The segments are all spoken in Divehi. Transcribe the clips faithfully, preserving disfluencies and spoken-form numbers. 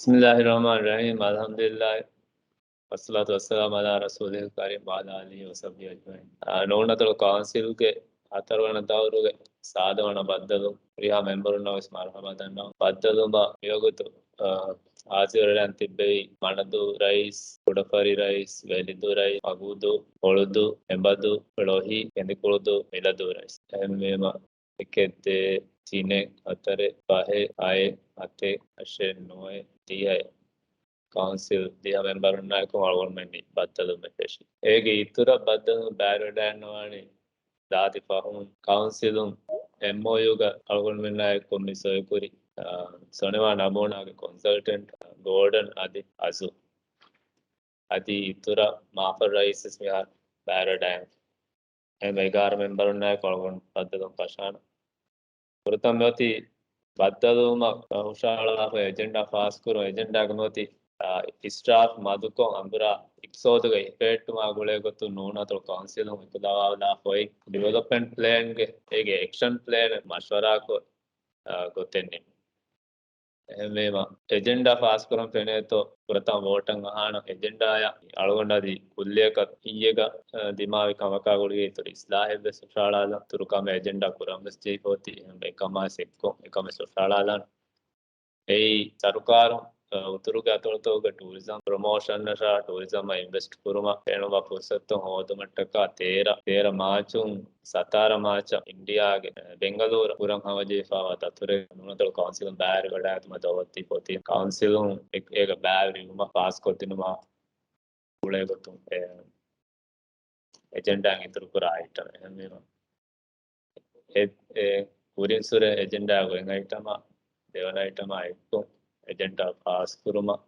بسم الله الرحمن الرحيم. الحمد لله. والصلاة والسلام على رسوله الكريم وعلى آله وصحبه أجمعين. އާ، ނޫނަތޮޅު ކައުންސިލްގެ ހަތަރުވަނަ ދައުރުގެ ސާދަވަނަ ބައްދަލު ހުރިހާ މެމްބަރުންނަށް ވެސް މަރުޙަބާ ދަންނަވަން. ބައްދަލުމަށް މިވަގުތު، އާ، ހާޒިރުވެރިވެ ތިއްބެވި މަނަދޫ ރައީސް، ކުޑަފަރި ރައީސް، ވެލިދޫ ރައީސް، މަގޫދޫ، ހޮޅުދޫ، އެނބަދޫ، ޅޮހި، ކެނދިކުޅުދޫ، މިލަދޫ ރައީސް. އެހެންވީމަ، އެކެއް، ދޭއް، ތިނެއް، ހަތަރެއް، ފަހެއް، ހައެއް، ހަތެއް، އަށެއް، ނުވައެއް، ދިހައެއް. ކައުންސިލް ދިހަ މެމްބަރުންނާއެކު އަޅުގަނޑުމެން މި ބައްދަލުމެއް ފެށީ. އޭގެ އިތުރަށް ބައްދަލު ބައިވެރިވެވަޑައިގަންނަވާނީ ދާދި ފަހުން ކައުންސިލުން އެމްއޯޔޫގަ އަޅުގަނޑުމެންނާއެކު މި ސޮއިކުރި، އާ، ސޮނެވާ ނަމޫނާގެ ކޮންސަލްޓެންޓް ގޯޑަން އަދި އަޒު. އަދި އިތުރަށް މާފަރު ރައީސް ވެސް މިހާރު ބައިވެރިވެވަޑައިގެން. އެހެންވެ އެގާރަ މެމްބަރުންނާއެކު އަޅުގަނޑު ބައްދަލުވުން ފަށާނަން. ފުރަތަމަ މިއޮތީ ބައްދަލުވުމަށް ހުށަހަޅާފަ އެޖެންޑާ ފާސްކުރުން. އެޖެންޑާގަ މިއޮތީ، އާ، އިސްރާފް މަދުކޮށް އަނބުރާ އިޤްތިޞާދުގަ ހިފެހެއްޓުމާ ގުޅޭގޮތުން ނޫނަތޮޅު ކައުންސިލުން އެކުލަވާލާފައި ޑިވެލޮޕްމަންޓް ޕްލޭންގެ އޭގެ އެކްޝަން ޕްލޭން މަޝްވަރާކޮށް، އާ، ގޮތެއް ނިންމުން. އެހެންވީމަ، އެޖެންޑާ ފާސްކުރަން ފެނޭތޯ، ފުރަތަމަ ވޯޓަށް އަހާނަ އެޖެންޑާއަށް އަޅުގަނޑަށް އަދި ކުއްލިއަކަށް އިއްޔެގަ، އަ، ދިމާވި ކަމަކާ ގުޅިގެން އިތުރު އިސްލާހެއްވެސް ހުށަހަޅާލަން. އިތުރު ކަމެއް އެޖެންޑާ ކުރަންވެސް ޖެހިފަ އޮތީ. އެހެންވެ އެކަމާ އެއްކޮށް އެކަމެއް ހުށަހަޅާލަން. އެއީ ސަރުކާރުން، އަ، އުތުރުގެ އަތޮޅުތަކުގެ ޓޫރިޒަމް ޕްރޮމޯޝަނަށާ ޓޫރިޒަމަށް އިންވެސްޓް ކުރުމަށް ބޭނުންވާ ފުރުސަތުތައް ހޯދުމަށްޓަކާ ތޭރަ، ތޭރަ މާޗުން ސަތާރަ މާޗަށް އިންޑިއާގެ، އަ، ބެންގަލޫރަށް ކުރަން ހަމަޖެހިފައިވާ ދަތުރެއް ނޫނަތޮޅު ކައުންސިލުން ބައިވެރިވެވަޑައިގަތުމަށް ދައުވަތު ދީފަ އޮތީ. ކައުންސިލުން އެ-، އޭގެ ބައިވެރިވުމަށް ފާސްކޮށްދިނުމަށް ގުޅޭގޮތުން އެ އެޖެންޑާއިން އިތުރުކުރާ އައިޓަމެއް. އެހެންވީމަ، އެ، އެ ކުރިންސުރެ އެޖެންޑާ ގޮތް އައިޓަމާ، ދެވަނަ އައިޓަމާ އެއްކޮށް އެޖެންޑާ ފާސްކުރުމަށް،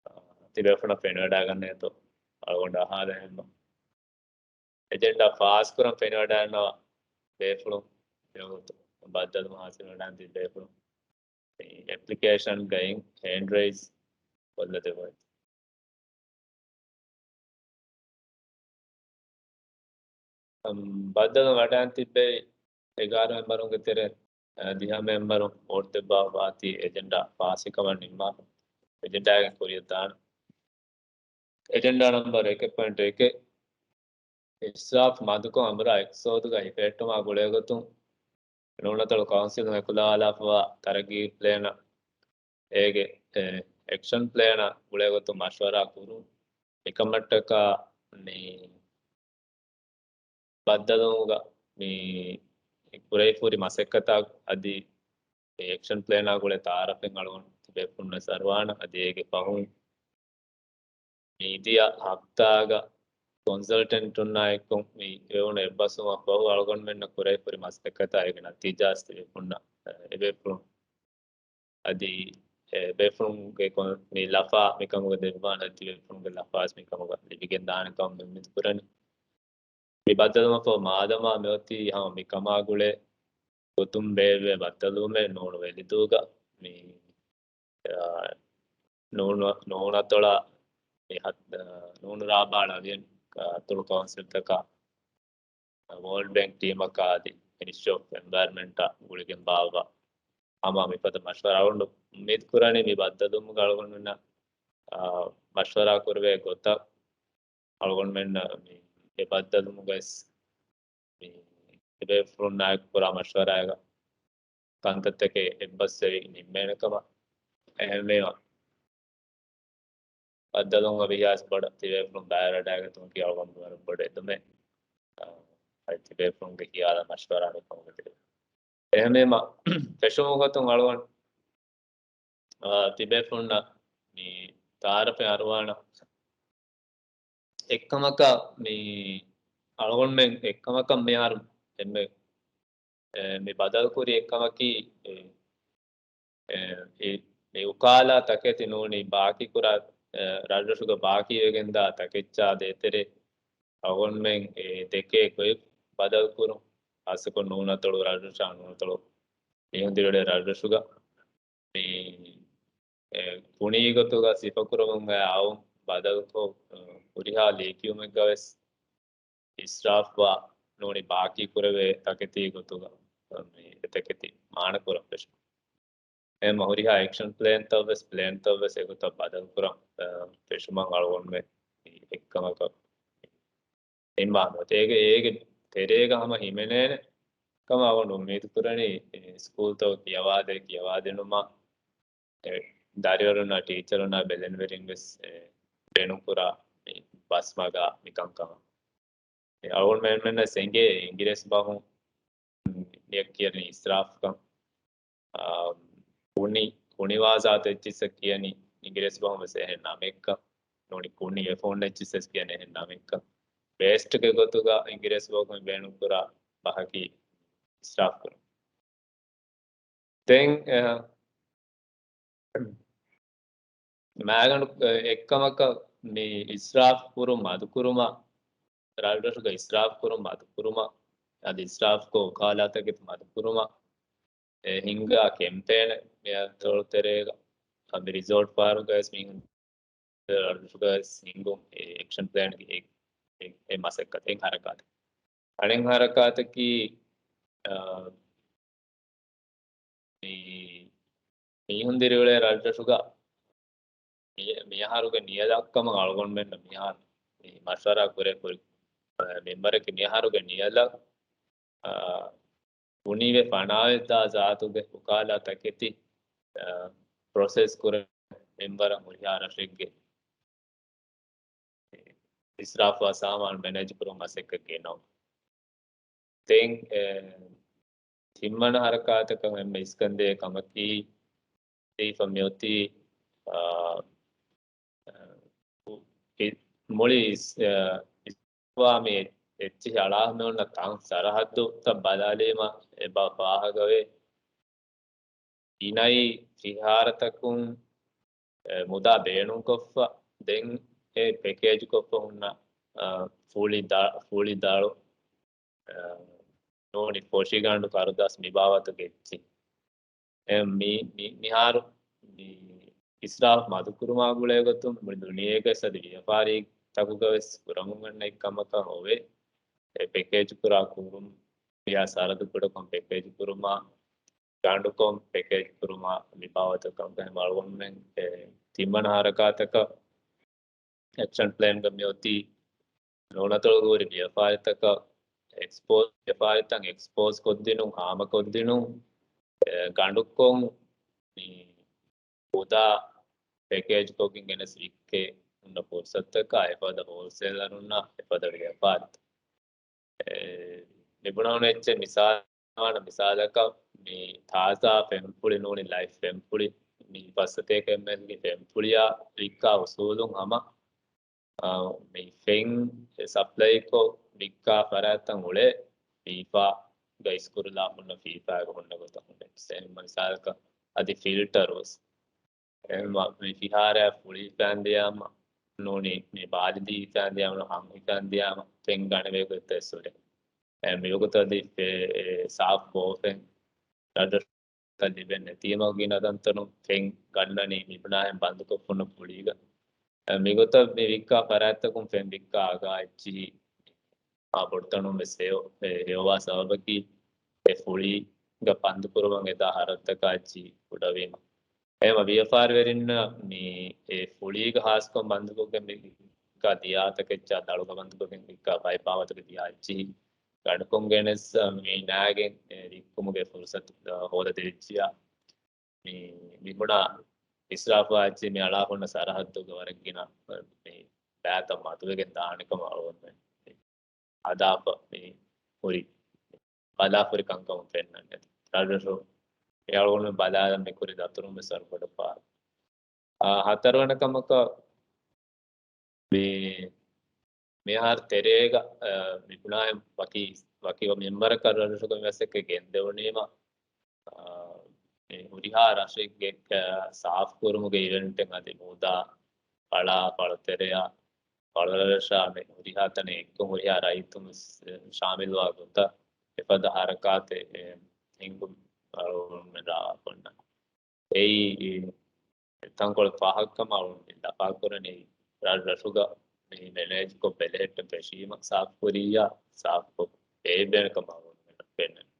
އާ، ތިބޭފުޅުންނަށް ފެނިވަޑައިގަންނައޭތޯ އަޅުގަނޑު އަހާލަން އެހެންމަ. އެޖެންޑާ ފާސްކުރަން ފެނިވަޑައިގަންނަވާ ބޭފުޅުން މިވަގުތު ބައްދަލުވުން ހާސިލްވެވަޑައިގަންނަވާ ބޭފުޅުން އެޕްލިކޭޝަންގައި ހޭންޑް ރައިޒް ކޮށްލަދެއްވައި. އަމް، ބައްދަލުވުން ވަޑައިގެން ތިއްބެވި އެގާރަ މެމްބަރުންގެ ތެރެއިން، އަ، ދިހަ މެމްބަރުން ވޯޓް ދެއްވާ ވާތީ އެޖެންޑާ ފާސްވިކަމަށް ނިންމާފަ. އެޖެންޑާގެ ކުރިއަށް ދާން. އެޖެންޑާ ނަމްބަރު އެކެއް ޕޮއިންޓު އެކެއް، އިސްރާފް މަދުކޮށް އަނބުރާ އިޤްތިޞާދުގަ ހިފެހެއްޓުމާ ގުޅޭގޮތުން ނޫނަތޮޅު ކައުންސިލުން އެކުލަވާލާފައިވާ ތަރައްގީ ޕްލޭނަށް އޭގެ، އެ، އެކްޝަން ޕްލޭނަށް ގުޅޭގޮތުން މަޝްވަރާ ކުރުން. މިކަމަށްޓަކާ މި ބައްދަލުވުމުގަ މި ކުރެވިފަހުރި މަސައްކަތާ އަދި އެކްޝަން ޕްލޭނާ ގުޅޭ ތައާރަފެއް އަޅުގަނޑު ތިބޭފުޅުންނަށް އަރުވާނަ. އަދި އޭގެ ފަހުން މި އިދިޔަ ހަފްތާގަ ކޮންސަލްޓެންޓުންނާ އެއްކޮށް މި ވެވުނު އެއްބަސްވުމަށް ފަހު އަޅުގަނޑުމެންނަށް ކުރެވިފަހުރި މަސައްކަތާ އޭގެ ނަތީޖާ ތިބޭފުޅުންނަށް، އެ، އެބޭފުޅުން އަދި، އެ، ބޭފުޅުންގެ ކޮ-، މި ލަފާ މިކަމުގަ ދެއްވާނެ ތިބޭފުޅުންގެ ލަފާވެސް މިކަމުގަ ލިބިގެން ދާނެ ކަމަށް އުއްމީދު ކުރަނީ. މި ބައްދަލުވުމަށް ފަހު މާދަމާ މިއޮތީ ހަމަ މިކަމާ ގުޅޭ ގޮތުން ބޭއްވޭ ބައްދަލުވުމެއް ނޫނު ވެލިދޫގަ މި، އާ، ނޫނު، ނޫނަތޮޅަށް މި ހަތް-، އާ، ނޫނު ރާބާ ޅަވިޔަނި އަތޮޅު ކައުންސިލްތަކާ ވޯލްޑް ބޭންކް ޓީމަކާ އަދި މިނިސްޓްރީ އޮފް އެންވަޔަރަންމަންޓާ ގުޅިގެން ބާއްވާ ހަމަ މިފަދަ މަޝްވަރާ އަޅުގަނޑު އުއްމީދު ކުރަނީ މި ބައްދަލުވުމުގަ އަޅުގަނޑުމެންނަށް، އާ، މަޝްވަރާ ކުރެވޭ ގޮތަށް އަޅުގަނޑުމެންނަށް މި އެ ބައްދަލުވުމުގައިސް މި އެބޭފުޅުންނާއެކު ކުރާ މަޝްވަރާއެއްގަ ކަންތައްތަކެއް އެއްބަސްވެވި ނިންމޭނެ ކަމަށް. އެހެންވީމަ، ބައްދަލުވުމުގަ ވިޔާސް ބޮޑަށް ތިބޭފުޅުން ބައިވެރިވެވަޑައިގަތުމަކީ އަޅުގަނޑު ވަރަށް ބޮޑު އެދުމެއް. އަ، އަދި ތިބޭފުޅުންގެ ހިޔާލަށް މަޝްވަރާ މިކަމުގަ ތިބޭ. އެހެންވީމަ، ފެށުމުގެ ގޮތުން އަޅުގަނޑު، އަ، ތިބޭފުޅުންނަށް މި ތައާރަފެއް އަރުވާނަ. އެއްކަމަކަށް މި އަޅުގަނޑުމެން އެއްކަމަކަށް މިހާރު އެންމެ، އެ، މި ބަދަލުކުރި އެއްކަމަކީ، އެ، އެ، އެ، މި އުކާލާ ތަކެތި ނޫނީ ބާކީކުރާ، އެ، ރަށްރަށުގަ ބާކީވެގެންދާ ތަކެއްޗާ ދޭތެރޭ އަޅުގަނޑުމެން އެ ދެކޭ ގޮތް ބަދަލުކުރުން. ހާއްސަކޮށް ނޫނަތޮޅު ރަށްރަށާ ނޫނަތޮޅު މީހުން ދިރިއުޅޭ ރަށްރަށުގަ މި، އެ، ކުނި ގޮތުގަ ސިފަކުރަމުން އައި އައުން ބަދަލުކޮށް، އަ، ހުރިހާ ލިޔެކިޔުމެއްގަވެސް އިސްރާފްވާ ނޫނީ ބާކީ ކުރެވޭ ތަކެތީ ގޮތުގަ، އަ، މި އެތަކެތި މާނަކުރަން ފެށުން. އެހެންމަ ހުރިހާ އެކްޝަން ޕްލޭންތައް ވެސް، ޕްލޭންތައް ވެސް އެގޮތަށް ބަދަލުކުރަން، އަ، ފެށުމަށް އަޅުގަނޑުމެން އެއްކަމަކަށް އިންވާލްވް ވޭ. އޭގެ، އޭގެ ތެރޭގަ ހަމަ ހިމެނޭނެ ކަމަށް އަޅުގަނޑު އުއްމީދު ކުރަނީ، އެ، ސްކޫލްތަކުގަ ކިޔަވާދޭ، ކިޔަވާދިނުމަށް، އެ، ދަރިވަރުންނާ ޓީޗަރުންނާ ބެލެނިވެރިން ވެސް، އެ، ބޭނުންކުރާ މި ބަސްމަގާ މިކަންކަމަށް. އެ، އަޅުގަނޑުމެންނަށް އެނގޭ އިނގިރޭސި ބަހުން މިއަށް ކިޔަނީ އިސްރާފްކަން. އާ، ކުނި، ކުނިވާޒާތައް އެއްޗިއްސަށް ކިޔަނީ އިނގިރޭސި ބަހުން ވެސް އެހެން ނަމެއްކަން. ނޫނީ ކުނި އެފޯން އެއްޗިއްސަށް ކިޔަނީ އެހެން ނަމެއްކަން. ވޭސްޓްގެ ގޮތުގަ އިނގިރޭސި ބަހުން ބޭނުންކުރާ ބަހަކީ އިސްރާފް ކުރުން. ދެން، އެ، މާގަނޑު، އެ، އެއްކަމަކަށް މި އިސްރާފް ކުރުން މަދުކުރުމަށް، ރަށްރަށުގަ އިސްރާފް ކުރުން މަދުކުރުމަށް، އަދި އިސްރާފްކޮށް އުކާލާތަކެތި މަދުކުރުމަށް، އެ، ހިންގާ ކެމްޕޭނެއް މި އަތޮޅު ތެރޭގަ، އަ، މި ރިސޯޓް ފަހަރުގަ ވެސް މީހުން ރަށްރަށުގަ ވެސް ހިންގުން އެ އެކްޝަން ޕްލޭންގެ އެ، އެ، އެ މަސައްކަތް އެއް ހަރަކާތެއް. އަނެއް ހަރަކާތަކީ، އާ، މި މީހުން ދިރިއުޅޭ ރަށްރަށުގަ މި، މިއަހަރުގެ ނިޔަލަށް ކަމަށް އަޅުގަނޑުމެންނަށް މިހާރު މި މަޝްވަރާ ކުރޭ ކުރި، އާ، މެމްބަރަކީ މިއަހަރުގެ ނިޔަލަށް، އާ، ކުނިވެ ފަނާވެދާ ޒާތުގެ އުކާލާ ތަކެތި، އާ، ޕްރޮސެސް ކުރެ މެމްބަރަށް ހުރިހާ ރަށެއްގެ އިސްރާފާ ސާމާނު މެނޭޖް ކުރުން މަސައްކަތް ގެނައުން. ދެން، އެ، ތިންވަނަ ހަރަކާތަކަށް އެންމެ އިސްކަންދޭ ކަމަކީ، ދީފަ މިއޮތީ، އާ، އާ، މުޅި އިސް-، އާ، އިސްވާމީ އެއްޗިހި އަޅާހުމެއް އޮންނަ ތަން ސަރަހައްދުތައް ބަލާލީމަ އެބަ ފާހަގަވޭ. ގިނައި ފިހާރަތަކުން، އެ، މުދާ ބޭނުންކޮށްފަ، ދެން އެ ޕެކޭޖްކޮށްފަ ހުންނަ، އަ، ފުޅި ދަ-، ފުޅި ދަޅު، އަ، ނޫނީ ފޮށިގަނޑު ކަރުދާސް މި ބާވަތުގެ އެއްޗި. އެ، މި-، މި-، މިހާރު މި އިސްރާފް މަދުކުރުމާ ގުޅޭގޮތުން މުޅި ދުނިޔޭގަ އަދި ވިޔަފާރިތަކުގަ ވެސް ކުރަމުން އަންނަ އެއްކަމަކަށް އޮވޭ. އެ ޕެކޭޖް ކުރާ ކުރުން، ވިޔާ ސަރަދު ކުޑަކޮށް ޕެކޭޖް ކުރުމާ، ގަނޑުކޮށް ޕެކޭޖް ކުރުމާ މި ބާވަތަކަށް ފެހެމަ އަޅުގަނޑުމެން އެ ތިންވަނަ ހަރަކާތަކަށް އެކްޝަން ޕްލޭންގަ މިއޮތީ ނޫނަތޮޅުގަ ހުރި ވިޔަފާރިތަކަށް އެކްސްޕޯޒް، ވިޔަފާރިތައް އެކްސްޕޯޒް ކޮށްދިނުން، ހާމަކޮށްދިނުން، އެ، ގަނޑުކޮށް މި ހުދާ ޕެކޭޖްކޮށްގެން ގެނެސް ވިއްކޭ ހުންނަ ފުރުސަތުތަކާ އެފަދަ ހޯލްސޭލަރުންނާ އެފަދަ ވިޔަފާރިތައް. އެ، މިބުނާނެ އެއްޗެއް މިސާލު، މިސާލަކަށް މި ތާޒާ ފެންފުޅި ނޫނީ ލައިފް ފެންފުޅި، މި ފައްސަތޭކަ އެމްއެލްގެ ފެންފުޅިއާ ވިއްކާ އުސޫލުން ހަމަ، އާ، މި ފެން ސަޕްލައިކޮށް ވިއްކާ ފަރާތްތައް އުޅޭ ފީފާގަ އިސްކުރުލާ ހުންނަ ފީފާގަ ހުންނަ ގޮތަށް ހުންނަ އެއްޗެއް. މިސާލަކަށް އަދި ފިލްޓަރުވެސް. އެ، މަ-، މި ފިހާރައަށް ފުޅި ފެން ދިޔާމަ، ނޫނީ، މި ބާލިދީ ފެން ދިޔާމަ، ހަނގު ފެން ދިޔާމަ، ފެން ގަނެވޭ ގޮތްތައް އެއްސުރެ. އެ، މިވަގުތަށް އަދި ފެ-، އެ، ސާފް ބޯ ފެން، ރަށްރަށް ލިބެން ނެތީމަ ގިނަ ތަންތަނުން ފެން ގަންނަނީ މިބުނާހެން ބަންދުކޮށްފަ ހުންނަ ފުޅީގަ. އެ، މިގޮތަށް މި ވިއްކާ ފަރާތްތަކުން ފެން ވިއްކާ އަގާ އެއްޗިހި މާ ބޮޑުތަނުން ވެސް ހެޔޮ-، އެ، ހެޔޮވާ ސަބަބަކީ އެ ފުޅީގަ ބަންދުކުރުމަށް އެދާ ހަރަދުތަކާ އެއްޗިހި ކުޑަވީމަ. އެހެމަ ވިޔަފާރިވެރިންނަށް މި އެ ފުޅީގަ ހާސްކޮށް ބަންދުކޮށްގެން މި ވިއްކާ ދިޔާ ތަކެއްޗާ، ދަޅުގަ ބަންދުކޮށްގެން ވިއްކާ ބައި ބާވަތުގެ ދިޔާ އެއްޗިހި ގަނޑުކޮށް ގެނެސް މި ނާގެން އެ ވިއްކުމުގެ ފުރުސަތު ހޯދަދޭ އެއްޗިއްޔާ. މި، މި ބުނާ އިސްރާފާ އެއްޗިހި މި އަޅާ ހުންނަ ސަރަހައްދުގަ ވަރަށް ގިނަ މި ބައިތައް މަދުވެގެން ދާނެ ކަމަށް އަޅުގަނޑުމެން ހަދާފަ މި ހުރި ބަލާފުރި ކަންކަމަށް ފެންނަން އެދި. ރަށްރަށު މި އަޅުގަނޑު ބަލާލަން މި ކުރި ދަތުރުން ވެސް ވަރަށް ބޮޑަށް ފާހަގަ. އާ، ހަތަރުވަނަ ކަމަކަށް މި، މިހާރު ތެރޭގަ، އާ، މި ބުނާހެން ވަކި، ވަކި މެމްބަރަކަށް ރަށްރަށުގެ މަސައްކަތް ގެންދެވުނީމަ، އާ، މި ހުރިހާ ރަށެއްގެ، އާ، ސާފު ކުރުމުގެ އިވެންޓެއް އަދި މޫދާ ފަޅާ، ފަޅުތެރެޔާ، ފަޅުރަށާ މި ހުރިހާ ތަނެއް އެއްކޮށް ހުރިހާ ރައްޔިތުން ވެސް ޝާމިލްވާ ގޮތަށް އެފަދަ ހަރަކާތެއް ހިންގުން އަޅުގަނޑުމެން ރާވާ ކޮންނަ. އެއީ ތަންކޮޅެއް ފާހަގަކަމަށް އަޅުގަނޑު ލަފާކުރަނީ ރަށްރަށުގަ މި މެނޭޖްކޮށް ބެލެހެއްޓެން ފެށީމަ ސާފުކުރިއްޔާ ސާފުކޮށް ބޭއްވޭނެ ކަމަށް އަޅުގަނޑުމެން ފެންނަނީ.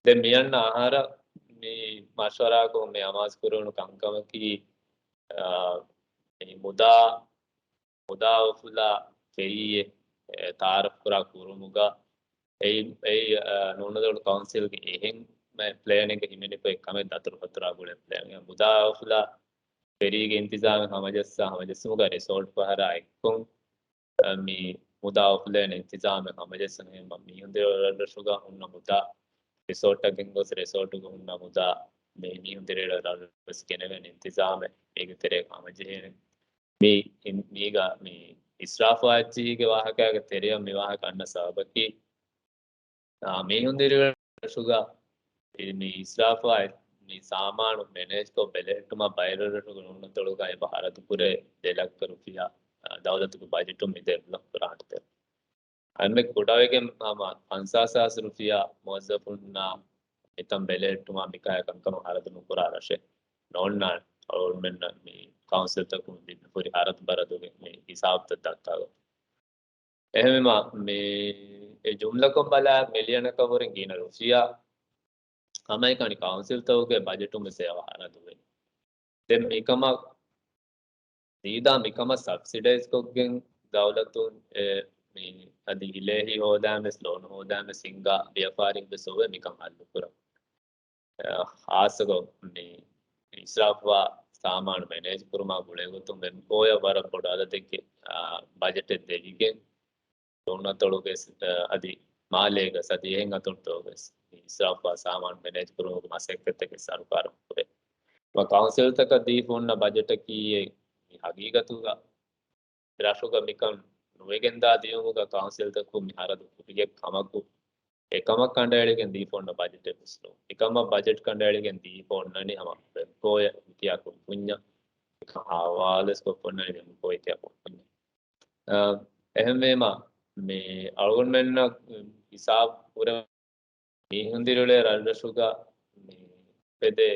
ދެން މިއަންނަ އަހަރަށް މި މަޝްވަރާކޮށް މި އަމާޒު ކުރެވުނު ކަންކަމަކީ، އާ، މި މުދާ، މުދާ އުފުލާ ފެރީއެއް، އެ، ތައާރަފް ކުރާ ކުރުމުގަ އެއީ، އެއީ، އާ، ނޫނަތޮޅު ކައުންސިލްގެ އެހެން ޕްލޭނެއްގެ ހިމެނިފައި ކަމެއް ދަތުރުފަތުރާ ގުޅޭ ޕްލޭނެއް. މުދާ އުފުލާ ފެރީގެ އިންތިޒާމެއް ހަމަޖައްސާ ހަމަޖެއްސުމުގަ ރިސޯޓް ފަހަރާ އެއްކޮށް، އަ، މި މުދާ އުފުލޭނެ އިންތިޒާމެއް ހަމަޖެއްސުން ހެން މީހުން ދިރިއުޅޭ ރަށްރަށުގަ ހުންނަ މުދާ ރިސޯޓަށް ގެންގޮސް ރިސޯޓުގަ ހުންނަ މުދާ މި މީހުން ދިރިއުޅޭ ރަށްރަށް ވެސް ގެނެވޭނެ އިންތިޒާމެއް މީގެ ތެރޭގަ ހަމަޖެހޭނެ. މި، މީގަ މި އިސްރާފާ އެއްޗިހީގެ ވާހަކައިގެ ތެރެއަށް މި ވާހަކަ އަންނަ ސަބަބަކީ، އާ، މީހުން ދިރިއުޅޭ ރަށުގަ މި އިސްރާފާ މި ސާމާނު މެނޭޖްކޮށް ބެލެހެއްޓުމަށް ބައިވެރިރަށުގެ ނޫނަތޮޅުގަ އެބަ ހަރަދުކުރޭ ދެ ލައްކަ ރުފިޔާ، އާ، ދައުލަތުގެ ބަޖެޓުން މި ދެ ލައްކަ ރާން ތެރެ. އެންމެ ކުޑަވެގެން ހަމަ ފަންސާސް ހާސް ރުފިޔާ މުވައްޒަފުންނާ މިތަން ބެލެހެއްޓުމަށް މިކަހަލަ ކަންކަމަށް ހަރަދު ނުކުރާ ރަށެއް ނޯންނާނެ. އަޅުގަނޑުމެންނަށް މި ކައުންސިލްތަކުން ދިން ހުރި ހަރަދު ބަރަދުގެ މި ހިސާބުތައް ދައްކާލަން. އެހެންވީމަ، މި އެ ޖުމްލަކޮށް ބަލާ މިލިއަނަކަށް ވުރެ ގިނަ ރުފިޔާ ހަމައެކަނި ކައުންސިލްތަކުގެ ބަޖެޓުން ވެސް އެއަށް ހަރަދުވޭ. ދެން މިކަމަށް ސީދާ މިކަމަށް ސަބްސިޑައިޒް ކޮށްގެން ދައުލަތުން އެ، މި އަދި ހިލޭ ހި ހޯދާން ވެސް ލޯނު ހޯދާން ވެސް ހިންގާ ވިޔަފާރިން ވެސް އޮވޭ މިކަން ހައްލު ކުރަން. އަ، ޚާއްޞަކޮށް މި އިސްރާފްވާ ސާމާނު މެނޭޖް ކުރުމާ ގުޅޭ ގޮތުން ވެމްކޯއަށް ވަރަށް ބޮޑު އަދަދެއްގެ، އާ، ބަޖެޓެއް ދެވިގެން، ދޯނަތޮޅުގެ ސް-، އަ، އަދި މާލޭގަ ސަދި އެހެން އަތޮޅުތަކުގެ ސް-، އިސްރާފްވާ ސާމާނު މެނޭޖް ކުރުމުގެ މަސައްކަތްތަކެއް ސަރުކާރުން ކުރޭ. މަ ކައުންސިލްތަކަށް ދީފަ ހުންނަ ބަޖެޓަކީ އެ މި ހަގީގަތުގަ ރަށުގަ މިކަން ނުވެގެންދާ ދިޔުމުގަ ކައުންސިލްތަކުން މި ހަރަދު ކުރިއެއް ކަމަކު، އެކަމަށް ކަނޑައެޅިގެން ދީފަ ހުންނަ ބަޖެޓެއް ވެސް ނޫން. އެކަމަށް ބަޖެޓް ކަނޑައެޅިގެން ދީފަ އޮންނަނީ ހަމަ ވެމްކޯއަށް އިތިއާ ކުންފުންޏަށް، އެކަން ހަވާލުވެސް ކޮށްފަ އޮންނަނީ ވެމްކޯ އިތިއާ ކުންފުންޏަށް. އަ، އެހެންވީމަ، މި އަޅުގަނޑުމެންނަށް ހިސާބު ކުރެ މީހުން ދިރިއުޅޭ ރަށްރަށުގަ މި އުފެދޭ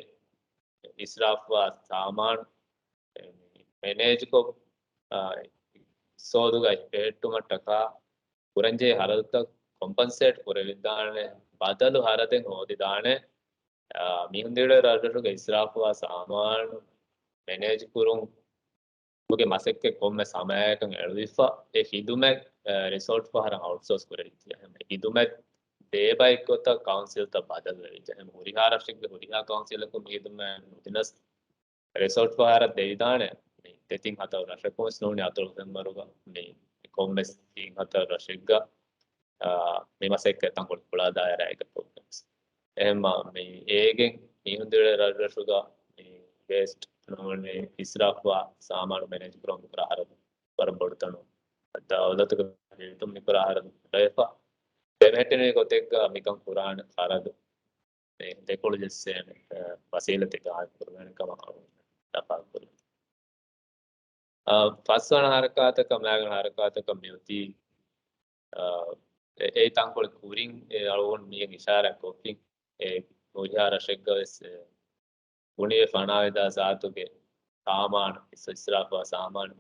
އިސްރާފްވާ ސާމާނު މެނޭޖްކޮށް، އާ، އިޤްތިޞާދުގައި ބެހެއްޓުމަށްޓަކާ ކުރަންޖެހޭ ހަރަދުތައް ކޮމްޕަންސޭޓް ކުރެވިދާނެ، ބަދަލު ހަރަދެއް ހޯދިދާނެ، އާ، މީހުން ދިރިއުޅޭ ރަށްރަށުގެ އިސްރާފްވާ ސާމާނު މެނޭޖް ކުރުން ގެ މަސައްކަތް ކޮންމެ ސަމާޔަކަށް އެޅުވިފަ، އެ ޚިދުމަތް، އަ، ރިސޯޓް ފަހަރަށް އައުޓްސޯސް ކުރެވިއްޖެ. އެހެން ޚިދުމަތް ދޭ ބައެއްގޮތަށް ކައުންސިލްތައް ބަދަލުވެވިއްޖެ. އެހެން ހުރިހާ ރަށެއްގެ ހުރިހާ ކައުންސިލަކުން މި ޚިދުމަތް ނުދިނަސް، ރިސޯޓް ފަހަރަށް ދެވިދާނެ މި ދެތިން ހަތަރު ރަށަކުން ވެސް ނޫނީ އަތޮޅު ފެންވަރުގަ މި ކޮންމެސް ތިން ހަތަރު ރަށެއްގަ، އާ، މި މަސައްކަތް ތަންކޮޅެއް ކުޅާ ދާއިރާއެއްގަ ޕްރޮގްރާމްސް. އެހެންމާ މި އޭގެން މީހުން ދިރިއުޅޭ ރަށްރަށުގަ މި ވޭސްޓް ނޫނީ އިސްރާފްވާ ސާމާނު މެނޭޖް ކުރަން މިކުރާ ހަރަދު ވަރަށް ބޮޑު ތަނު. ދައުލަތުގެ ބަޖެޓުން މިކުރާ ހަރަދު ބޮޑަވެފަ. ދެމެހެއްޓެނީ ގޮތެއްގަ މިކަން ކުރާނެ ހަރަދު ދެކޮޅު ޖެއްސޭނެ، އަ، ވަސީލަތެއް ގާއިމް ކުރުމޭނެ ކަމަށް އަޅުގަނޑު ލަފާ ކުރި. އަ، ފަސްވަނަ ހަރަކާތަކަށް މާގަނޑު ހަރަކާތަކަށް މިއޮތީ، އަ، އެ، އެ ތަންކޮޅެއް ކުރިން އެ އަޅުގަނޑު މިއަށް އިޝާރާތް ކޮށްފިން. އެ ހުރިހާ ރަށެއްގަ ވެސް، އެ، ބުނިވެ ފަނާވެދާ ޒާތުގެ ސާމާނު، އިސް-، އިސްރާފާ ސާމާނު،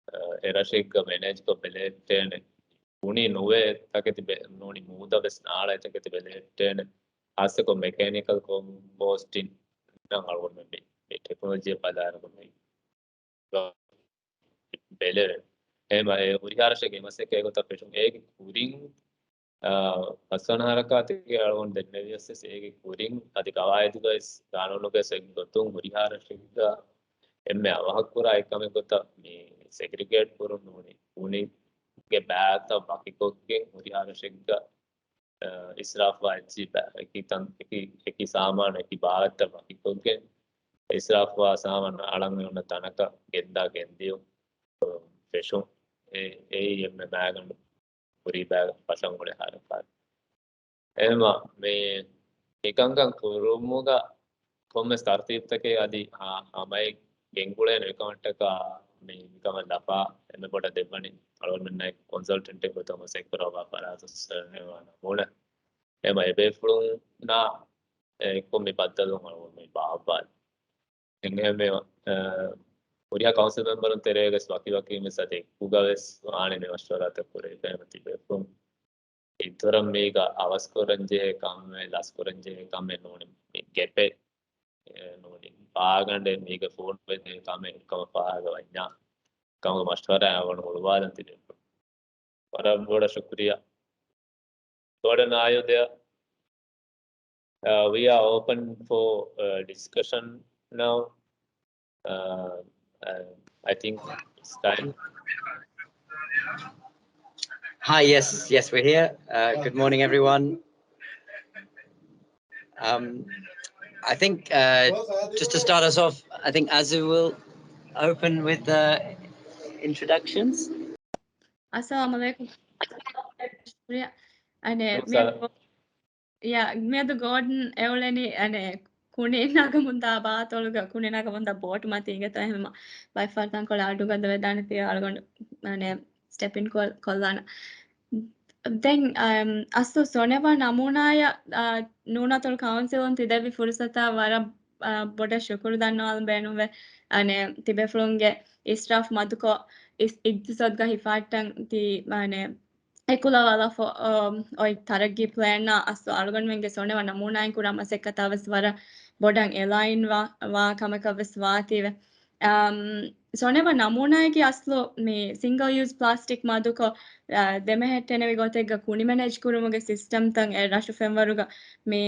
އަ، އެ ރަށެއްގަ މެނޭޖްކޮށް ބެލެހެއްޓޭނެ. ބުނި ނުވޭ ތަކެތި ބެ-، ނޫނީ މޫދަ ވެސް ނާޅައި ތަކެތި ބެލެހެއްޓޭނެ. ހާއްސަކޮށް މެކޭނިކަލް ކޮމްޕޯސްޓިން އަޅުގަނޑު މި، މި ޓެކްނޮލޮޖީ ބަލާއިރު މި ބެލެވެ. އެހެންވެ، އެ ހުރިހާ ރަށެއްގެ މަސައްކަތް ގޮތަށް ފެށުން އޭގެ ކުރިން، އާ، ފަސްވަނަ ހަރަކާތުގެ އަޅުގަނޑު ދެންނެވިޔަސް ވެސް އޭގެ ކުރިން އަދި ގަވާއިދުގައި ވެސް ގާނޫނުގައި ވެސް އެއްގޮތުން ހުރިހާ ރަށެއްގަ އެންމެ އަވަހަށް ކުރާ އެއް ކަމެއް ގޮތަށް މި ސެގްރިގޭޓް ކުރުން ނޫނީ ބުނިގެ ބައިތައް ވަކިކޮށްގެން ހުރިހާ ރަށެއްގަ އިސްރާފްވާ އެއްޗި ބަ-، އެކި ތަން-، އެކި، އެކި ސާމާނު އެކި ބާވަތްތައް ވަކިކޮށްގެން، އިސްރާފްވާ ސާމާނު އަޅަން އޮންނަ ތަނަކަށް ގެންދާ ގެންދިޔުން ފެށުން. އެ-، އެއީ އެންމެ މާގަނޑު ކުރީ ބައި ފަށަން އުޅޭ ހަރަކާތެއް. އެހެންވެ، މި، މިކަންކަން ކުރުމުގަ ކޮންމެސް ތަރުތީބުތަކެއް އަދި ހަ-، ހަމައެއް ގެންގުޅޭނެ އެކަމަށްޓަކާ މި، މިކަމަށް ލަފާ އެންމެ ބޮޑަށް ދެއްވަނީ އަޅުގަނޑުމެންނާއި ކޮންސަލްޓެންޓެއް ގޮތަށް މަސައްކަތް ކުރައްވާ ފަރާތު ސަރވޭ ނަމޫނާ. އެމަ އެބޭފުޅުންނާ އެކު މި ބައްދަލު މި ބާއްވާލި. އެންހެންމެ، އަ، ހުރިހާ ކައުންސިލް މެމްބަރުން ތެރޭގަސް ވަކި ވަކި މި ސަތޭކުގަ ވެސް ވާނެ މި މަޝްވަރާތައް ކުރެވިފައި ތިބޭފުޅުން. އިތުރަށް މީގަ އަވަސްކުރަންޖެހޭ ކަމެއް، ލަސްކުރަންޖެހޭ ކަމެއް ނޫނީ. މި ގެޕެއް، އެ، ނޫނީ. ފާގަނޑެއް މީގަ ފޯނުވެދޭ ކަމެއް ކަމަށް ފާހަގަވަންޏާ ކަމުގެ މަޝްވަރާ އަޅުގަނޑު ހުޅުވާލަން ތިބެ. ވަރަށް ބޮޑަށް ޝުކުރިޔާ. ގޯޑަން، are you there? Uh, we are open for, uh, discussion now. Uh, uh, I think it's time. Hi, yes, yes, we're here. Uh, good morning, everyone. Um, I think, uh, just to start us off, I think Azu will open with the introductions. އައްސަލާމު ޢަލައިކުމް. ޝުކުރިޔާ. އަނެ، މިއަދު ގޯ-، ޔާ، މިއަދު ގޯޑަން އެއުޅެނީ، އަނެ، ކުނި ނަގަމުންދާ ބާތޮޅުގަ، ކުނި ނަގަމުންދާ ބޯޓު މަތީގަތޯ އެހެންމަ ބައެއް ފަހަރު ތަންކޮޅެއް އަޑުގަދަ ވެދާނެތީ އަޅުގަނޑު، އަނެ، ސްޓެޕް އިން ކޮށް-، ކޮށްލާނަ. ދެން، އަމް، އަސްލު ސޮނެވާ ނަމޫނާޔަށް، އާ، ނޫނަތޮޅު ކައުންސިލުން ތި ދެއްވި ފުރުސަތަށް ވަރަށް، އާ، ބޮޑަށް ޝުކުރު ދަންނަވާލަން ބޭނުންވޭ. އަނެ، ތިބޭފުޅުންގެ އިސްރާފް މަދުކޮށް، އިސް-، އިގްތިސޯދުގަ ހިފާއްޓަން ތި، އަނެ، އެކުލަވާލާފަ، އަ، އޮތް ތަރައްގީ ޕްލޭންއާ އަސްލު އަޅުގަނޑުމެންގެ ސޮނެވާ ނަމޫނާއިން ކުރާ މަސައްކަތާ ވެސް ވަރަށް ބޮޑަށް އެލައިން ވާ، ވާ ކަމަކަށް ވެސް ވާތީވެ. އަމް، ސޮނެވާ ނަމޫނާއެކީ އަސްލު މި ސިންގަލް ޔޫޒް ޕްލާސްޓިކް މަދުކޮށް، އަ، ދެމެހެއްޓެނެވި ގޮތެއްގަ ކުނި މެނޭޖް ކުރުމުގެ ސިސްޓަމްތައް އެ ރަށު ފެންވަރުގަ މި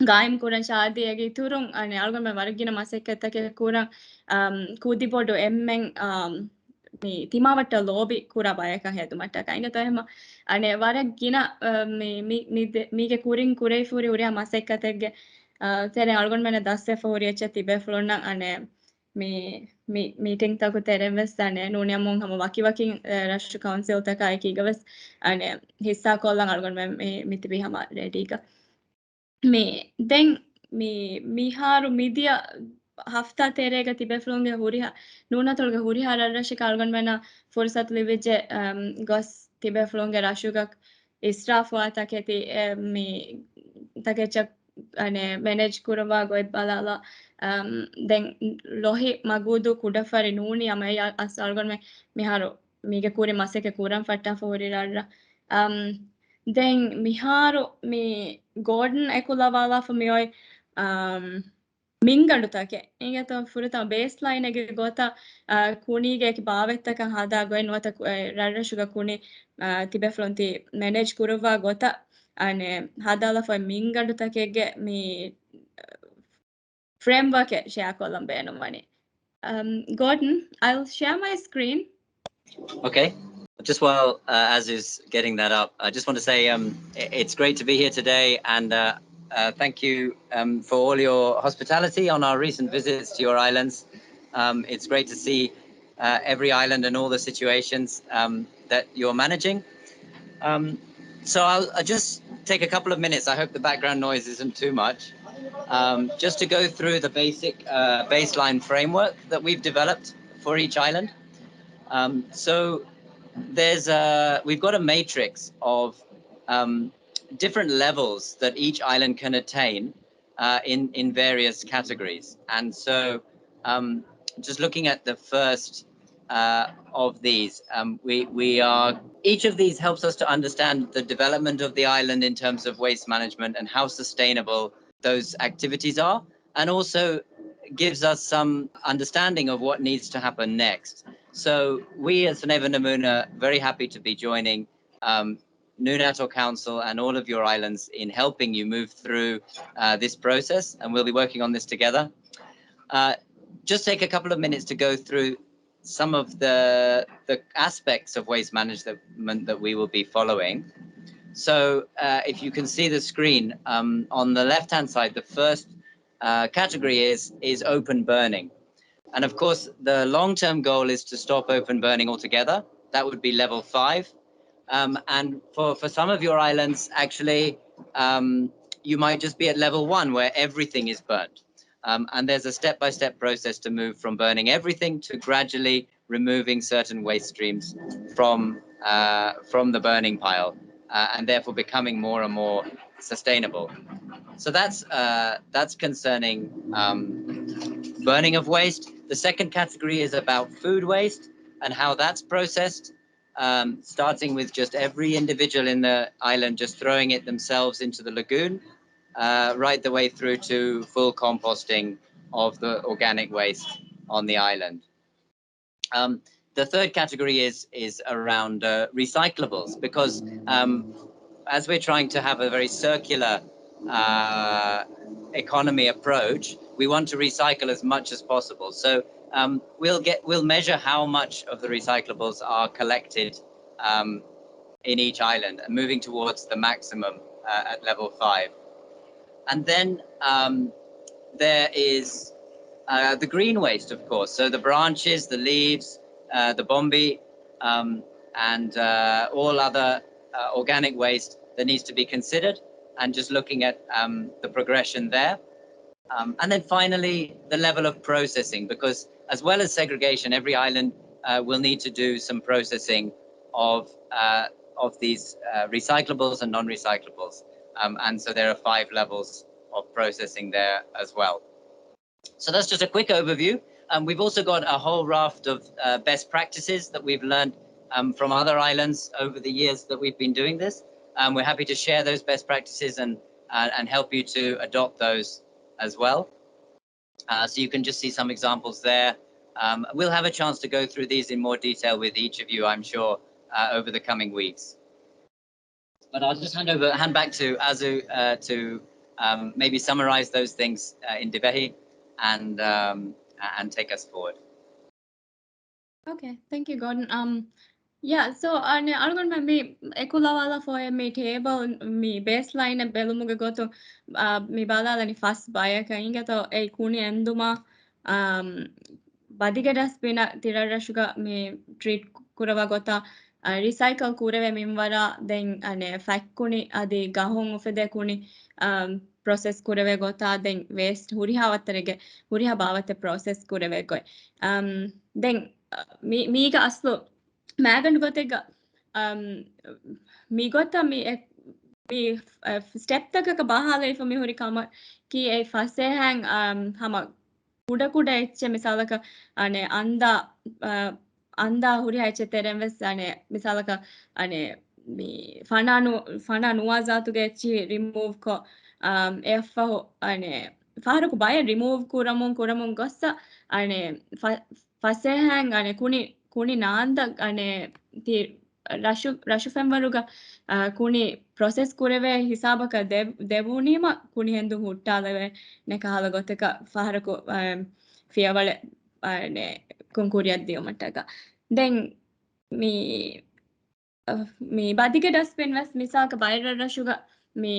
ގާއިމް ކުރަން ޝާދީއެއްގެ އިތުރުން، އަނެ، އަޅުގަނޑުމެން ވަރަށް ގިނަ މަސައްކަތްތަކެއް ކުރަން، އަމް، ކުދި ބޮޑު އެންމެން، އަމް، މި ތިމާވައްޓަށް ލޯބި ކުރާ ބަޔަކަށް ހެދުމަށްޓަކައި. އިނގޭތޯ އެހެންމަ، އަނެ، ވަރަށް ގިނަ، އަ، މި، މި، މި ދެ-، މީގެ ކުރިން ކުރެވިފަ ހުރި ހުރިހާ މަސައްކަތެއްގެ، އަ، ތެރެއިން އަޅުގަނޑުމެންނަށް ދަސްވެފަ ހުރި އެއްޗެއް ތިބޭފުޅުންނަށް، އަނެ، މި، މި މީޓިންތަކު ތެރެއިން ވެސް، އަނެ، ނޫނީ އަމުން ހަމަ ވަކިވަކިން، އަ، ރަށު ކައުންސިލްތަކާ އެކީގަ ވެސް، އަނެ، ހިއްސާކޮށްލަން އަޅުގަނޑުމެން މި، މި ތިބީ ހަމަ ރެޑީގަ. މި، ދެން މި، މިހާރު މިދިޔަ ހަފްތާ ތެރޭގަ ތިބޭފުޅުންގެ ހުރިހާ، ނޫނަތޮޅުގެ ހުރިހާ ރަށްރަށަކަށް އަޅުގަނޑުމެންނަށް ފުރުސަތު ލިބިއްޖެ، އަމް، ގޮސް ތިބޭފުޅުންގެ ރަށުގަ އިސްރާފުވާ ތަކެތި، އެ، މި ތަކެއްޗަށް، އަނެ، މެނޭޖް ކުރައްވާ ގޮތް ބަލާލާ، އަމް، ދެން ލޮހި މަގޫދޫ ކުޑަފަރި ނޫނީ އަމަ އެ އަސް އަޅުގަނޑުމެން މިހާރު މީގެ ކުރި މަސައްކަތް ކުރަން ފައްޓާފަ ހުރި ރަށްރަށް. އަމް، ދެން މިހާރު މި ގޯޑަން އެކުލަވާލާފަ މިއޮތް، އަމް، މިންގަނޑުތަކެއް. އިނގޭތޯ ފުރަތަމަ ބޭސްލައިނެއްގެ ގޮތަށް، އަ، ކުނީގެ އެކި ބާވަތްތަކަށް ހަދާ ގޮތް ނުވަތަ ކު-، އެ، ރަށްރަށުގަ ކުނި، އަ، ތިބޭފުޅުން ތި މެނޭޖް ކުރައްވާ ގޮތަށް، އަނެ، ހަދާލާފަ މިންގަނޑުތަކެއްގެ މި، އަ، ފްރޭމްވަރކެއް ޝެއާކޮށްލަން ބޭނުންވަނީ. Um, Gordon, I'll share my screen. Okay. Just while, uh, Az is getting that up, I just want to say, um, i-, it's great to be here today, and, uh, uh, thank you, um, for all your hospitality on our recent visits to your islands. Um, it's great to see, uh, every island and all the situations, um, that you're managing. Um, so I'll, I'll just take a couple of minutes. I hope the background noise isn't too much. Um, just to go through the basic, uh, baseline framework that we've developed for each island. Um, so there's a, we've got a matrix of, um, different levels that each island can attain, uh, in, in various categories. And so, um, just looking at the first, uh, of these, um, we, we are, each of these helps us to understand the development of the island in terms of waste management and how sustainable those activities are, and also gives us some understanding of what needs to happen next. So we at Soneva Namuna are very happy to be joining, um, Nunatal Council and all of your islands in helping you move through, uh, this process, and we'll be working on this together. Uh, just take a couple of minutes to go through some of the, the aspects of waste management that we will be following. So, uh, if you can see the screen, um, on the left-hand side, the first, uh, category is, is open burning. And of course, the long-term goal is to stop open burning altogether. That would be level five. Um, and for, for some of your islands, actually, um, you might just be at level one, where everything is burned. Um, and there's a step-by-step process to move from burning everything to gradually removing certain waste streams from, uh, from the burning pile, uh, and therefore becoming more and more sustainable. So that's, uh, that's concerning, um, burning of waste. The second category is about food waste and how that's processed. um, starting with just every individual in the island just throwing it themselves into the lagoon, uh, right the way through to full composting of the organic waste on the island. Um, the third category is is around uh, recyclables, because um, as we're trying to have a very circular uh, economy approach, we want to recycle as much as possible. So um, we'll get we'll measure how much of the recyclables are collected um, in each island, and moving towards the maximum uh, at level five. And then um, there is uh, the green waste, of course. So the branches, the leaves, uh, the bombi, um, and uh, all other uh, organic waste that needs to be considered, and just looking at um, the progression there. Um, and then finally, the level of processing, because as well as segregation, every island uh, will need to do some processing of uh, of these uh, recyclables and non-recyclables. Um, and so there are five levels of processing there as well. So that's just a quick overview. Um, we've also got a whole raft of uh, best practices that we've learned um, from other islands over the years that we've been doing this. Um, we're happy to share those best practices and uh, and help you to adopt those as well. Uh, so you can just see some examples there. Um, we'll have a chance to go through these in more detail with each of you, I'm sure, uh, over the coming weeks. But I'll just hand over, hand back to Azu uh, to um, maybe summarize those things uh, in Divehi and um, and take us forward. Okay, thank you, Gordon. Um, yeah, so އަނެ އަޅުގަނޑުމެން މި އެކުލަވާލާފަ މި ޓޭބަލް މި ބޭސް ލައިނަށް ބެލުމުގެ ގޮތުން މި ބަލާލަނީ ފަސް ބަޔަކަށް އިނގޭތޯ އެ ކުނި އެންދުމަށް ބަދިގެ ޑަސްބިނަށް ތިރަށްރަށުގަ މި ޓްރީޓް ކުރަވާ ގޮތަށް ރިސައިކަލް ކުރެވޭ މިންވަރާ ދެން އަނެ ފަތްކުނި އަދި ގަހުން އުފެދޭ ކުނި ޕްރޮސެސް ކުރެވޭ ގޮތާ ދެން ވޭސްޓް ހުރިހާ ވައްތަރެއްގެ ހުރިހާ ބާވަތެއް ޕްރޮސެސް ކުރެވޭ ގޮތް. ދެން މީގަ އަސްލު މައިގަނޑު ގޮތެއްގަ މިގޮތަށް މި މި ސްޓެޕްތަކަކަށް ބަހާލައިފަ މި ހުރި ކަމަކީ އެ ފަސޭހައިން ހަމަ ކުޑަކުޑަ އެއްޗެއް މިސާލަކަށް އަނެ އަންދާ އަންދާ ހުރިހާ އެއްޗެއް ތެރެން ވެސް އަނެ މިސާލަކަށް އަނެ މި ފަނާ ނު ފަނާ ނުވާ ޒާތުގެ އެއްޗިހި ރިމޫވް ކޮށް އެއަށްފަހު އަނެ ފަހަރަކު ބައެއް ރިމޫވް ކުރަމުން ކުރަމުން ގޮއްސަ އަނެ ފަ ފަސޭހައިން އަނެ ކުނި ކުނި ނާންދަ އަނެ ތި ރަށު ރަށު ފެންވަރުގަ ކުނި ޕްރޮސެސް ކުރެވޭ ހިސާބަކަށް ދެ ދެވުނީމަ ކުނި ހެނދުން ހުއްޓާލެވޭނެ ކަހަލަ ގޮތަކަށް ފަހަރަކު ފިޔަވަޅެއް ކުން ކުރިއަށް ދިޔުމަށްޓަކަ. ދެން މި މި ބަދިގެ ޑަސްބިން ވެސް މިސާލަކަށް ބައެއް ރަށްރަށުގަ މި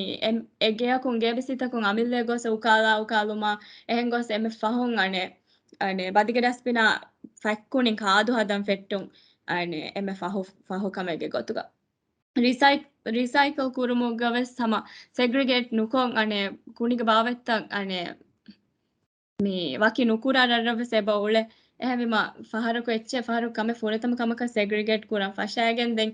އެ ގެއަކުން ގޭބިސީތަކުން އަމިއްލައަށް ގޮސް އުކާލާ އުކާލުމާ އެހެން ގޮސް އެންމެ ފަހުން އަނެ އަނެ ބަދިގެ ޑަސްބިނާ ފަތްކުނި ކާދު ހަދަން ފެއްޓުން އަނެ އެންމެ ފަހު ފަހު ކަމެއްގެ ގޮތުގަ. ރިސައި ރިސައިކަލް ކުރުމުގަ ވެސް ހަމަ ސެގްރިގޭޓް ނުކޮށް އަނެ ކުނިގެ ބާވަތްތައް އަނެ މި ވަކި ނުކުރާ ރަށްރަށް ވެސް އެބަ އުޅޭ. އެހެންވީމަ ފަހަރަކު އެއްޗެއް ފަހަރަކު ކަމެއް ފުރަތަމަ ކަމަކަށް ސެގްރިގޭޓް ކުރަން ފަށައިގެން ދެން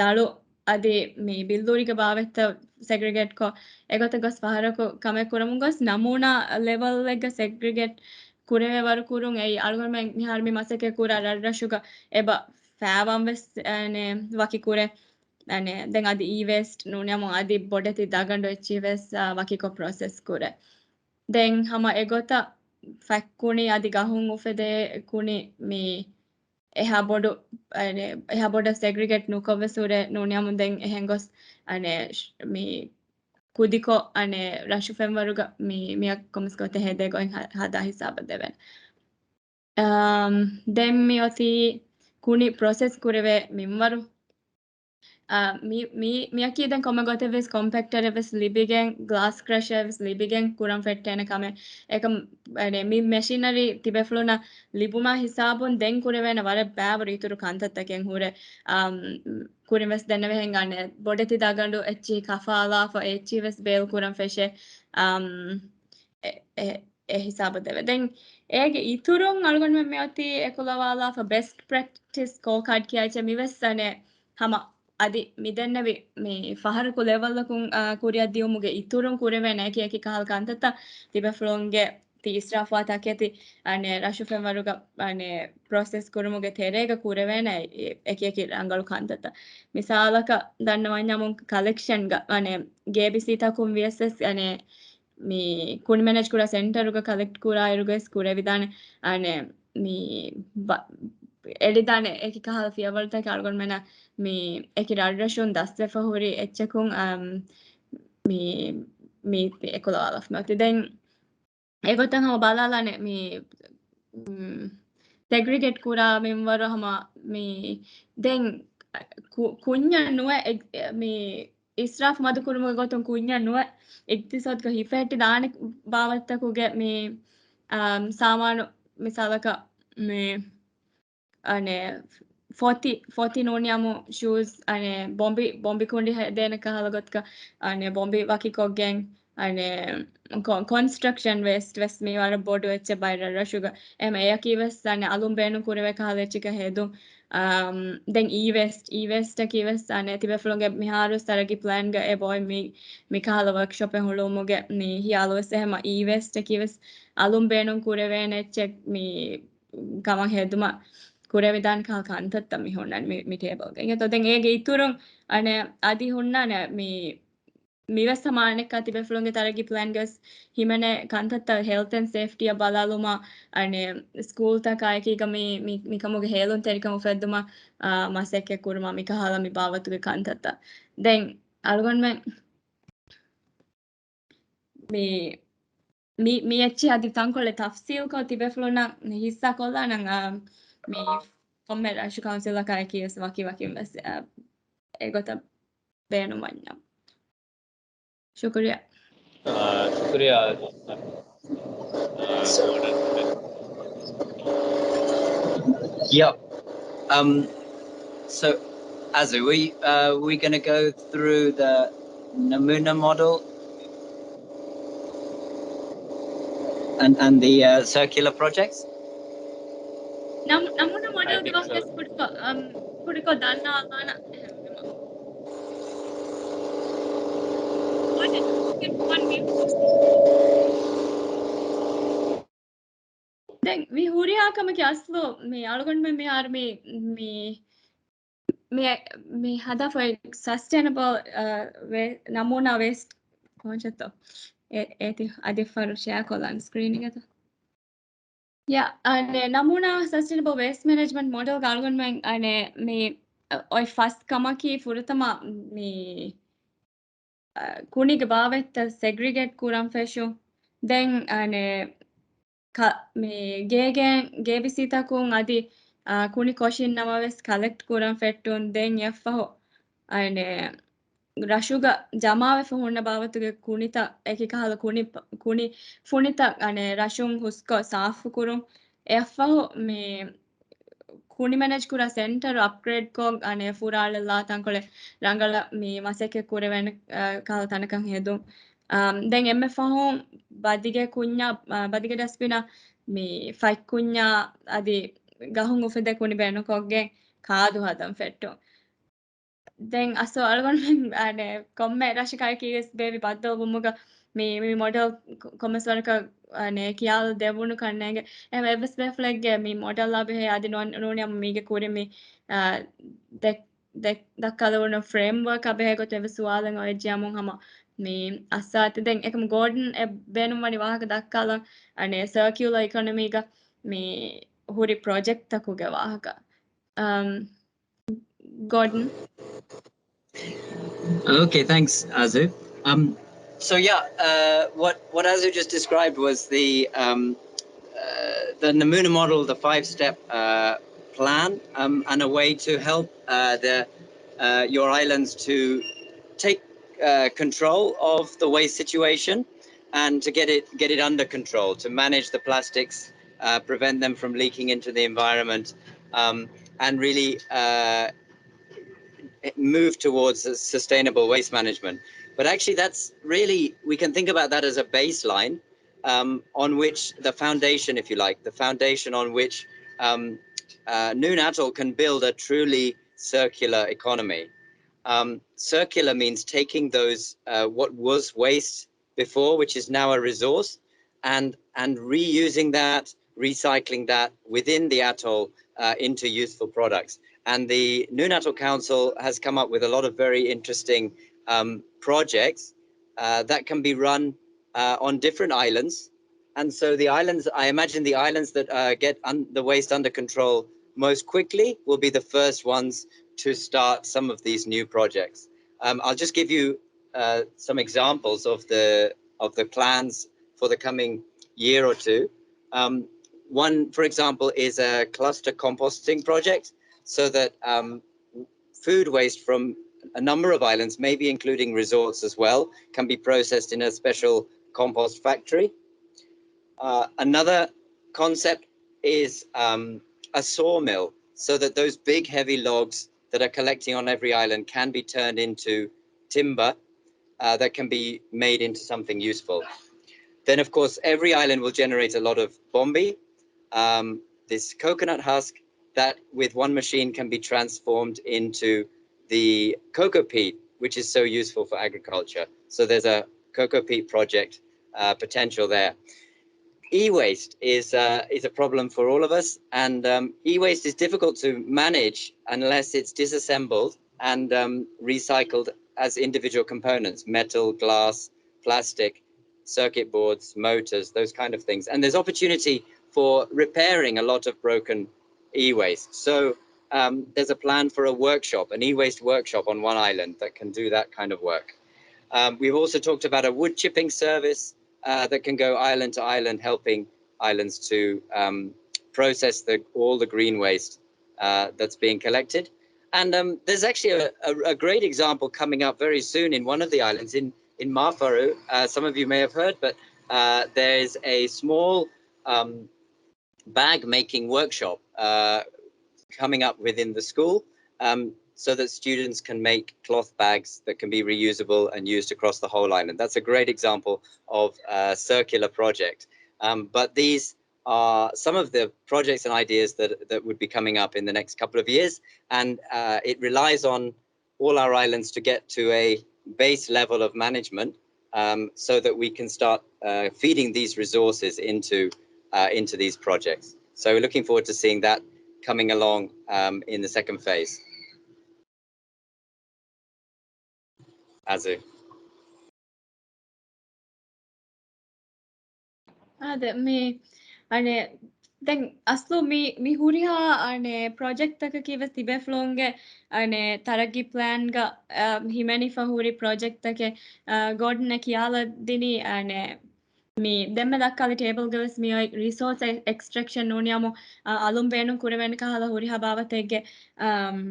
ދަޅު އަދި މި ބިއްލޫރީގެ ބާވަތްތައް ސެގްރިގޭޓް ކޮށް އެގޮތަށް ގޮސް ފަހަރަކު ކަމެއް ކުރަމުން ގޮސް ނަމޫނާ ލެވަލްއެއްގަ ސެގްރިގޭޓް ކުރެވޭ ވަރު ކުރުން އެއީ އަޅުގަނޑުމެން މިހާރު މި މަސައްކަތް ކުރާ ރަށްރަށުގަ އެބަ ފައިވާން ވެސް ވަކި ކުރޭ. ދެން އަދި އީ ވޭސްޓް ނޫނިއަމު އަދި ބޮޑެތި ދަގަނޑު އެއްޗިހި ވެސް ވަކިކޮށް ޕްރޮސެސް ކުރޭ. ދެން ހަމަ އެގޮތަށް ފަތްކުނި އަދި ގަހުން އުފެދޭ ކުނި މި އެހާ ބޮޑު އެހާ ބޮޑަށް ސެގްރިގޭޓް ނުކޮށް ވެސް ހުރޭ ނޫނިއަމު ދެން އެހެން ގޮސް އަނެ މި ކުދިކޮށް އަނެ ރަށު ފެންވަރުގަ މި މިއަށް ކޮމިސް ގޮތެއް ހެދޭ ގޮތް ހަ- ހަދާ ހިސާބަށް ދެވެން. އަމް، ދެން މި އޮތީ ކުނި ޕްރޮސެސް ކުރެވޭ މިންވަރު. އާ، މި މި މިއަކީ ދެން ކޮންމެ ގޮތެއް ވެސް ކޮމްޕެކްޓަރެއް ވެސް ލިބިގެން ގްލާސް ކްރަޝަރެއް ވެސް ލިބިގެން ކުރަން ފެއްޓޭނެ ކަމެއް. އެކަމް އަނެ މި މެޝިނަރީ ތިބޭފުޅުންނަށް ލިބުމާ ހިސާބުން ދެން ކުރެވޭނެ ވަރަށް ބައިވަރު އިތުރު ކަންތައްތަކެއް ހުރޭ. އަމް، ކުރިން ވެސް ދެންނެވިހެން އަނެ ބޮޑެތި ދަގަނޑު އެއްޗިހި ކަފާލާފަ އެއްޗިހި ވެސް ބޭލް ކުރަން ފެށޭ. އަމް، އެ އެ އެ ހިސާބަށް ދެވޭ. ދެން އޭގެ އިތުރުން އަޅުގަނޑުމެން މިއޮތީ އެކުލަވާލާފަ ބެސްޓް ޕްރެކްޓިސް ސްކޯ ކާޑް ކިޔާ އެއްޗެއް މިވެސް އަނެ ހަމަ އަދި މިދެންނެވި މި ފަހަރަކު ލެވަލްއަކުން، އާ، ކުރިއަށް ދިޔުމުގެ އިތުރުން ކުރެވޭނެ އެކި އެކި ކަހަލަ ކަންތައްތައް ތިބޭފުޅުންގެ ތި އިސްރާފާ ތަކެތި އަނެ ރަށު ފެންވަރުގަ އަނެ ޕްރޮސެސް ކުރުމުގެ ތެރޭގަ ކުރެވޭނެ އެ-، އެކި އެކި ރަނގަޅު ކަންތައްތައް. މިސާލަކަށް ދަންނަވަންޏާމު ކަލެކްޝަންގަ އަނެ ގޭބިސީތަކުން ވިޔަސް ވެސް އަނެ މި ކުނި މެނޭޖް ކުރާ ސެންޓަރުގަ ކަލެކްޓް ކުރާއިރުގަސް ކުރެވިދާނެ އަނެ މި ބަ-، އެޅިދާނެ އެކި ކަހަލަ ފިޔަވަޅުތަކެއް އަޅުގަނޑުމެނަށް މި އެކި ރަށްރަށުން ދަސްވެފަ ހުރި އެއްޗަކުން، އަމް، މި، މި އެކުލަވާލަފަ މިއޮތީ. ދެން އެގޮތަށް ހަމަ ބަލާލާނެ މި، މް، ސެގްރިގޭޓް ކުރާ މިންވަރު ހަމަ މި ދެން ކު-، ކުންޏަށް ނުވެ އެ-، މި އިސްރާފް މަދުކުރުމުގެ ގޮތުން ކުންޏަށް ނުވެ އިގްތިސޯދުގަ ހިފެހެއްޓި ދާނެ ބާވަތްތަކުގެ މި، އަމް، ސާމާނު މިސާލަކަށް މި އަނެ ފޮތި، ފޮތި ނޫނިއްޔާމު ޝޫޒް، އަނެ ބޮމްބި، ބޮމްބި ކުނޑި ހެދޭނެ ކަހަލަ ގޮތަކަށް، އަނެ ބޮމްބި ވަކިކޮށްގެން، އަނެ ކޮ-، ކޮންސްޓްރަކްޝަން ވޭސްޓް ވެސް މި ވަރަށް ބޮޑު އެއްޗެއް ބައި ރަށްރަށުގަ. އެހެން އެއަކީ ވެސް އަނެ އަލުން ބޭނުން ކުރެވޭ ކަހަލަ އެއްޗަކަށް ހެދުން. އަމް، ދެން އީ ވޭސްޓް، އީ ވޭސްޓް އަކީ ވެސް އަނެ ތިބޭފުޅުންގެ މިހާރު ތަރައްގީ ޕްލޭންގަ އެބައޮތް މި، މި ކަހަލަ ވަރކްޝޮޕެއް ހުޅުވުމުގެ މި ހިޔާލު ވެސް. އެހެމަ އީ ވޭސްޓް އަކީ ވެސް އަލުން ބޭނުން ކުރެވޭނެ އެއްޗެއް މި ކަމަށް ހެދުމަށް ކުރެވިދާނެ ކަހަލަ ކަންތައްތައް މި ހުންނާނެ މި، މި ޓޭބަލްގަ. އިނގޭތޯ ދެން އޭގެ އިތުރުން އަނެ އަދި ހުންނާނެ މި، މިވެސް ހަމަ އަނެއްކާ ތިބޭފުޅުންގެ ތަރައްގީ ޕްލޭންގަސް ހިމެނޭ ކަންތައްތައް ހެލްތް އެންޑް ސޭފްޓީއަށް ބަލާލުމަށް އަނެ ސްކޫލްތަކާ އެކީގަ މި، މި، މިކަމުގެ ހޭލުންތެރިކަން އުފެއްދުމަށް، އާ، މަސައްކަތް ކުރުމަށް މި ކަހަލަ މި ބާވަތުގެ ކަންތައްތައް. ދެން އަޅުގަނޑުމެން މި، މި، މި އެއްޗި އަދި ތަންކޮޅެއް ތަފްސީލްކޮށް ތިބޭފުޅުންނަށް ހިއްސާ ކޮށްލާނަން، އާ، މި ކޮންމެ ރަށު ކައުންސިލަކާ އެކީ ވެސް ވަކި ވަކިން ވެސް، އާ، އެގޮތަށް ބޭނުންވަންޏާ. ޝުކުރިއްޔާ. އާ، ޝުކުރިއްޔާ. Yep. Um, so, Azu, we, uh, we gonna go through the Namuna model and, and the, uh, circular projects? ނަމު-، ނަމޫނާ މޮޑެލްގެ ވާހަކަ ކުޑަކޮށް، އަމް، ކުޑަކޮށް ދަންނަވާލާނަ. ދެން މި ހުރިހާ ކަމަކީ އަސްލު މި އަޅުގަނޑުމެން މިހާރު މި، މި، މި، މި ހަދާފައި ސަސްޓެނަބަލް، އަ، ވޭ-، ނަމޫނާ ވޭސްޓް ކޯންޗެއްތޯ؟ އެ-، އޭތި އަދި ފަރު ޝެއާ ކޮށްލާން ސްކްރީނިންގެތޯ؟ ޔާ، އަނެ، ނަމޫނާ ސަސްޓެނަބަލް ވޭސްޓް މެނޭޖްމަންޓް މޮޑެލްގަ އަޅުގަނޑުމެން، އަނެ، މި، އަ، އޮތް ފަސް ކަމަކީ ފުރަތަމަ މި، އަ، ކުނިގެ ބާވަތްތައް ސެގްރިގޭޓް ކުރަން ފެށުން. ދެން، އަނެ، ކަ-، މި ގޭގެ، ގޭބިސީތަކުން އަދި، އާ، ކުނި ކޮށިން ނަމަވެސް ކަލެކްޓް ކުރަން ފެއްޓުން. ދެން އެއަށްފަހު، އަނެ، ރަށުގަ ޖަމާވެފަ ހުންނަ ބާވަތުގެ ކުނިތައް، އެކި ކަހަލަ ކުނި، ކުނި ފުނިތައް، އަނެ، ރަށުން ހުސްކޮށް ސާފުކުރުން. އެއަށްފަހު މި ކުނި މެނޭޖް ކުރާ ސެންޓަރު އަޕްގްރޭޑްކޮށް، އަނެ، ފުރާޅެއްލާ ތަންކޮޅެއް ރަނގަޅަށް މި މަސައްކަތް ކުރެވޭނެ، އަ، ކަހަލަ ތަނަކަށް ހެދުން. އަ، ދެން އެންމެ ފަހުން ބަދިގެ ކުންޏާ، އަ، ބަދިގެ ޑަސްބިނަށް މި ފަތްކުންޏާ އަދި ގަހުން އުފެދޭ ކުނި ބޭނުންކޮށްގެން ކާދު ހަދަން ފެއްޓުން. ދެން އަސްލު އަޅުގަނޑުމެން، އަނެ، ކޮންމެ ރަށަކާއެކީ ވެސް ބޭއްވި ބައްދަލުވުމުގަ މި، މި މޮޑެލް ކޮ-، ކޮންމެސް ވަރަކަށް، އަނެ، ކިޔާލަ ދެވުނު ކަންނޭނގެ. އެހެން އެއްވެސް ބޭފުޅެއްގެ މި މޮޑެލްއާ ބެހޭ އަދި ނޫން، ނޫނީ މީގެ ކުރިން މި، އަ، ދެ-، ދެ-، ދައްކާލެވުނު ފްރޭމްވަރކާ ބެހޭ ގޮތުން އެއްވެސް ސުވާލެއް އޮވެއްޖިޔާމު ހަމަ މި އައްސާތި. ދެން އެކަމު ގޯޑަން އެ ބޭނުންވަނީ ވާހަކަ ދައްކާލަން، އަނެ، ސަރކިއުލަރ އިކޮނޮމީގަ މި ހުރި ޕްރޮޖެކްޓްތަކުގެ ވާހަކަ. އަމް، ގޯޑަން. Okay, thanks, Azu. Um, so yeah, uh, what, what Azu just described was the, um, uh, the Namuna model, the five-step, uh, plan, um, and a way to help, uh, the, uh, your islands to take, uh, control of the waste situation and to get it, get it under control, to manage the plastics, uh, prevent them from leaking into the environment, um, and really, uh, move towards a sustainable waste management. But actually, that's really, we can think about that as a baseline, um, on which the foundation, if you like, the foundation on which, um, uh, Nuun Atoll can build a truly circular economy. Um, circular means taking those, uh, what was waste before, which is now a resource, and and reusing that, recycling that within the atoll uh, into useful products. And the Nunatak Council has come up with a lot of very interesting um, projects uh, that can be run uh, on different islands. And so the islands, I imagine the islands that uh, get un- the waste under control most quickly will be the first ones to start some of these new projects. Um, I'll just give you uh, some examples of the of the plans for the coming year or two. Um, one, for example, is a cluster composting project, so that um, food waste from a number of islands, maybe including resorts as well, can be processed in a special compost factory. Uh, another concept is um, a sawmill, so that those big, heavy logs that are collecting on every island can be turned into timber uh, that can be made into something useful. Then, of course, every island will generate a lot of bombi, um, this coconut husk that with one machine can be transformed into the cocoa peat, which is so useful for agriculture. So there's a cocoa peat project uh, potential there. E-waste is uh, is a problem for all of us, and um, e-waste is difficult to manage unless it's disassembled and um, recycled as individual components: metal, glass, plastic, circuit boards, motors, those kind of things. And there's opportunity for repairing a lot of broken e-waste. So um, there's a plan for a workshop, an e-waste workshop on one island that can do that kind of work. Um, we've also talked about a wood chipping service uh, that can go island to island, helping islands to um, process the, all the green waste uh, that's being collected. And um, there's actually a, a, a, great example coming up very soon in one of the islands in, in Mafaru. Uh, some of you may have heard, but uh, there's a small um, bag making workshop uh, coming up within the school um, so that students can make cloth bags that can be reusable and used across the whole island. That's a great example of a circular project. Um, but these are some of the projects and ideas that, that would be coming up in the next couple of years. And uh, it relies on all our islands to get to a base level of management um, so that we can start uh, feeding these resources into, uh, into these projects. So we're looking forward to seeing that coming along um, in the second phase. Azu. އާދެ، މި، އަނެ، ދެން އަސްލު މި، މި ހުރިހާ، އަނެ، ޕްރޮޖެކްޓްތަކަކީ ވެސް ތިބޭފުޅުންގެ، އަނެ، ތަރައްގީ ޕްލޭންގަ، އަ، ހިމެނިފަ ހުރި ޕްރޮޖެކްޓްތަކެއް، އަ، ގޯޑްން ކިޔާލަދިނީ، އަނެ، މި ދެންމެ ދައްކާލި ޓޭބަލްގަ ވެސް މި އޮތް ރިސޯސް އެ-، އެކްސްޓްރެކްޝަން ނޫނިއްޔާމު، އަ، އަލުން ބޭނުން ކުރެވޭނެ ކަހަލަ ހުރިހާ ބާވަތެއްގެ، އަމް،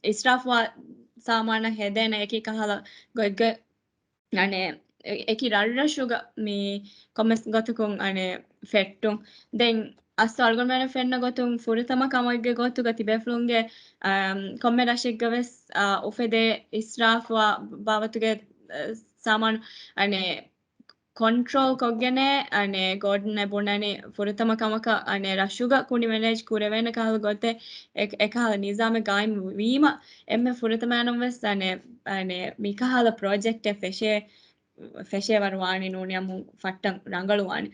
އިސްރާފުވާ ސާމާނަށް ހެދޭނެ އެކި ކަހަލަ ގޮތްގެ އަނެ، އެ-، އެކި ރަށްރަށުގަ މި ކޮންމެސް ގޮތަކުން އަނެ ފެއްޓުން. ދެން އަސްލު އަޅުގަނޑުމެން ފެންނަ ގޮތުން ފުރަތަމަ ކަމެއްގެ ގޮތުގަ ތިބޭފުޅުންގެ، އަމް، ކޮންމެ ރަށެއްގަ ވެސް، އާ، އުފެދޭ އިސްރާފުވާ ބާވަތުގެ، އަ، ސާމާނު އަނެ ކޮންޓްރޯލް ކޮށްގެނެ، އަނެ، ގޯޑްން ބުނަނީ ފުރަތަމަ ކަމަކަށް، އަނެ، ރަށުގަ ކުނި މެނޭޖް ކުރެވޭނެ ކަހަލަ ގޮތެއް، އެ-، އެކަހަލަ ނިޒާމެއް ގާއިމް ވީމަ، އެންމެ ފުރަތަމައިނުން ވެސް، އަނެ، އަނެ، މިކަހަލަ ޕްރޮޖެކްޓެއް ފެށޭ، ފެށޭ ވަރު ވާނީ ނޫނިއްޔާމު ފައްޓަން ރަނގަޅު ވާނީ.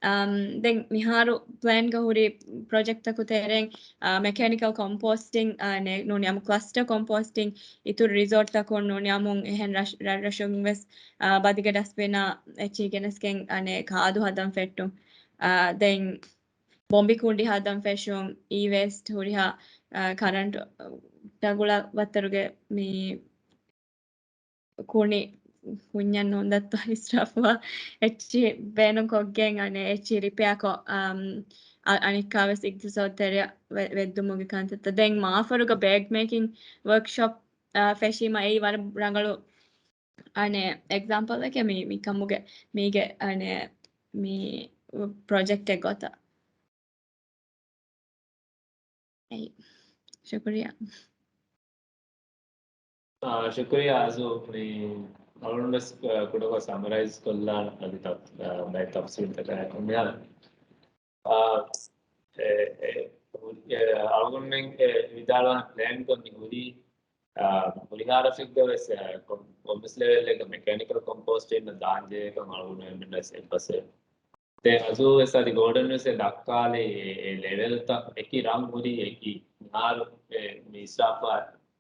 އަމް، ދެން މިހާރު ޕްލޭންގަ ހުރި ޕްރޮޖެކްޓްތަކު ތެރެއިން، އާ، މެކޭނިކަލް ކޮމްޕޯސްޓިން، އާ، ނޫނިއްޔާމު ކްލަސްޓަރ ކޮމްޕޯސްޓިން، އިތުރު ރިސޯޓްތަކުން ނޫނިއްޔާމު އެހެން ރަށް-، ރަށްރަށުން ވެސް، އާ، ބަދިގެ ޑަސްޓްބިނާ އެއްޗިހި ގެނެސްގެން، އަނެ، ކާދު ހަދަން ފެއްޓުން. އާ، ދެން ބޮމްބި ކުނޑި ހަދަން ފެށުން، އީ ވޭސްޓް ހުރިހާ، އާ، ކަރަންޓް ޓަގުޅަ ވައްތަރުގެ މި ކުނި ކުންޏެއް ނޫން ދައްތާ އިސްރާފުވާ އެއްޗިހި ބޭނުން ކޮށްގެން އަނެ އެއްޗިހި ރިޕެއާ ކޮށް، އަނެއްކާ ވެސް އިގްތިސޯދު ތެރެއަށް ވެ-، ވެއްދުމުގެ ކަންތައްތައް. ދެން މާފަރުގަ ބޭގް މޭކިން ވޯކްޝޮޕް، އާ، ފެށީމަ އެއީ ވަރަށް ރަނގަޅު، އަނެ، އެގްޒާމްޕަލްއެކޭ މި، މި ކަމުގެ، މީގެ، އަނެ، މި ޕްރޮޖެކްޓެއް ގޮތަށް. އެއް. ޝުކުރިއްޔާ. އާ، ޝުކުރިއްޔާ އަޒު. މި އަޅުގަނޑު ވެސް، އާ، ކުޑަކޮށް ސަމަރައިޒް ކޮށްލާނަން އަދި ތަފް-، އާ، ބައެއް ތަފްސީލްތަކާއި ކޮންމެހާ. އާ، އެ، އެ، އެ، އަޅުގަނޑުމެން އެ ވިދާޅުވާން ޕްލޭން ކޮށް މި ހުރީ، އާ، ހުރިހާ ރަށެއްގަ ވެސް، އާ، ކޮން-، ކޮންމެސް ލެވެލްއެއްގަ މެކޭނިކަލް ކޮމްޕޯސްޓިން ދާންޖެހޭ ކަމަށް އަޅުގަނޑުމެން ވެސް އެއްބަސްވެ. ދެން އަޒޫ ވެސް އަދި ގޯޑަން ވެސް އެ ދައްކާލި އެ، އެ ލެވެލްތައް އެކި ރަން ހުރީ އެކި މިހާރު އެ މި އިސްރާފާ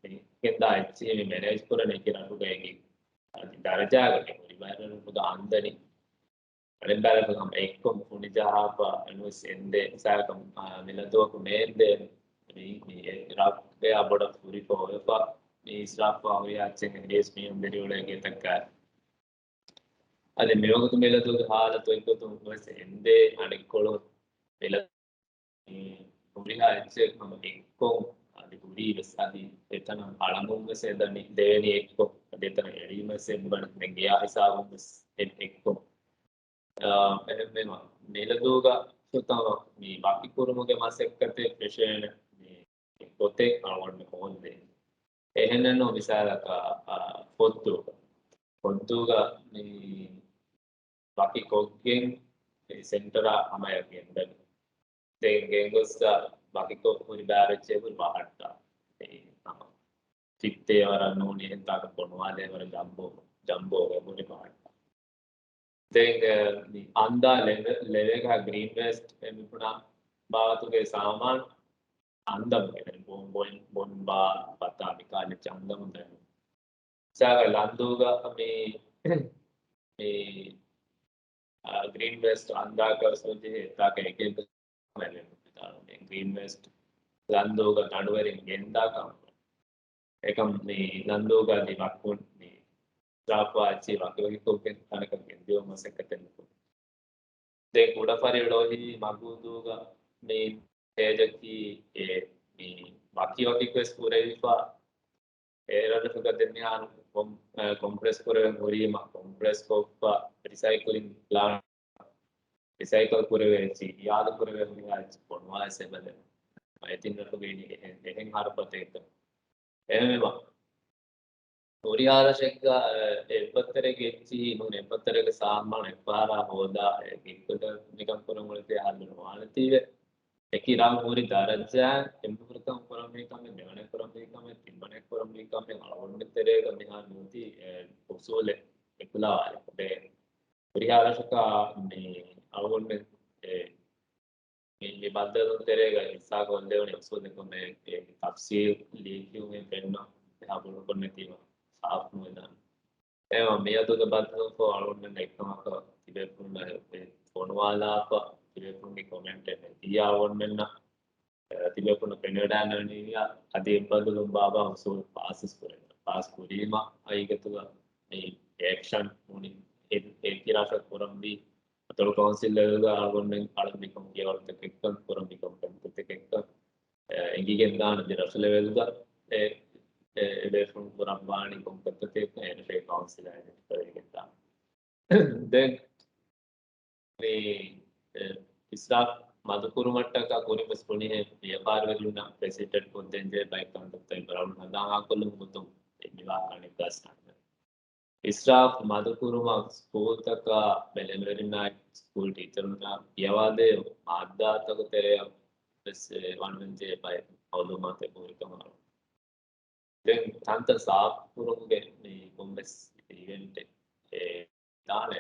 މި ގެންދާ އެއްޗިހި މި މެނޭޖް ކުރަން އެކި ރަންގެ އެކި އަދި ދަރަޖާގަ ހުރި ބައިރަށް ހުދަ އަންދަނީ. އަނެއްބައި ރަށުގަ ހަމަ އެއްކޮށް ފުނި ޖަހާފަ ނުވެސް އެނދޭ މިސާލަކަށް މި ލަދުވަކު މޭންދޭ މި ރަށްގެ ބޮޑަށް ފުރިފަ އޮވެފަ މި އިސްރާފާ ހުރިހާ އެއްޗެއް އެނގޭސް މީހުން ދެރިއުޅޭ ގެތަކާ. އަދި މިވަގުތު މިލަދުގެ ހާލަތު އެއްގޮތުން ވެސް އެނދޭ އަނެއްކޮޅު މިލަ ހުރިހާ އެއްޗެއް ހަމަ އެއްކޮށް އަދި ހުރީ ވެސް އަދި އެތަނަށް އަޅަމުން ވެސް އެދަނީ ދެވެނީ އެއްކޮށް އަދި އެތަނަށް އެޅީމަސް އެއްބަން ދެން ގެޔާ ހިސާބުން ވެސް އެއްކޮށް. އެހެންވީމަ މިލަދޫގަ ސުތަމަ މި ވަކިކުރުމުގެ މަސައްކަތެއް ފެށޭނެ މި ގޮތެއް އަޅުގަނޑު ހޯދޭ. އެހެނެއްނު މިސާލަކަށް ފޮއްދޫގަ ފޮއްދޫގަ މި ވަކި ކޮށްގެން ސެންޓަރާ ހަމަޔަށް ގެންދަނީ. ދެން ގެންގޮސްސަ ވަކިކޮށް ހުރި ބާރައްޗޭ ހުރި ބަހައްޓާ. އެ ހަމަ ތިއްތޭ ވަރަށް ނޫނީ އެހެން ތާކަށް ބޮނުވާލޭ ވަރަށް ޖަމްބޯ ޖަމްބޯގެ ހުރި ބަހައްޓާ. ދެން އަންދާ ލެވެ ލެވޭގަ ގްރީން ވޭސްޓް އެ މި ބުނާ ބާވަތުގެ ސާމާން އަންދަމުގެ ދެން ބޮން ބޮން ބޮން ބާ ބަތާ މިކާލެއްޗަށް އަންދަމު ދެން ސާގަ ލަންދޫގަ މި މި ގްރީން ވޭސްޓް އަންދާކަށް ސުޖެހޭ ތާކަ އެކެއް ގްރީން ވޭސްޓް ލަންދޫގަ ދަނޑުވެރިން ގެންދާ ކަމަށް. އެކަމް މި ލަންދޫގަ ދި ވަކުން މި ސާފުވާ އެއްޗި ވަކިވަކިކޮށްގެން ތަނަކަށް ގެންދިޔުމަށް މަސައްކަތެއް ނުކުރޭ. ދެން ކުޑަފަރި ޅޮހި މަގޫދޫގަ މި ސްޓޭޖަކީ އެ މި ވަކިވަކިކޮށް ވެސް ކުރެވިފަ އޭރަށް ފުގަ ދެން މިހާރު ކޮމް-، އެ، ކޮމްޕްރެސް ކުރެވެން ހުރީމަ، ކޮމްޕްރެސް ކޮށްފަ ރިސައިކްލިން ޕްލާންޓް، ރިސައިކަލް ކުރެވޭ އެއްޗި، އިއާދަ ކުރެވޭ ހުރިހާ އެއްޗި ބޮނުވާ އެސެބަލެ. އެތިން ރަށުގައި އެހެން، އެހެން ހަރަކާތެއް އެހެންވެ. ހުރިހާ ރަށެއްގަ، އެ، އެއްބައްތަރެއްގެ އެއްޗިހި ނޫން އެއްބައްތަރެއްގެ ސާމާނު އެއްފަހަރާ ހޯދާ، އެ، ގެއްކޮށް މިކަން ކުރަން އުޅެތީ ހައްލު ނުވާނެތީވެ. އެކި ރަށް ހުރި ދަރަޖައިން އެންމެ ފުރަތަމަ ކުރަންވީ ކަމެއް، ދެވަނަ ކުރަންވީ ކަމެއް، ތިންވަނަ ކުރަންވީ ކަމެއް އަޅުގަނޑު ތެރޭގަ މިހާރު ނުވަތީ، އެ، އުސޫލެއް އެކުލަވާލެ. އެ، ހުރިހާ ރަށަކަށް މި އަޅުގަނޑު އެ، މި، މި ބައްދަލު ތެރޭގަ ހިއްސާ ކޮށްލެވުނީ އުސޫލެއް ކޮންމެ އެ، ތަފްސީލް ލިޔެކިޔުމެއް ފެންނަ އެހާ ބޮޑުކޮށް ނެތީމަ ސާފު ނުވެދާނެ. އެވަ މިއަދުގެ ބައްދަލުކޮށް އަޅުގަނޑުމެން އެއްކަމަކަށް ތިބޭފުޅުންނަށް ފޮނުވާލާފަ، ތިބޭފުޅުންގެ ކޮމެންޓެއް ދިޔަ އަޅުގަނޑުމެންނަށް، އެ، ތިބޭފުޅުން ފެނިވަޑައިގަންނަވަނީ އަދި އެއްބަދަލުން ބާބާ އުސޫލު ޕާސް ކުރޭ. ޕާސް ކުރީމަ އައިގެތުގަ މި އެކްޝަން ނޫނީ އެ، އެކި ރަށަށް ކުރަންވީ އަތޮޅު ކައުންސިލް ލެވެލްގަ އަޅުގަނޑުމެން އަޅަންވީ ކޮން ކިޔަވަޅުތަކެއްކަން ކުރަންވީ ކޮން ކަންތައްތަކެއްކަން އެ، އެނގިގެންދާނެ ދެ ރަށު ލެވެލްގަ އެ، އެ، އެ ބޭފުޅުން ކުރަންވާނީ ކޮން ކަންތައްތަކެއްކަން އެ ރަށެއް ކައުންސިލާ އެ ދެން މި، އެ، އިސްރާފް މަދުކުރުމަށްޓަކާ ކުރިންވެސް ބުނިހެން ވިޔަފާރިވެރިންނަށް ފެސިލިޓޭޓް ކޮށްދޭންޖެހޭ ބައެއް ކަންތައްތައް އެބަ ރަނގަޅު ހަނދާން ހާކޮށްލުމުގެ ގޮތުން މިވާ ކަންތައް އިސްރާފް މަދުކުރުމަށް ސްކޫލްތަކާ ބެލެނިވެރިންނާއި ސްކޫލް ޓީޗަރުންނާ ކިޔަވާދޭ މާއްދާތަކުގެ ތެރެއަށް ވެސް ވަންނަންޖެހޭ ބައެއް މައުލޫމާތެއް ހުރިކަމަށް. ދެން ތަންތަން ސާފުކުރުމުގެ މި ކޮންމެސް އިވެންޓެއް އެ ދާނެ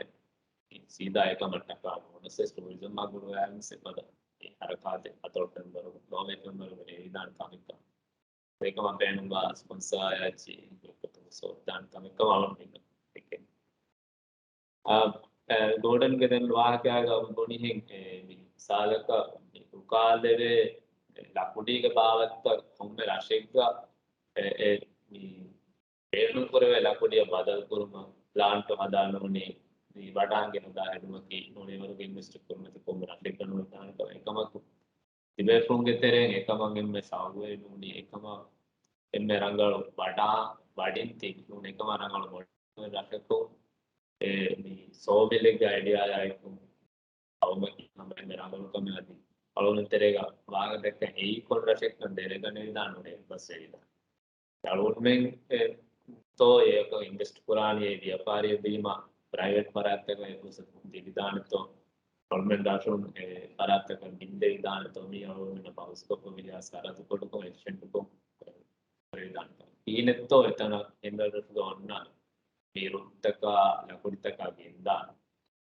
ސީދާ އެކަމަށްޓަކާ ނޫނަސް ޓޫރިޒަމްއާ ގުޅުވާގެން ސެފަދަ އެ ހަރަކާތެއް އަތޮޅު ފެންވަރު ލޯމެ ފެންވަރު ރޭވިދާން ކަމެއްކަން. އެކަމަށް ބޭނުންވާ ސްޕޮންސާއާ އެއްޗި ގުރުޕްތަކުން ސޯދާން ކަމެއްކަމަށް އަޅުގަނޑު ހިނގަން. އެކެއް. އާ، އެ، ގޯޑަންގެ ދެން ވާހަކައިގަ ބުނިހެން، އެ، މި ސާލަކަށް މި ހުކާލެވޭ، އެ، ލަކުޑީގެ ބާވަތްތައް ކޮންމެ ރަށެއްގަ، އެ، އެ، މި ބޭނުންކުރެވޭ ލަކުޑިއަށް ބަދަލުކުރުމަށް ޕްލާންޓު ހަދާ ނޫނީ، މި ވަޑާންގެ ހަދާ ހެދުމަކީ ނޫނީ އެވަރުގެ އިންވެސްޓް ކުރުމަތި ކޮންމެ ރަށެއްގަ ނުވެދާނެ ކަމެއް. އެކަމަކު، ތިބޭފުޅުންގެ ތެރެއިން އެކަމަށް އެންމެ ސައުވެ ނޫނީ އެކަމަށް އެންމެ ރަނގަޅު ވަޑާ، ވަޑިން ތި ނޫނީ އެކަމަށް ރަނގަޅު މޮޑެލް ރަށަކުން އެ މި ސޯވިލެއްގެ އައިޑިއާއާއެކު އަޅުމަކީ ހަމަ އެންމެ ރަނގަޅު ކަމެއް އަދި އަޅުގަނޑު ތެރޭގަ ވާހަކަ ދައްކަން އެއީ ކޮން ރަށެއްކަން ދެނެގަނެވިދާނެ އެއްބަސްވެވިދާނެ. އަޅުގަނޑުމެން އެ ތޯ އެއަކަށް އިންވެސްޓް ކުރާނީ އެ ވިޔަފާރިއެއް ވީމަ ޕްރައިވެޓް ފަރާތްތަކަށް އެ ފުރުސަތު ދެވިދާނެތޯ؟ އަޅުމެން ރަށުން އެ ފަރާތްތަކަށް ގެންދެވިދާނެތޯ؟ މީ އަޅުގަނޑުމެންނަށް ބަހުސްކޮށްފަ ވިޔާ ސަރަހައްދު ކޮޑުކޮށް އެކްސްޓެންޑްކޮށް ކުރެވިދާނެތޯ؟ ކިހިނެއްތޯ އެތަނަށް އެންމެ ރަށުގަ އޮންނަ މި ރުއްތަކާ ލަކުޑިތަކާ ގެންދާނެ.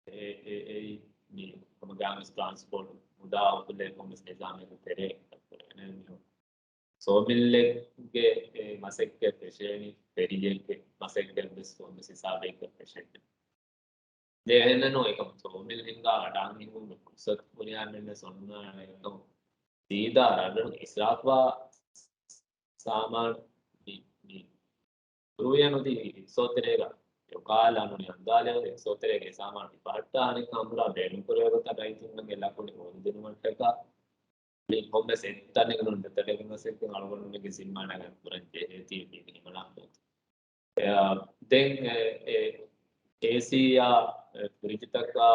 އެ، އެ، އެއީ މި ކޮމަގާމިސް ޓްރާންސްޕޯޓް މުދާ އުފުލޭ ކޮމިސް ނިޒާމެއްގެ ތެރޭ ސޯމިލްއެއްގެ މަސައްކަތް ފެށޭނީ، ފެރިއެއްގެ މަސައްކަތް ވެސް ކޮންމެސް ހިސާބެއްގެ ފެށެއް ދޭހެންނެއް ނޫން. އެކަމަ ސޯމިލް ހިންގާ އަޑާން ހިންގުމުގެ ފުރުސަތު ހުރިހާ މެންނަށް އޮންނާނެ އެކަމަށް ސީދާ ރަށްރަށުގެ އިސްރާފާ ސާމާނު މި، މި ކުރުވިޔަނުދީ އެކްސޯތެރޭގަ އޮކާލާ ނޫނީ އަންދާލެވުނު އެކްސޯތެރޭގެ ސާމާނު މި ފަހައްޓާ އަނެއްކާ ހަމުރާ ބޭނުންކުރެވޭ ގޮތަށް ރައްޔިތުންނަށް އެ ލަކުޑި ހޯދިދިނުމަށްޓަކާ މި ކޮންމެސް އެއްތަނެއް ނޫން ދެތަނެއް މަސައްކަތް އަޅުގަނޑުމެންގެ ޒިންމާ ނަގަން ކުރަން ޖެހޭތީ މީގެ ހިމަނާ ގޮތު. އެ، ދެން އެ، އެ، އޭސީއާ، އެ، ފްރިޖްތަކާ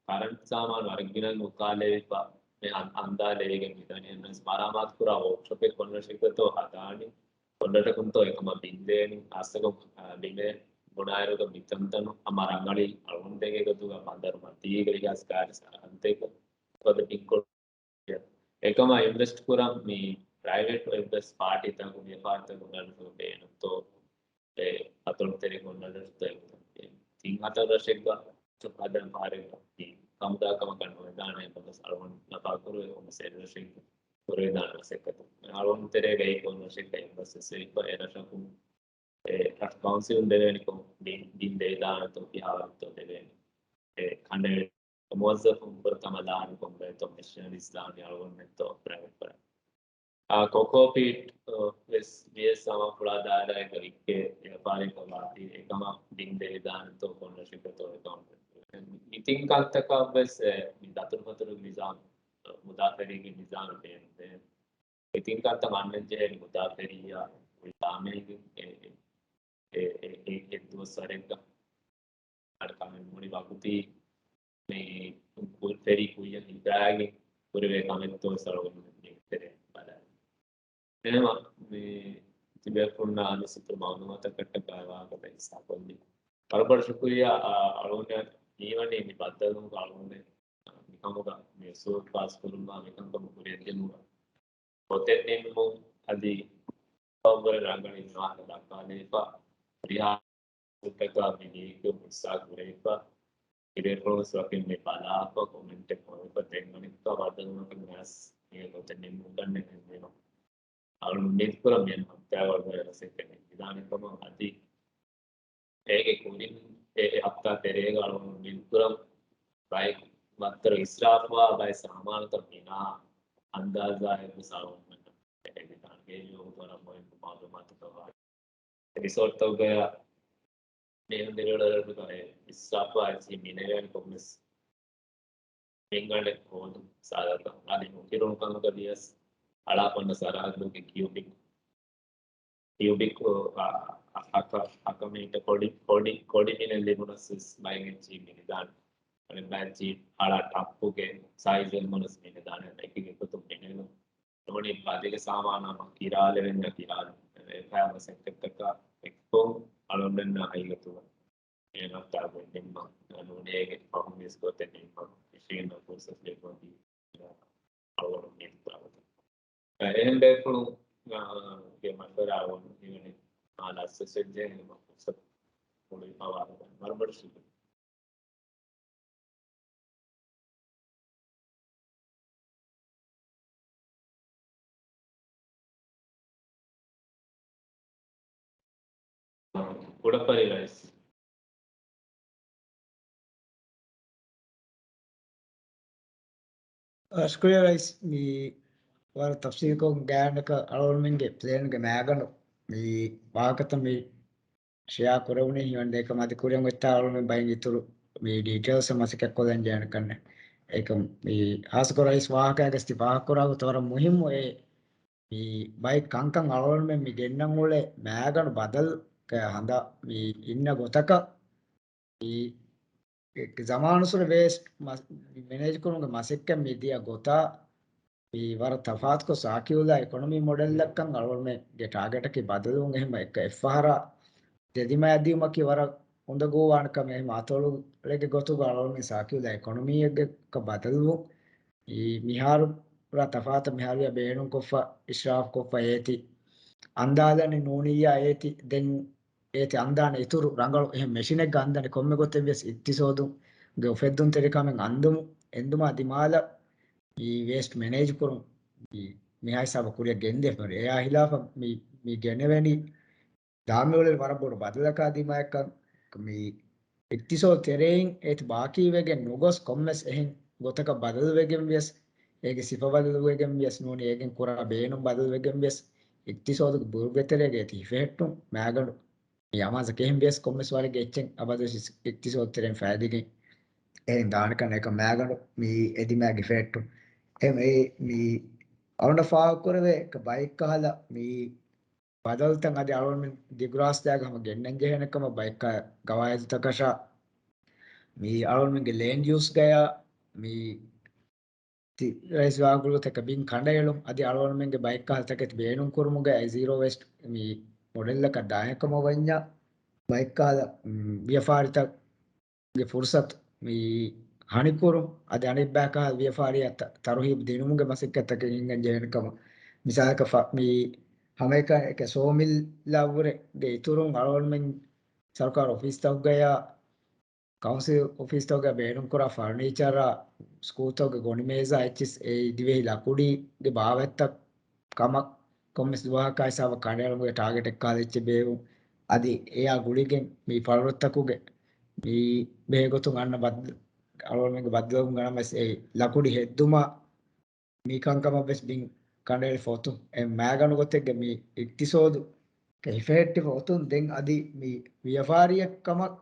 ކަރަންޓް ސާމާނު ވަރަށް ގިނައިން އުކާލެވިފަ މި އަން-، އަންދާލެވިގެން މިދަނީ އެންނަސް މަރާމާތުކުރާ ވޯކްޝޮޕެއް ކޮންރަށެއްގަތޯ ހަދާނީ، ކޮންރަށަކުންތޯ އެކަމަށް ބިންދޭނީ، އަސްލު، އަ، ބިމެއް ބުނާއިރުގަ މިތަންތަނު ހަމަ ރަނގަޅީ އަޅުގަނޑު ދެން އެގޮތުގަ ބަނދަރު މަތީގަ އިހާސް ކާރި ސަރަހައްދެއްގަ ފަދަ ބިންކޮޅު އެކަމަށް އިންވެސްޓް ކުރަން މި ޕްރައިވެޓް އެއްވެސް ޕާޓީތަކު، ވިޔަފާރިތަކު ގަނޑުފުޅު ބޭނުންތޯ، އެ އަތޮޅުތެރި ކޮންރަށްތޯ ތިން ހަތަރު ރަށެއްގަ ހަދަން ފަހަރެއްގަ މި ކަމުދާ ކަމަކަށް ނުވެދާނެ އެއްވެސް އަޅުގަނޑު ލަފާކުރުވޭ ކޮންމެސް ރަށެއްގަ ކުރެވިދާނެ މަސައްކަތެއް. އަޅުގަނޑު ތެރޭގައި ކޮން ރަށެއްގަ އެއްވެސް ވެސް ވެއްވާ އެ ރަށަކުން އެ ރަށު ކައުންސިލުން ދެވޭނެ ކޮން ބިން، ބިން ދެވިދާނެތޯ ކިހާވަރެއްތޯ ދެވޭނެ. އެ ކަނޑައެޅި މުވައްޒަފުން ފުރަތަމަ ލާން ކޮންބައެއްތޯ މެޝިނަރީސް ލާން އަޅުގަނޑުމެންތޯ ޕްރައިވެޓް ފަރާތް. އާ، ކޮކޯޕީޓް، އަ، ވެސް ވިޔަސް ހަމަ ފުޅާ ދާއިރާއެއްގަ ވިއްކޭ ވިޔަފާރިއަކަށް ވާތީ އެކަމަށް ބިން ދެވިދާނެތޯ ކޮން ރަށެއްގަތޯ އެކަމަށް. މި ތިން ކަންތަކަށް ވެސް އެ މި ދަތުރުފަތުރު ނިޒާމް، މުދާ ފެރީގެ ނިޒާމް ބޭނުންވޭ. އެ ތިން ކަންތައް އަންނަން ޖެހޭނީ މުދާ ފެރީއާ އުޅި ދާމެހިގެން އެ، އެ، އެ، އެ، އެ ދުވަސްވަރެއްގަ. އަދި ކަމެއް ނޫނީ ވަގުތީ މި ފެރީ ކުއްޔަށް ހިފާގެން ކުރެވޭ ކަމެއްތޯ ވެސް އަޅުގަނޑު މި ތެރޭ ބަލާލި. އެހެންވީމަ މި ތިބޭފުޅުންނާ އަދި ސިއްތު މައުލޫމާތަކަށްޓަކާ ވާހަކަތައް ހިއްސާކޮށްލި. ވަރަށް ބޮޑަށް ޝުކުރިއްޔާ، އަ، އަޅުގަނޑަށް މިވަނީ މި ބައްދަލުވުމުގަ އަޅުގަނޑު މިކަމުގަ މި އުސޫލު ފާސްކުރުމާ މިކަންކަމުގަ ކުރިއަށްދިނުމުގަ ގޮތެއް ނިންމުން އަދި އައްވަރެ ރަނގަޅި ވާހަކަ ދައްކާލައިފަ، ހުރިހާ ސުއްތަކާ މި ލީކް ހުއްސާ ކުރެވިފަ، ތިބޭފުޅުން ސުވަކިން މި ބަލާފަ، ކޮމެންޓެއް ކޮށްފަ، ދެން އަނެއްކާ ވަރަށް ދަންނަވަކަށް މިއަސް މި ގޮތެއް ނިންމުން ދަންނެ ނިންމީމަ. އަޅު އުއްމީދު ކުރަން މިއަން ހަފްތާ ވަރުގަ ރަސެއްކަން ނިންމިދާނެ ކަމަށް އަދި އޭގެ ކުރިން އެ، އެ ހަފްތާ ތެރޭގަ އަޅުގަނޑު މިންކުރަން ބައެއް ވައްތަރު އިސްރާފުވާ ބައެއް ސާމާނުތައް މިނާ އަންދާޒާއެއްވެސް އަޅުގަނޑުމެންނަށް އެ ގާނގޭ ޖޯގު ވަރަށް މުހިންމު މައުލޫމާތުތައް ވާ. އެ ރިސޯޓްތަކުގައި މީހުން ދިރިއުޅޭ ރަށުގައި އިސްރާފުވާ އެއްޗިހި މިނެވޭނެ ކޮންމެސް މިންގަނޑެއް ހޯދުން ސާދަކަށް އަދި ނުކިރުނު ކަމުގަ ވިޔަސް އަޅާފަންނަ ސަރަހައްދުގެ ކިއުބިކް ކިއުބިކް، އަ، އަ، ހަކަ، ހަކަ މީޓަ ކޮޑި، ކޮޑި، ކޮޑި މިނެއް ލިބުނަސް ވެސް ބައެއް އެއްޗިހި މިނިދާނެ. އަނެއް ބައެއްޗިހި އަޅާ ޓައްޕުގެ ސައިޒެއް މުނަސް މިނިދާނެ. އެކި ގެ ގޮތުން މިނެލު. ނޫނީ ބަދިގެ ސާމާނާ މަ ކިރާލެވެންޏާ ކިރާލެވެން. އެފަޔާ މަސައްކަތްތަކާ އެއްކޮށް އަޅުގަނޑުމެންނާ ހައިގަތުގަ އޭނާ ތާގޮތް ނިންމަން، ނޫނޭގެ ފަހުން މިސް ގޮތެއް ނިންމަން އިށީން ފުރުސަތު ލިބުނީ އަޅުގަނޑު މި ތާގޮތަށް. އެހެން ބޭފުޅުން، އާ، ގެ މަޝްވަރާ އަޅުގަނޑު ހިމެނި މާ ލަސްވެސް ވެއްޖެ ހިމެނި ފުރުސަތު އުޅުވިފަ ވާހަކަ ވަރަށް ބޮޑަށް ޝުކުރިއްޔާ. ކުޑަފަރި ރައީސް. ޝުކުރިއްޔާ ރައީސް، މި ވަރަށް ތަފްސީލްކޮށް ގާތްގަނޑަކަށް އަޅުގަނޑުމެންގެ ޕްލޭންގެ މައިގަނޑު މި ވާހަކަތައް މި ޝެއާ ކުރެވުނީ ހިމެނިދޭކަމަށް އަދި ކުރިއަށް އޮތްތާ އަޅުގަނޑުމެން ބައިން އިތުރު މި ޑީޓެއިލްސް މަސައްކަތް ކޮށްލަން ޖެހޭނެ ކަންނޭ. އެކަމް މި ހާއްސަކޮށް ރައީސް ވާހަކައިގަސް ތި ފާހަގަކުރާ ގޮތަށް ވަރަށް މުހިއްމު އެ މި ބައެއް ކަންކަން އަޅުގަނޑުމެން މި ގެންނަން އުޅޭ މައިގަނޑު ބަދަލު ކަ-، ހަނދާ މި އިންނަ ގޮތަކަށް މި ޒަމާނުއްސުރެ ވޭސްޓް މަ-، މެނޭޖް ކުރުމުގެ މަސައްކަތް މި ދިޔަ ގޮތާ މި ވަރަށް ތަފާތުކޮށް ސާކިއުލާ އިކޮނޮމީ މޮޑެލްއަކަށް އަޅުގަނޑުމެންގެ ޓާގެޓަކީ ބަދަލުވުން. އެހެންވެ އެއްކަ އެއްފަހަރާ ދެދިމަޔަށް ދިޔުމަކީ ވަރަށް އުނދަގޫވާނެ ކަމެއް. އެހެން އަތޮޅުގެ ގޮތުގަ އަޅުގަނޑުމެން ސާކިއުލާ އިކޮނޮމީއެއްގަ ބަދަލުވުން. އީ މިހާރު ވަރަށް ތަފާތު މިހާރު ބޭނުންކޮށްފަ އިސްރާފް ކޮށްފަ އޭތި އަންދާލަނީ ނޫނިއްޔާ އޭތި ދެން އޭތި އަންދާނެ އިތުރު ރަނގަޅު އެހެން މެޝިނެއްގަ އަންދަނީ ކޮންމެ ގޮތެއް ވިޔަސް އިގްތިސޯދުން ގެ އުފެއްދުންތެރިކަމެއް އަންދުމު، އެންދުމާ ދިމާލަށް މި ވޭސްޓް މެނޭޖް ކުރުން މި، މިހާ ހިސާބަށް ކުރިއަށް ގެންދެވޭ. އެއާ ހިލާފަށް މި، މި ގެނެވެނީ ދާމިއުޅޭ ވަރަށް ބޮޑު ބަދަލަކާ ދިމާއެއްކަން. މި އިޤްތިޞާދު ތެރެއިން އޭތި ބާކީވެގެން ނުގޮސް ކޮންމެސް އެހެން ގޮތަކަށް ބަދަލުވެގެން ވިޔަސް، އޭގެ ސިފަ ބަދަލުވެގެން ވިޔަސް ނޫނީ އޭގެން ކުރާ ބޭނުން ބަދަލުވެގެން ވިޔަސް، އިޤްތިޞާދުގެ ބުރުގެ ތެރޭގައި ތި ހިފެހެއްޓުން މާގަނޑު މި އަމާޒަކީ އެހެން ވިޔަސް ކޮންމެސް ވަރެއްގެ އެއްޗެއް އަބަދުވެސް އިޤްތިޞާދު ތެރެއިން ފައިދިގެން އެހެން ދާނެކަން އެކަ މާގަނޑު މި އެދިމާގެ ފެއްޓު. އެ މި އަޅުން ފާހަގަކުރެވޭ ބައެއްކަހަލަ މި ބަދަލުތައް އަދި އަޅުންމެން ދިގުރާސްދާގަ ހަމަ ގެންނަން ޖެހޭނެ ކަމަށް ބައެއްކަ ގަވާއިދުތަކަށާ މި އަޅުންމެންގެ ލޭންޑް ޔޫސްގަޔާ މި ތި ރައީސް ވާގުޅުތަކަ ބިން ކަނޑައެޅުން އަދި އަޅުގަނޑުމެންގެ ބައެއްކަހަލަ ތަކެތި ބޭނުން ކުރުމުގައި ޒީރޯ ވޭސްޓް މި މޮޑެލްއަކަށް ދާނެ ކަމަށް ވަންޏާ ބައެއްކަހަލަ، މް، ވިޔަފާރިތަކުގެ ފުރުސަތު މި ހަނިކުރުން އަދި އަނެއްބައިކަހަލަ ވިޔަފާރިއަށް ތަ-، ތަރުހީބު ދިނުމުގެ މަސައްކަތްތަކެއް ހިންގަން ޖެހޭނެ ކަމަށް. މިސާލަކަށް ފަ-، މި ހަމައެކަނި އެކެ ސޯމިލްއާ ވުރެގެ އިތުރުން އަޅުގަނޑުމެން ސަރުކާރު އޮފީސްތަކުގަޔާ ކައުންސިލް އޮފީސްތަކުގަ ބޭނުންކުރާ ފަރުނީޗަރާ، ސްކޫލްތަކުގެ ގޮނޑިމޭޒާ އެއްޗިސް އެއީ ދިވެހި ލަކުޑީގެ ބާވަތްތައް ކަމަށް ކޮންމެސް ދުވަހަކާ ހިސާބަށް ކަނޑައެޅުމުގެ ޓާގެޓެއް ކާލެއްޗެއް ބޭއްވުން. އަދި އެއާ ގުޅިގެން މި ފަޅުރަށްތަކުގެ މި ބެހޭގޮތުން އަންނަ ބަދް-، އަޅުގަނޑުމެންގެ ބައްދަލުވުން ގަނަމަސް އެ ލަކުޑި ހެއްދުމާ މި ކަންކަމަށް ވެސް ބިން ކަނޑައެޅިފަ އޮތުން. އެ މާގަނޑު ގޮތެއްގެ މި އިޤްތިޞާދު ކެ ހިފެހެއްޓިފަ އޮތުން ދެން އަދި މި ވިޔަފާރިއެއް ކަމަށް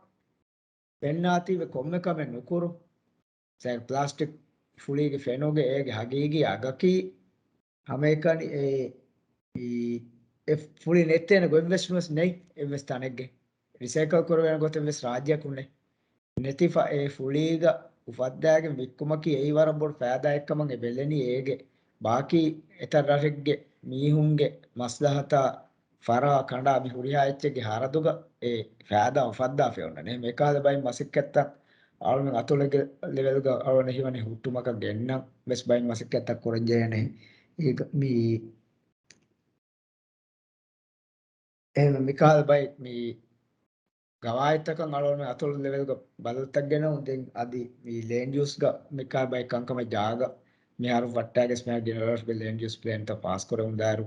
ފެންނާތީވެ ކޮންމެ ކަމެއް ނުކުރު. ސައި ޕްލާސްޓިކް ފުޅީގެ ފެނުގެ އޭގެ ހަގީގީ އަގަކީ ހަމައެކަނި އެ، އެ ފުޅި ނެތޭނެ ގޮތްވެސް ނެތް އެއްވެސް ތަނެއްގެ. ރިސައިކަލް ކުރެވޭނެ ގޮތެއްވެސް ރާއްޖެއަކުން ނެތް. ނެތިފަ އެ ފުޅީގަ އުފައްދާގެން ވިއްކުމަކީ އެއީ ވަރަށް ބޮޑު ފައިދާއެއްކަމަށް އެ ބެލެނީ އޭގެ ބާކީ އެތައް ރަށެއްގެ މީހުންގެ މަސްލަހަތާ ފަރާ ކަނޑާ މި ހުރިހާ އެއްޗެއްގެ ހަރަދުގަ އެ ފައިދާ އުފައްދާފައި އޮންނަނީ. އެކަހަލަ ބައި މަސައްކަތްތައް އަޅުމެން އަތޮޅެއްގެ ލެވެލްގަ އަޅުގަނޑަށް ހީވަނީ ހުއްޓުމަކަށް ގެންނަން ވެސް ބައި މަސައްކަތްތައް ކުރަން ޖެހޭނެ. މި އެހެން މިކަހަލަ ބައި މި ގަވާއިދުތަކަށް އަޅުގަނޑުމެން އަތޮޅު ލެވެލްގަ ބަދަލުތައް ގެނައުން. ދެން އަދި މި ލޭންޑް ޔޫސްގަ މިކަހަލަ ބައި ކަންކަމަށް ޖާގަ މިހާރު ވައްޓާގެސް މިހާރު ގެނެރަލްގެ ލޭންޑް ޔޫސް ޕްލޭންތައް ފާސް ކުރެވުން ދާއިރު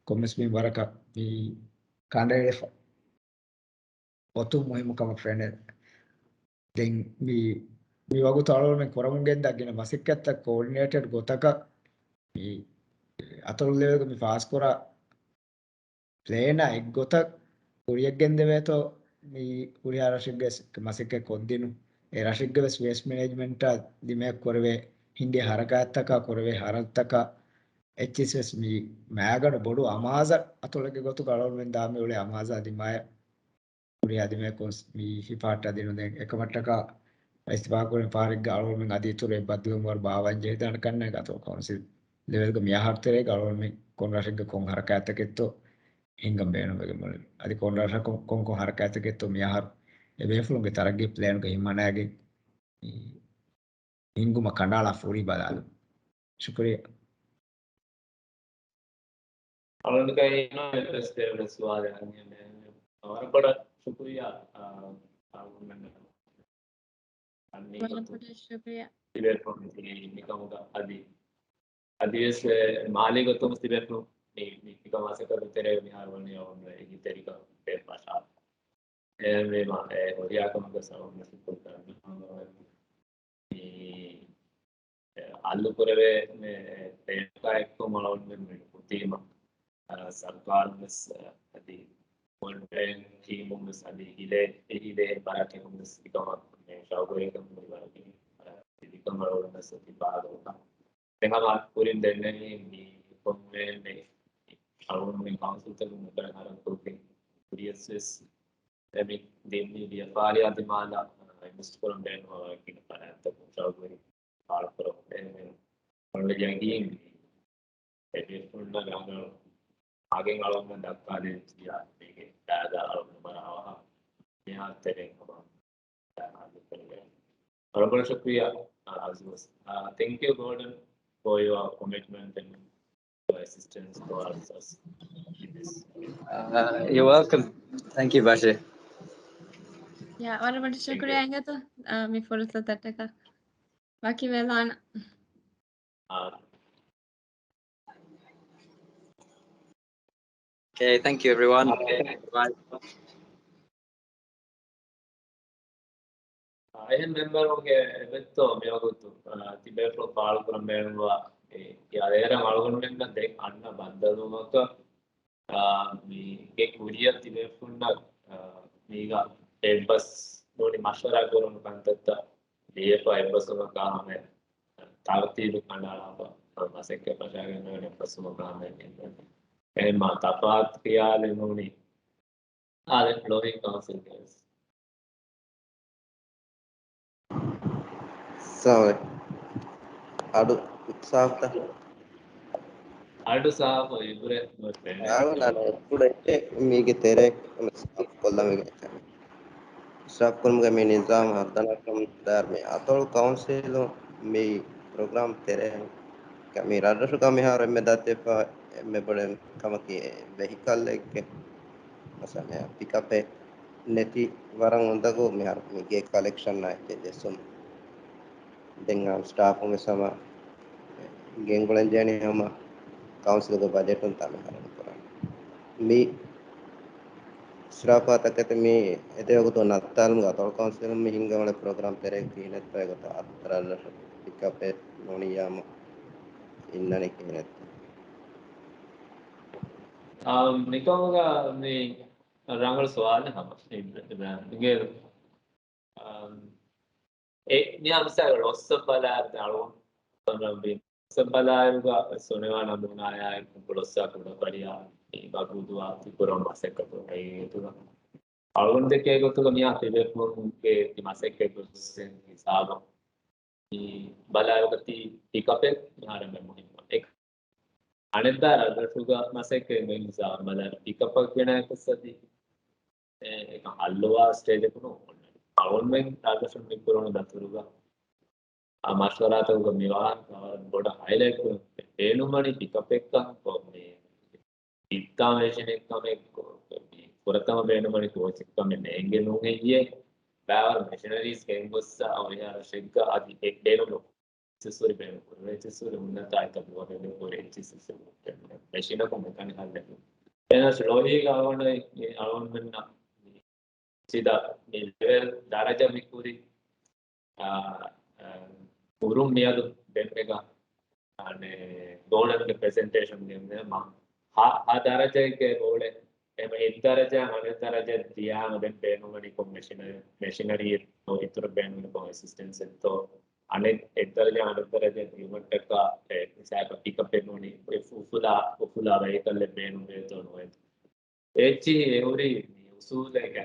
ކޮންމެސް މިންވަރަކަށް މި ކަނޑައެޅިފަ އޮތުން މުހިއްމު ކަމަށް ފެނޭ. ދެން މި، މި ވަގުތު އަޅުގަނޑުމެން ކުރަމުން ގެންދާ ގިނަ މަސައްކަތްތައް ކޯޑިނޭޓެޑް ގޮތަކަށް މި އަތޮޅު ލެވެލްގަ މި ފާސްކުރާ ޕްލޭނާ އެއްގޮތަށް ކުރިއަށް ގެންދެވޭތޯ މި ހުރިހާ ރަށެއްގެ މަސައްކަތް ކޮށްދިނުން. އެ ރަށެއްގެ ވެސް ވޭސްޓް މެނޭޖްމަންޓާ ދިމާވެސް ކުރެވޭ ހިންގޭ ހަރަކާތްތަކާ ކުރެވޭ ހަރަދުތަކާ އެއްޗިސް ވެސް މި މާގަނޑު ބޮޑު އަމާޒަށް އަތޮޅެއްގެ ގޮތުގަ އަޅުގަނޑުމެން ދާ މި އުޅޭ އަމާޒާ ދިމާޔަށް ހުރިހާ ދިމާޔަކުން މި ހިފަހައްޓާ ދިނުން. ދެން އެކަމަށްޓަކާ އިސްތިފާ ކުރިން ފާރެއްގަ އަޅުގަނޑުމެން އަދި އިތުރު އެއް ބައްދަލުވުން ވަރު ބާވަން ޖެހިދާނެ ކަންނޭނގެ އަތޮޅު ކައުންސިލް ލެވެލްގަ މި އަހަރު ތެރޭގަ އަޅުގަނޑުމެން ކޮން ރަށެއްގަ ކޮން ހަރަކާތްތަކެއްތޯ ހިންގަން ބޭނުންވެގެން އުޅެނީ. އަދި ކޮން ރަށަކުން ކޮން ކޮން ހަރަކާތްތަކެއްތޯ މި އަހަރު އެ ބޭފުޅުންގެ ތަރައްގީ ޕްލޭނުގަ ހިމަނާގެން ހިންގުމަށް ކަނޑައަޅާ ފުރި ބަލާލުން. ޝުކުރިއްޔާ. އަޅުގަނޑުގައި އިންވެސްޓް ސުވާލެއް އަންނަނީ ވަރަށް ބޮޑަށް ޝުކުރިއްޔާ، އާ، އަޅުގަނޑުމެން އަންނީ ވަރަށް ބޮޑަށް ޝުކުރިއްޔާ. ތިބޭފުޅުން މިކަމުގަ އަދި، އަދިވެސް މާލީ ގޮތުން ތިބޭފުޅުން މި، މި، މިކަމާ ސަކަދު ތެރޭ މިހާރު ވަނީ އެހިތެރިކަން ބޭފާށާ. އެހެންވީމަ، އެ ހުރިހާ ކަމަކަށް ސަބަބު ޝުކުރު ކަރަން. މި، އެ، އަލު ކުރެވޭ މެ، ޕޭކާ އެއްކޮށް އަޅުގަނޑުމެން މެ ކުތީމަ، އަ، ސަރުކާރުން ވެސް، އަ، އަދި މޮނިޓަރިން ޓީމުން ވެސް އަދި ހިލޭ، ހިލޭ ފަރާތްތަކުން ވެސް އެކަމަށް މެ ޝައުގުވެރިކަން ހުރި ވަރަކަށް، އަ، އެކަމަށް އަޅުގަނޑު ވެސް އެތި ބާރު ދެން ހަމަ ކުރިން ދެންނެވި މި ކޮންމެ އަޅުގަނޑުމެން ކައުންސިލްތަކުން މިކަން ހަރަކާތް ކުރިޔަސް ވެސް އެ މި ދިންނީ ވިޔަފާރިއާ ދިމާލަށް އިންވެސްޓް ކުރަން ބޭނުންވާ ގިނަ ފަރާތްތަކުން ޝައުގުވެރި ފާޅުކުރަމުން ބޭނުންވޭ. އަޅުގަނޑު ޔަގީން ވީ އެ ބޭފުޅުންނަށް ރަނގަޅު އަގެއް އަޅުގަނޑު ދައްކާދޭން ތިޔާ މީގެ ފައިދާ އަޅުގަނޑު ބަރާ އަވަހަށް މިހާރު ތެރެއިން ހަމަ ވަރަށް ބޮޑަށް ޝުކުރިއްޔާ، އާ، އަޒުވަސް. އާ، thank you, Gordon, for your commitment and your assistance for us in this. Uh, you're welcome. Thank you, ބަޝީރް. ޔާ، ވަރަށް ބޮޑަށް ޝުކުރިއްޔާ އިނގޭތޯ، އާ، މި ފުރުސަތަށްޓަކާ. ވަކި ވެލާނަ. އާ. Okay, thank you everyone. އާ، އެހެން މެމްބަރުންގެ އެބެއްތޯ މިވަގުތު، އާ، ތިބޭފުޅުން ފާޅުކުރަން ބޭނުންވާ އެ، އެ އޭރަށް އަޅުގަނޑުމެންނަށް ދެން އަންނަ ބައްދަލުވުމަކަށް، އާ، މީގެ ކުރިއަށް ތިބޭފުޅުންނަށް، އާ، މީގަ އެއްބަސް ނޫނީ މަޝްވަރާ ކުރުން ކަންތައްތައް ލިޔެފަ އެއްބަސްވުމަކާ ހަމަ ތަރުތީބު ކަނޑައަޅާފަ މަސައްކަތް ފަށާގަންނަވަން އެއްބަސްވުމަކާ ހަމަ އެއްބަސް. އެހެންމާ ތަފާތު ޚިޔާލެއް ނޫނީ. އާދެ، ޅޮހީ ކައުންސިލްގެ ވެސް. ސާވެ. އަޑު ސާފްތަ؟ އަޑު ސާފު އިބުރެ ނުވެ ފެނެ. އާވަ ނާނެ ކުޑަ މީގެ ތެރެ ސާފް ކޮށްލަމެގެ. ސާފް ކުރުމުގެ މި ނިޒާމް ހައްދަނާކަމުން ދާއިރު މި އަތޮޅު ކައުންސިލު މި ޕްރޮގްރާމް ތެރޭ މި ރަށްރަށުގަ މިހާރު އެންމެ ދަތިވެފަ އެންމެ ބޮޑެއް ކަމަކީ ވެހިކަލްއެއްގެ މަސަލަ ޕިކަޕެއް ނެތި ވަރަށް އުނދަގޫ މިހާރު މި ގޭ ކަލެކްޝަން އާއެކޭ ޖެއްސުން. ދެން އާ ސްޓާފުން ވެސް ހަމަ ގެންގުޅެން ޖެހެނީ ހަމަ ކައުންސިލްގެ ބަޖެޓުން ތާ މިހާރު ކުރާނީ. މި ސްރާފާތަކަށް މި އެދެވަގުތު ނައްތާލުމުގެ އަތޮޅު ކައުންސިލުން މި ހިންގަމުޅެ ޕްރޮގްރާމް ތެރޭ ކިހިނެއްތޯ އެގޮތަށް އަތް ރަށްރަށު ޕިކަޕެއް ނޫނިއްޔާމު އިންނަނީ ކިހިނެއްތޯ؟ އާ، މިކަމުގަ މި ރަނގަޅު ސުވާލެއް ހަމަ އިނގޭ. އާ، އެ މި އަމްސާގަ ޅޮއްސަށް ބަލާއިރު އަޅުގަނޑު ސަބަބީ ސަބަބާއިރުގަ ސުނެވާ ނަމޫނާއާއެކު ޅޮއްސާ ކުޑަފަރިޔާ މި ވަގުދުވާ ތިކުރަން މަސައްކަތު ހަގީގަތުގަ އަޅުގަނޑު ދެކޭ ގޮތުގަ މިއާ ތިބޭފުޅުންގެ ތި މަސައްކަތް ގޮސް ހިސާބަށް މި ބަލާއިރުގަ ތި ޕިކަޕެއް މިހާރު އެންމެ މުހިންމު އެއް. އަނެއްދާ ރަށްރަށުގަ މަސައްކަތް މި ހިސާބަށް ބަލާއިރު ޕިކަޕަށް ގެނައި ކުއްސަދީ އެކަން ހައްލުވާ ސްޓޭޖަކު ނޫން. އަޅުގަނޑުމެން ރަށްރަށުން މި ކުރަން ދަތުރުގަ އާ، މަޝްވަރާތަކުގަ މިވާހަކަ ވަރަށް ބޮޑަށް ހައިލައިޓް ކުރަން ބޭނުންވަނީ ޕިކަޕެއްކަން ކޮށް މި އިއްތާ މެޝިނެއްކަމެއް ކޮށް މި ފުރަތަމަ ބޭނުންވަނީ ކޯޗެއްކަމެއް ނޭނގެ ނޫން އެއްޔޭ ބާވަރު މެޝިނަރީސް ގެންގޮއްސަ އަވަހިޔާ ރަށެއްގަ އަދި އެ ބޭނުން އެޗްއެސް ހުރި ބޭނުން ކުރުން އެޗްއެސް ހުރި ހުންނަތާ އެތަ ދުވަހެއް ހުރި އެޗްއެސް މެޝިނަކު މެކަނިކަލް އެން އެން އެސް ޅޮހީގަ އަޅުގަނޑު އަޅުގަނޑުމެންނަށް ސީދާ މި ލެވެލް ދަރަޖަ މި ކުރި، އާ، އާ، ކުރުން މިއަދު ދެންމެގަ، އަނެ، ގޯލަންގެ ޕްރެޒެންޓޭޝަން ގެންނެ މަ ހަ، ހަ ދަރަޖައެއްގެ ގޯލެއް، އެމަ އެއް ދަރަޖަ، އަނެއް ދަރަޖަ ދިޔާމަ ދެން ބޭނުންވަނީ ކޮން މެޝިނަރީ، މެޝިނަރީ އެއްތޯ، އިތުރަށް ބޭނުންވަނީ ކޮން އެސިސްޓެންސް އެއްތޯ، އަނެއް އެއް ދަރަޖަ، އަނެއް ދަރަޖަ ދިޔުމަށްޓަކާ، އެ، މިސާލަކަށް ޕިކަޕެއް ނޫނީ، އެ އުފުލާ، އުފުލާ ވެހިކަލްއެއް ބޭނުންވޭތޯ ނުވޭތޯ. އެއްޗިހި އެހުރީ މި އުސޫލެއްގެ،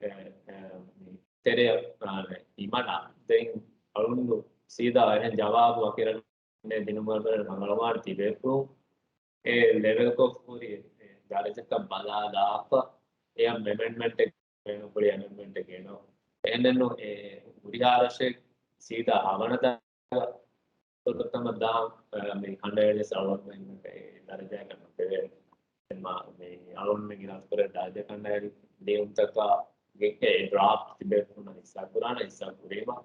އެ، އެ، މި ތެރެއަށް ވާނެ ހިމަނާ. ދެން އަޅުން ސީދާ އެހެން ޖަވާބު އަކިރަށް ދިނުމަށް ރަނގަޅުވާން ތިބޭފުޅުން އެ ލެވެލްކޮށް ހުރި ދަރަޖަތައް ބަލާލާފަ، އެ އަމެންޑްމަންޓެއް ބޭނުންކުރި އަމެންޑްމަންޓެއް ގެނައު. އެހެންނު އެ ހުރިހާ ރަށެއް ސީދާ ހަވަނަ ދާ ފުރަތަމަ ދާ، އަ، މި ކަނޑައެޅި ސަޅުވަން ދަރަޖައަކަށް ނުދެވޭ. މި އަޅުން މި ގިނަ ކުރެ ދަރަޖަ ކަނޑައެޅި ލިޔުންތަކާ ގެ ޑްރާފްޓް ތިބޭފުޅުން ހިއްސާ ކުރާނަ، ހިއްސާ ކުރީމަ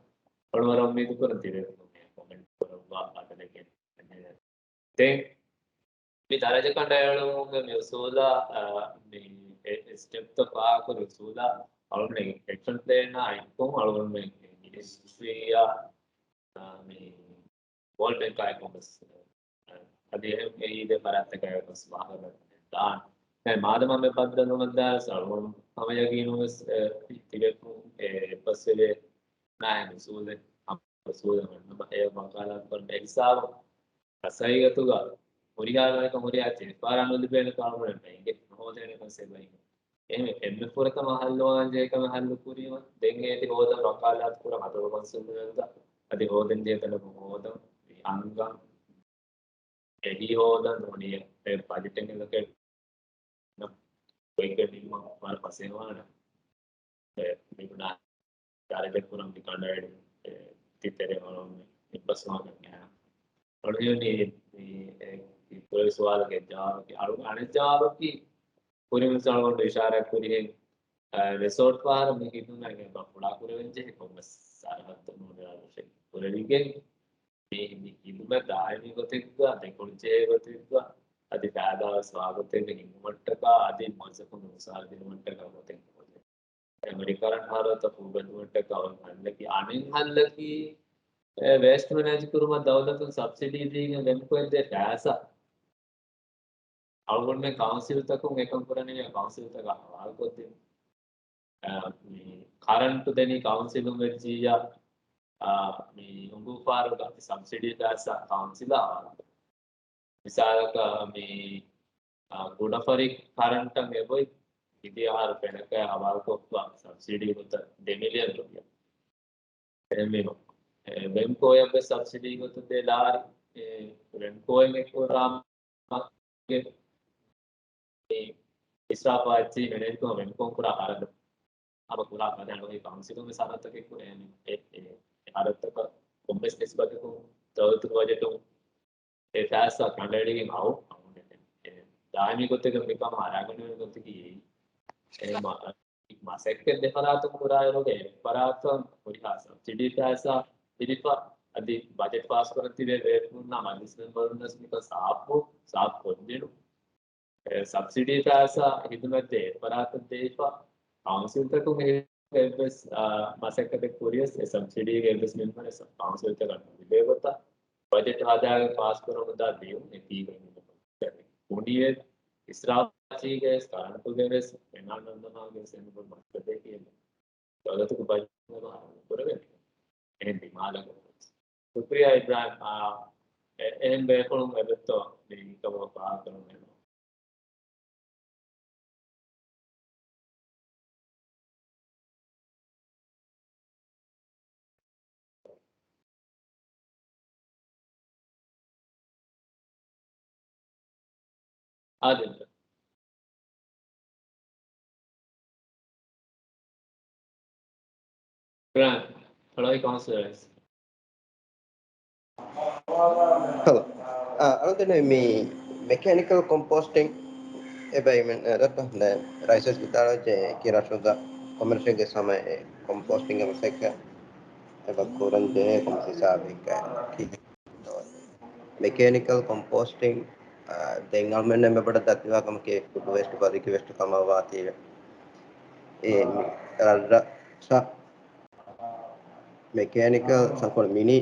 އަޅު ވަރަށް އުއްމީދު ކުރަން ތިބޭފުޅުން ކޮމެންޓް ކުރައްވާ ބަދަލެއް ގެން. ދެން މި ދަރަޖަ ކަނޑައެޅުމުގެ މި އުސޫލާ، އަ، މި އެ، އެ ސްޓެޕްތައް ފާހަގަކުރި އުސޫލާ އަޅުގަނޑު އެކްޝަން ޕްލޭނާ އިންކޮން އަޅުގަނޑު މި މިނިސްޓްރީއާ، އަ، މި ވޯލްޑް ބެންކާއެކު ގޮސް، އަ، އަދި އެ، އެ އީދޭ ފަރާތްތަކާއެކު ގޮސް ވާހަކަ ދާން. އެ މާދަމާ މެ ބައްދަލުވުމަށް ދާއިރު އަޅުގަނޑު ހަމަ ޔަގީނުން ވެސް، އެ، ތިބެފުން އެ އެއްބަސްވެވޭ ނާހެން އުސޫލެއް، އުސޫލެއް ވަންނަމަ އެ ވަކާލާތު ކުރަން އެ ހިސާބަށް އަސް ހަގީގަތުގަ ހުރިހާ ގަނެކަށް ހުރިހާ ތި ފަހަރާ ނުލިބޭނެ ކަމަށް ނޭނގެ ނުހޯދޭނެކަން ސެބައިން. އެހެން އެންމެ ފުރަތަމަ ހައްލުވާން ޖެހޭ ކަމެއް ހައްލު ކުރީމަ، ދެން އޭތި ހޯދަން ވަކާލާތު ކުރަން އަތޮޅު ކައުންސިލުންގަ އަދި ހޯދަން ޖެހޭ ތަނަކު ހޯދަން މި އަންގަން އެހީ ހޯދަން ނޫނީ އެ ބަޖެޓެއް އެލޮކޭޓް ކޮއެކެ ނިންމަ ވަރަށް ފަސޭހަވާނެ. އެ، މި ބުނާ ދަރަޖަ ކުރަން މި ކަނޑައެޅި، އެ، ތި ތެރެ އޮޅުން އެއްބަސްވާގަން އެ. އަޅުގަނޑު މި، މި، އެ، މި ކުރެވި ސުވާލުގެ ޖަވާބަކީ، އަޅު، އަނެއް ޖަވާބަކީ، ކުރިން ވެސް އަޅުގަނޑު އިޝާރާތް ކުރިހެން، އާ، ރިސޯޓް ފަހަރު މި ހިދުމަތް އެބަ ފުޅާ ކުރެވެން ޖެހޭ ކޮންމެސް ސަރަހައްދު ނޫން ރަށެއް ކުރެވިގެން، މި، މި ހިދުމަތް ދާއިމީ ގޮތެއްގަ، ދެކޮޅު ޖެހޭ ގޮތެއްގަ، އަދި ފައިދާވެސް ވާ ގޮތެއްގަ ހިންގުމަށްޓަކާ، އަދި މުވައްޒަފުން އުސާރަ ދިނުމަށްޓަކާ ގޮތެއް ނުވެ. އެ މަޑިކަރަންޓް ހަރަދުތައް ފޫބެދުމަށްޓަކާ އޮތް ހައްލަކީ، އަނެއް ހައްލަކީ، އެ ވޭސްޓް މެނޭޖް ކުރުމަށް ދައުލަތުން ސަބްސިޑީ ދީގެން ވެމްކޯއަށް ދޭ ފައިސާ. އަޅުގަނޑުމެން ކައުންސިލްތަކުން އެކަން ކުރަނީ ކައުންސިލްތަކާ ހަވާލުކޮށްދިން. އާ، މި ކަރަންޓު ދެނީ ކައުންސިލުން ވެއްޖިއްޔާ، އާ، މި އުނގޫފާރުގަ ސަބްސިޑީ ފައިސާ ކައުންސިލާ ހަވާލު. މިސާލަކަށް މި، އާ، ކުޑަފަރި ކަރަންޓަށް އެބޮތް މިދިޔަ އަހަރު ފެނަކައި ހަވާލުކޮށްފަ ސަބްސިޑީ ގޮތަށް ދެ މިލިއަން ރުފިޔާ. އެހެންވީމަ، އެ، ވެމްކޯއަށް ވެސް ސަބްސިޑީ ގޮތުން ދޭ ލާރި، އެ، ވެމްކޯއިން އެއްކުރާ މަގެއް، މި އިސްރާފާ އެއްޗިހި މެނޭޖްކޮށް ވެމްކޯން ކުރާ ހަރަދު. ހަމަ ކުރާ ބަދަލު އޮތް ކައުންސިލުން ވެސް ހަރަދުތަކެއް ކުރޭ. އެ، އެ، އެ ހަރަދުތަކަށް ކޮންމެސް ނިސްބަތަކުން ދައުލަތުގެ ބަޖެޓުން އެ ފައިސާ ކަނޑައެޅިގެން އައު، އައު ނެތެ. އެ ދާއިމީ ގޮތެއްގަ މިކަމަށް އަރާގަނެވޭ ގޮތަކީ އެއީ. އެ މަ-، މަސައްކަތް ދެފަރާތުން ކުރާއިރުގެ އެއްފަރާތަށް ހުރިހާ ސަބްސިޑީ ފައިސާ ހިރިފަ، އަދި ބަޖެޓް ފާސްކުރަން ތިބޭ ބޭފުޅުންނާ މަޖިލިސް މެމްބަރުންނަސް މިކަން ސާފު، ސާފު ކޮށްދިނުން. އެ، ސަބްސިޑީ ފައިސާ ހިދުމަތްދޭ އެއްފަރާތަށް ދޭފަ، ކައުންސިލްތަކުން އެއްވެސް، އާ، މަސައްކަތެއް ކުރިޔަސް އެ ސަބްސިޑީގެ އެއްވެސް މެމްބަރެއް ކައުންސިލްތަކަށް ނުލިބޭ ގޮތަށް ބަޖެޓް ހަދާގެން ފާސްކުރަމުންދާ ދިޔުން އެކީގަ ހުންނަ ކުނިއެއް އިސްރާފީގެ ވެސް ކަރަންޓުގެ ވެސް ފެނާން ނަންދަމާގެ ވެސް އެންމެ ބޮޑު މައްސަލައެކޭ. ދައުލަތުގެ ބަޖެޓް ހަރަދު ކުރެވެނީ އެހެން ދިމާލަކަށް. ޝުކްރިޔާ އިބްރާހިމް، އާ، އެ-، އެހެން ބޭފުޅުން އެބައޮތްތޯ މި ކަމަށް ފާހަގަކުރަން އެބަ. އާދެ. ބްރާން، ފޮޅަވި ކައުންސިލަރ. ހެލޯ. އާ، އަޅުގަނޑު މި މެކޭނިކަލް ކޮމްޕޯސްޓިން އެބައިމެން، އެ، ރައްޓަ، ދެ، ރައީސް ވިދާޅުވެއްޖެ އެކި ރަށުގަ ކޮމެރޝަލްގެ ސަމަ އެ ކޮމްޕޯސްޓިންގެ މަސައްކަތް އެބަ ކުރަން ޖެހޭ ކޮންމެސް ހިސާބެއްގަ. މެކޭނިކަލް ކޮމްޕޯސްޓިން، އާ، ދެން އަޅުމެންނަށް މެބަޑަ ދަތިވާ ކަމަކީ ފުޑް ވޭސްޓް ބަދިގެ ވޭސްޓް ކަމަށްވާތީވެ. އެ، މި، ރަށްރަށް މެކޭނިކަލް ތަންކޮޅެއް މިނި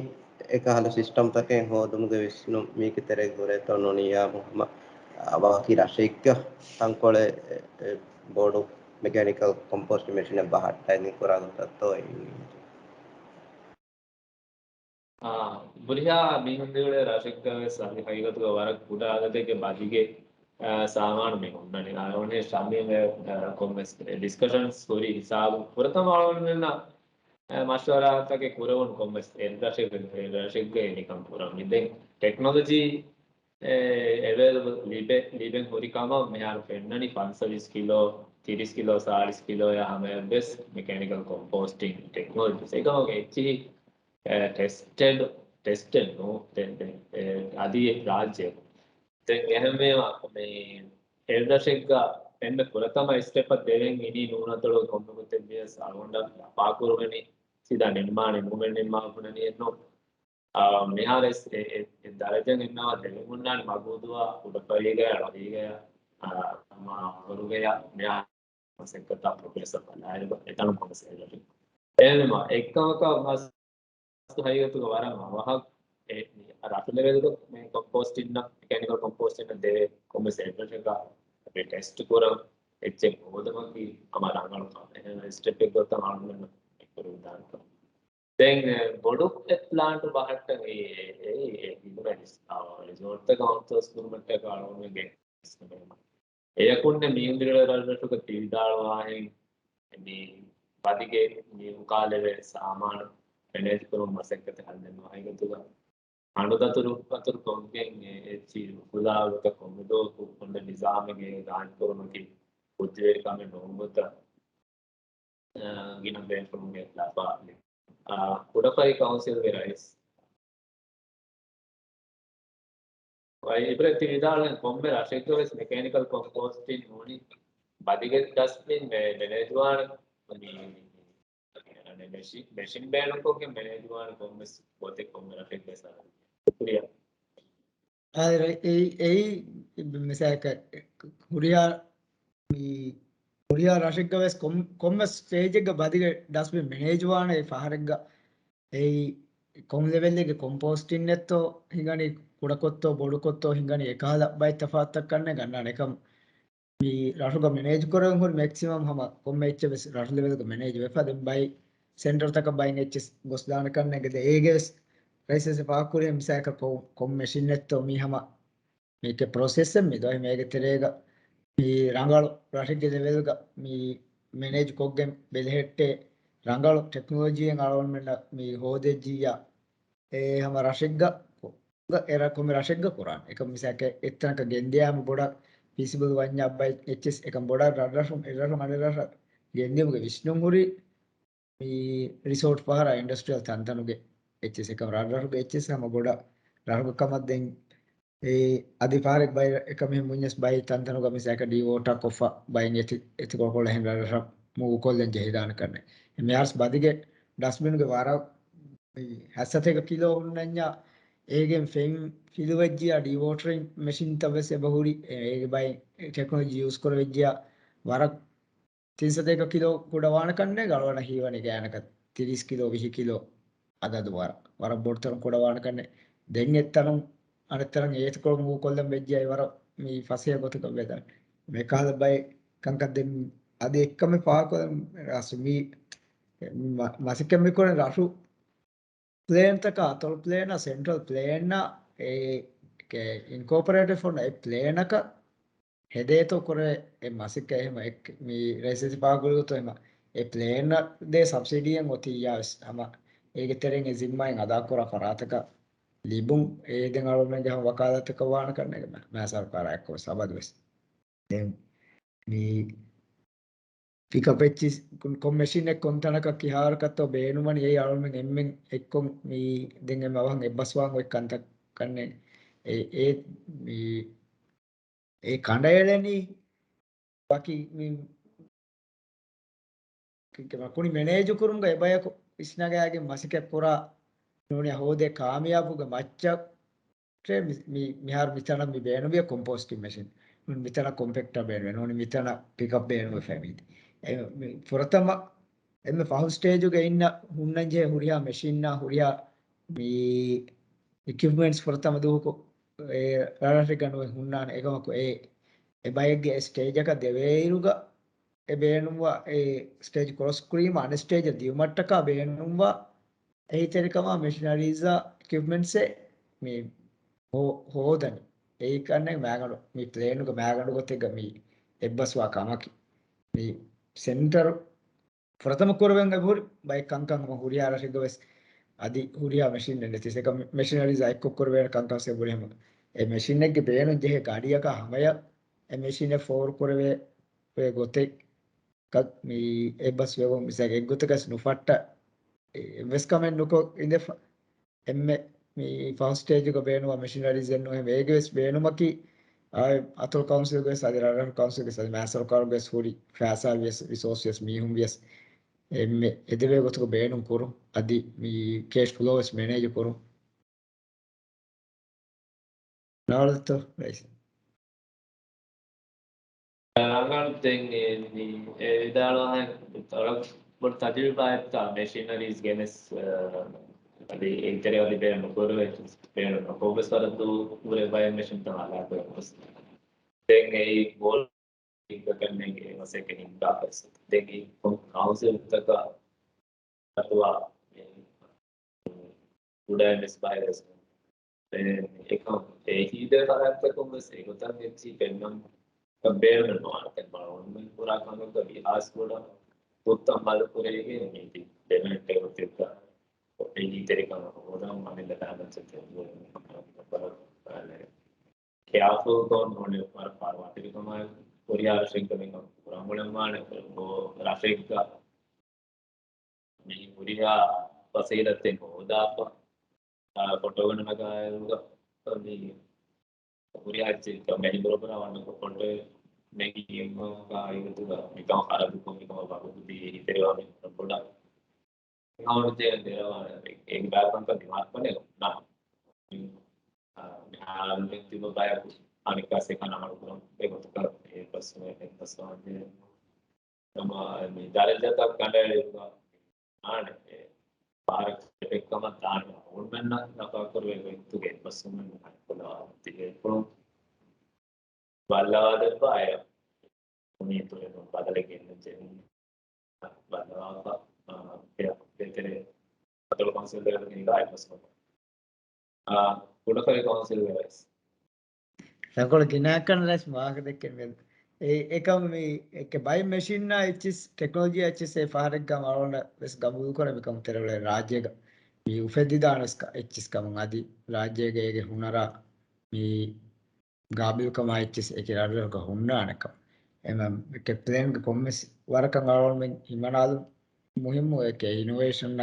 އެކަހަލަ ސިސްޓަމްތަކެއް ހޯދުމުގެ ވިސްނުން މީގެ ތެރޭގަ ހުރޭތޯ ނޫނީ އާ މުހައްމަ، އާ، ވަކި ރަށެއްގަ ތަންކޮޅެއް، އެ، އެ، ބޮޑު މެކޭނިކަލް ކޮމްޕޯސްޓް މެޝިނެއް ބަހައްޓައިދިން ކުރާ ގޮތަށްތޯ އެ އާ، ހުރިހާ މީހުން ދިރިއުޅޭ ރަށެއްގަ ވެސް އަދި ހަގީގަތުގަ ވަރަށް ކުޑަ އަދަދެއްގެ ބަދިގެ، އާ، ސާމާނު މި ހުންނަނީ. އާ، އަޅުގަނޑު ޝަމީމް، އާ، ކޮންމެސް ޑިސްކަޝަންސް ހުރި ހިސާބު ފުރަތަމަ އަޅުގަނޑުމެންނަށް، އާ، މަޝްވަރާތަކެއް ކުރެވުނު ކޮންމެސް އެއްރަށެއްގަ، އެއްރަށެއްގައި މިކަން ކުރަން. މި ދެން ޓެކްނޮލޮޖީ އެ، އެވޭލަބަލް ލިބެ-، ލިބެން ހުރި ކަމަށް މިހާރު ފެންނަނީ ފަންސަވީސް ކިލޯ، ތިރީސް ކިލޯ، ސާޅީސް ކިލޯއާ ހަމަޔަށްވެސް މެކޭނިކަލް ކޮމްޕޯސްޓިން ޓެކްނޮލޮޖީ. އެކަމަކު އެއްޗިހި، އެ، ޓެސްޓެޑް، ޓެސްޓެޑް ނޫ، ދެ-، ދެ-، އެ، އަދި ރާއްޖެ. ދެން އެހެންވީމަ، މި އެއްރަށެއްގަ އެންމެ ފުރަތަމަ ސްޓެޕަށް ދެވެން އިނީ ނޫނަތޮޅު ކޮންމެ ގޮތެއް ވިޔަސް އަޅުގަނޑަށް ލަފާކުރުވެނީ ސީދާ ނިންމާނެ ނޫމެއް ނިންމާ ހުންނަނީ އެއްނު. އާ، މިހާރު އެ، އެ، އެ ދަރަޖަ އިންނަވާ ދެވެމުންނާނެ މަގޫދުވާ ކުޑަފަރީގަޔާ، ރަށީގަޔާ، އާ، ހަމަ އަހަރުގަޔާ މިހާ މަސައްކަތާ ޕްރޮގްރެސް ބަލާއިރު އެތަނުން ކޮންމެސް އެއްރަށެއް. އެހެންވީމަ، އެއްކަމަކަށް މަސް ހަގީގަތުގަ ވަރަށް އަވަހަށް އެ، މި ރަށު ލެވެލްގަ މި ކޮމްޕޯސްޓިންއަށް، މެކޭނިކަލް ކޮމްޕޯސްޓިންއަށް ދެވޭ ކޮންމެސް އެއްރަށަކަށް މި ޓެސްޓް ކުރަން އެއްޗެއް ހޯދުމަކީ ހަމަ ރަނގަޅު ކަމެއް. އެހެން ސްޓެޕެއް ގޮތަށް އަޅުގަނޑު ކުރި ދާން ކަމަށް. ދެން، އެ، ބޮޑު އެ ޕްލާންޓު ބަހައްޓަން އެ، އެ، އެ، އެ، އެ، ރިސޯޓްތަކަށް އައުޓްސޯސް ކުރުމަށްޓަކާ އަޅުގަނޑުގެ އެޔަކުންނެ މީހުން ދިރިއުޅޭ ރަށްރަށުގަ ތި ވިދާޅުވާހެން މި ބަދިގެ މި އުކާލެވޭ ސާމާނު މެނޭޖް ކުރުން މަސައްކަތެއް ހައްލެއް ނުވާ ހަގީގަތުގަ ހަނޑު ދަތުރު ދަތުރު ކޮށްގެން އެ، އެ، އެއްޗިހި އުފުލާ ގޮތަށް ކޮންމެ ދުވަހަކު ކޮންމެ ނިޒާމެއްގެ ގާއިމް ކުރުމަކީ ކުއްޖެވެރި ކަމެއް ނޫން ގޮތަށް އާ، ގިނަ ބޭފުޅުންގެ ލަފާ، އާ، ކުޑަފަރި ކައުންސިލްގެ ރައީސް ވައި އިބްރަހީމް ވިދާޅުވި ކޮންމެ ރަށެއްގަ ވެސް މެކޭނިކަލް ކޮމްޕޯސްޓިން ނޫނީ ބަދިގެ ޑަސްޓްބިން މެ-، މެނޭޖްވާނެ މި-، މެޝި-، މެޝިން ބޭނުންކޮށްގެން މެނޭޖްވާނެ ކޮންމެސް ގޮތެއް ކޮންމެ ރަށެއްގެ ސާ-، ކުރިއަށް. އާ، އެ-، އެއީ، އެއީ މިސާލަކަށް ހުރިހާ މި ހުރިހާ ރަށެއްގަ ވެސް ކޮން-، ކޮންމެ ސްޓޭޖެއްގަ ބަދިގެ ޑަސްބިން މެނޭޖްވާނެ އެއް ފަހަރެއްގަ އެއީ ކޮން ލެވެލްއެއްގެ ކޮމްޕޯސްޓިންއެއްތޯ ހިނގަނީ، ކުޑަކޮށްތޯ ބޮޑުކޮށްތޯ ހިނގަނީ، އެކަހަލަ ބައެއް ތަފާތުތައް ކަންނޭނގެ ގަންނާނެ. އެކަމް މި ރަށުގަ މެނޭޖް ކުރަން ހުރި މެކްސިމަމް ހަމަ ކޮންމެ އެއްޗެއް ވެސް ރަށު ލެވެލްގަ މެނޭޖް ވެފަ، ދެން ބައި ސެންޓަރުތަކަށް ބައިން އެއްޗެސް ގޮސްދާނެ ކަންނޭނގެ. ދެ އޭގެ ވެސް ރައީސް ވެސް ފާހަގަކުރި މިސާލަކަށް ކޮ-، ކޮން މެޝިންއެއްތޯ މީ ހަމަ މީކެ ޕްރޮސެސްއެއް މި ދޮއި މޭގެ ތެރޭގަ މި ރަނގަޅު ރަށެއްގެ ލެވެލްގަ މި މެނޭޖް ކޮށްގެން ބެލެހެއްޓޭ ރަނގަޅު ޓެކްނޮލޮޖީއެއް އަޅުގަނޑުމެންނަށް މި ހޯދެއްޖިއްޔާ، އެ ހަމަ ރަށެއްގަ ކޮ-، އެ ރަށް ކޮންމެ ރަށެއްގަ ކުރާނެ. އެކަމް މިސާކެ އެއްތަނަކަށް ގެންދިޔާމަ ބޮޑަށް ފީސިބަލް ވަންޏާ ބައި އެއްޗެސް އެކަމް ބޮޑަށް ރަށްރަށުން އެއްރަށުން އަނެއްރަށަށް ގެންދިޔުމުގެ ވިސްނުން ހުރި މި ރިސޯޓް ފަހަރާ އިންޑަސްޓްރިއަލް ތަންތަނުގެ އެއްޗެސް އެކަމް ރަށްރަށުގެ އެއްޗެސް ހަމަ ބޮޑަށް ރަށުގެ ކަމަށް ދެން އެ އަދި ފަހަރެއް ބައި އެކަމިހެން މުންޏަސް ބައި ތަންތަނުގަ މިސާކަށް ޑީވޯޓާ ކޮށްފަ ބައިން އެތި-، އެތިކޮޅުކޮޅު އެހެން ރަށްރަށަށް މޫވް ކޮށްލަން ޖެހިދާނެ ކަންނެ. މިހާރުސް ބަދިގެ ޑަސްބިންގެ ވަރަށް ހަތްސަތޭކަ ކިލޯ ހުންނަންޏާ އޭގެން ފެން ފިލުވެއްޖިޔާ ޑީވޯޓަރިން މެޝިންތައް ވެސް އެބަ ހުރި. އޭގެ ބައި ޓެކްނޮލޮޖީ ޔޫސް ކުރެވިއްޖިޔާ ވަރަށް ތިންސަތޭކަ ކިލޯ ކުޑަވާނެ ކަންނޭ ގަޅުވަނަ ހީވަނީ ގާތްގަނޑަކަށް ތިރީސް ކިލޯ، ވިހި ކިލޯ އަދަދު ވަރަށް، ވަރަށް ބޮޑުތަނުން ކުޑަވާނެ ކަންނޭ. ދެން އެއްތަނުން އަނެއްތަނަށް އޭތިކޮޅު މޫވް ކޮށްލަން ވެއްޖިޔާ ވަރަށް މި ފަސޭހަ ގޮތަކަށް ވެދާނެ. މިކަހަލަ ބައެއް ކަންކަން ދެން އަދި އެއްކަމެއް ފާހަގަކޮށްލަން ރަސް މި މަ-، މަސައްކަތް މިކުރަން ރަށު ޕްލޭންތަކާ، އަތޮޅު ޕްލޭނާ، ސެންޓްރަލް ޕްލޭނާ، އެ، އެ، އިންކޯޕަރޭޓެޑް ފޮންނަ އެ ޕްލޭނަކަށް ހެދޭތޯ ކުރެ އެ މަސައްކަތް އެހެމަ އެ-، މި ރައީސް ފާހަގަކުރި ގޮތުން އެހެމަ އެ ޕްލޭނަށް ދޭ ސަބްސިޑީއެއް އޮތިއްޔާ ވެސް ހަމަ އޭގެ ތެރެއިން އެ ޒިންމާއިން އަދާކުރާ ފަރާތަކަށް ލިބުން. އެ ދެން އަޅުމެންގެ ހަމަ ވަކާލަތަކަށް ވާނެ ކަންނޭނގެ މަ-، މާ ސަރުކާރާ އެއްކޮށް ސަބަދު ވެސް. ދެން މި ޕިކަޕް އެއްޗިސް ކޮން މެޝިނެއް ކޮން ތަނަކަށް ކިހާވަރަކަށްތޯ ބޭނުމަނީ އެއީ އަޅުމެން އެންމެން އެއްކޮށް މި ދެން އެންމެ އަވަހަށް އެއްބަސްވާން އޮތް ކަންތައް ކަންނޭނގެ. އެ، އެ މި އެ ކަނޑައެޅެނީ ވަކި މި ކި-، ކި-، ކުނި މެނޭޖު ކުރުމުގަ އެބަޔަކު އިސްނަގާގެން މަސައްކަތް ކުރާ ނޫނީ ހޯދޭ ކާމިޔާބުގެ މައްޗަށް މި-، މި-، މިހާރު މިތަނަށް މި ބޭނުންވިޔަ ކޮމްޕޯސްޓިން މެޝިން. ނޫނީ މިތަނަށް ކޮމްޕެކްޓާ ބޭނުންވޭ. ނޫނީ މިތަނަށް ޕިކަޕް ބޭނުންވެފައި މީތި. އެ މި ފުރަތަމަ އެންމެ ފަހު ސްޓޭޖުގަ އިންނަ ހުންނަންޖެހޭ ހުރިހާ މެޝިންއާ ހުރިހާ މި އިކްއިޕްމަންޓްސް ފުރަތަމަ ދުވަހަކު އެ ރަށްރަށެއްގަ ނުވެ ހުންނާނެ. އެކަމަކު އެ، އެ ބައެއްގެ އެ ސްޓޭޖަކަށް ދެވޭއިރުގަ އެ ބޭނުންވާ އެ ސްޓޭޖް ކްރޮސް ކުރީމަ އަނެއް ސްޓޭޖަށް ދިޔުމަށްޓަކާ ބޭނުންވާ އެހީތެރިކަމާ މެޝިނަރީޒާ އިކްއިޕްމަންޓްސެއް މި ހޯ-، ހޯދަނީ. އެއީ ކަންނޭނގެ މާގަނޑު މި ޕްލޭނުގެ މާގަނޑު ގޮތެއްގަ މި އެއްބަސްވާ ކަމަކީ. މި ސެންޓަރު ފުރަތަމަ ކުރެވެން އެބަހުރި ބައެއް ކަންކަން ހަމަ ހުރިހާ ރަށެއްގަ ވެސް އަދި ހުރިހާ މެޝިންއެއް ނެތި ސެކަ މެ-، މެޝިނަރީޒް އައްކޮށް ކުރެވޭނެ ކަންކަން ވެސް އެބަހުރި ހަމަ އެ މެޝިނެއްގެ ބޭނުން ޖެހޭ ގަޑިއަކާ ހަމަޔަށް އެ މެޝިނެއް ފޯރު ކުރެވޭ ގޮތެއް ކަ-، މި އެއްބަސް ވެވުން މިސާލަކަށް އެއްގޮތަކަސް ނުފައްޓަ އެއްވެސް ކަމެއް ނުކޮށް އިނދެފަ. އެންމެ މި ފަހު ސްޓޭޖުގަ ބޭނުންވާ މެޝިނަރީޒް އެއްނު އެހެން އޭގެ ވެސް ބޭނުމަކީ އަތޮޅު ކައުންސިލްގެ ވެސް އަދި ރަށްރަށު ކައުންސިލްގެ ވެސް އަދި މާ ސަރުކާރުގެ ވެސް ހުރި ފައިސާ ވިޔަސް ރިސޯސް ވިޔަސް މީހުން ވިޔަސް އެންމެ އެދެވޭ ގޮތުގަ ބޭނުން ކުރުން އަދި މި ކޭޝް ފްލޯ ވެސް މެނޭޖު ކުރުން. ރާޅަތޯ ރައީސް. ރަނގަޅު ދެން އެ މި އެ ވިދާޅުވާހެން ވަރަށް ބޮޑު ތަޖުރިބާއެއްތާ މެޝިނަރީޒް ގެނެސް، އަ، އަދި އެއްތެރެ އަދި ބޭނުން ނުކުރެވޭ، ބޭނުން ނުކޮށްވެސް ވަރަށް ދުވަހު ވުރެ ބައެއް މެޝިންތައް ހަލާކުވެ ގޮސް. ދެން އެއީ ބޯލ ކަންނޭނގެ މަސައްކަތް ހިންގާފައިސް. ދެން އެ ކައުންސިލްތަކަށް އަތުވާ ކުޑައިން ވެސް ބައިވެސް އެކަމް އެހީދޭ ފަރާތްތަކުން ވެސް އެގޮތަށް އެއްޗި ފެންނަން ބޭނުމެއް ނުވާނެ. ތެން މަޅުން ކުރާ ކަމަކަށް ވިހާސް ބޮޑަށް ގޮތްތައް މަދު ކުރެވިގެން މީތި ޑެމެންޓެ ގޮތެއްގަ އެހީތެރިކަމަށް ހޯދަން މަނިލަ ދާނަން ސެތެ ކެއާފުލްކޮށް ނޫނެ ވަރަށް ފަރުވާތެރިކަމާއި ކުރިއާ ރަށެއްގަ މިކަން ކުރަން އުޅެންވާނެ. ރަށެއްގަ މި ހުރިހާ ވަސީލަތެއް ހޯދާފަ، އާ، ފޮޓޯގަނޑު ނަގާއިރުގަ މި ހުރިހާ އެއްޗެއް މެހި ބުރަބުރާ ވަންނަ ފޮޓޯ ނެގި އެއްވަރަކާ އިގަތުގަ މިކަމަށް ޚަރަދުކޮށް މިކަމަށް ވަގުތު ދީ ހިތެރެވާ މި ބޮޑަށް އެކައުންޓް ދޭން ދެރަވާނެ. އޭގެ ބައިވަރުކަން ދިމާވެސް ކޮށް ނަ. އާ، މި ހާލުގަ ތިބަ ބަޔަކު އަނެއްކާސް އެކަން އަމަލު ކުރަން ބޭނުންތަކަށް އެ ބަސް އެ ބަސް ވާންޖެހޭ. ނަމަ މި ދަރަޖަތައް ކަނޑައެޅިފަ އާނެ އެ ފަހަރަށް ކެޕެއް ކަމަށް ދާނެ އަޅުގަނޑުމެންނަށް ލަފާކުރެވޭ ގޮތްތުގެ ބަސްވުމެއް ނުކުތްކޮށްލާ ތިބޭފުޅުން ބައްލަވާދެއްވާ އެ ނީތު އެ ބަދަލެއް ގެންނަން ޖެހުން. ބައްލަވާފަ، އާ، އެ ދޭތެރޭ އަތޮޅު ކައުންސިލް ދޭތެރޭ ގާތް ބަސްވަމުން. އާ، ކުޑަފަރި ކައުންސިލް ވެސް. ތަންކޮޅެއް ގިނައަކަށް ރަސް ވާހަކަ ދެއްކެން ވެލް. އެ، އެކަމް މި އެކެ ބައި މެޝިންނާ އެއްޗިސް ޓެކްނޮލޮޖީ އެއްޗިސް އެ ފަހަރެއްގަ އަޅުގަނޑަށް ވެސް ގަބޫލު ކުރެ މިކަމު ތެރެވަޅެ ރާއްޖޭގަ މި އުފެއްދިދާނެސް އެއްޗިސް ކަމުން އަދި ރާއްޖޭގަ އޭގެ ހުނަރާ މި ގާބިލްކަމާ އެއްޗިސް އެކި ރަށްރަށުގަ ހުންނާނެކަން. އެމަ އެކެ ޕްލޭންގެ ކޮންމެސް ވަރަކަށް އަޅުގަނޑުމެން ހިމަނާލުން މުހިއްމު އެކެ އިނޮވޭޝަން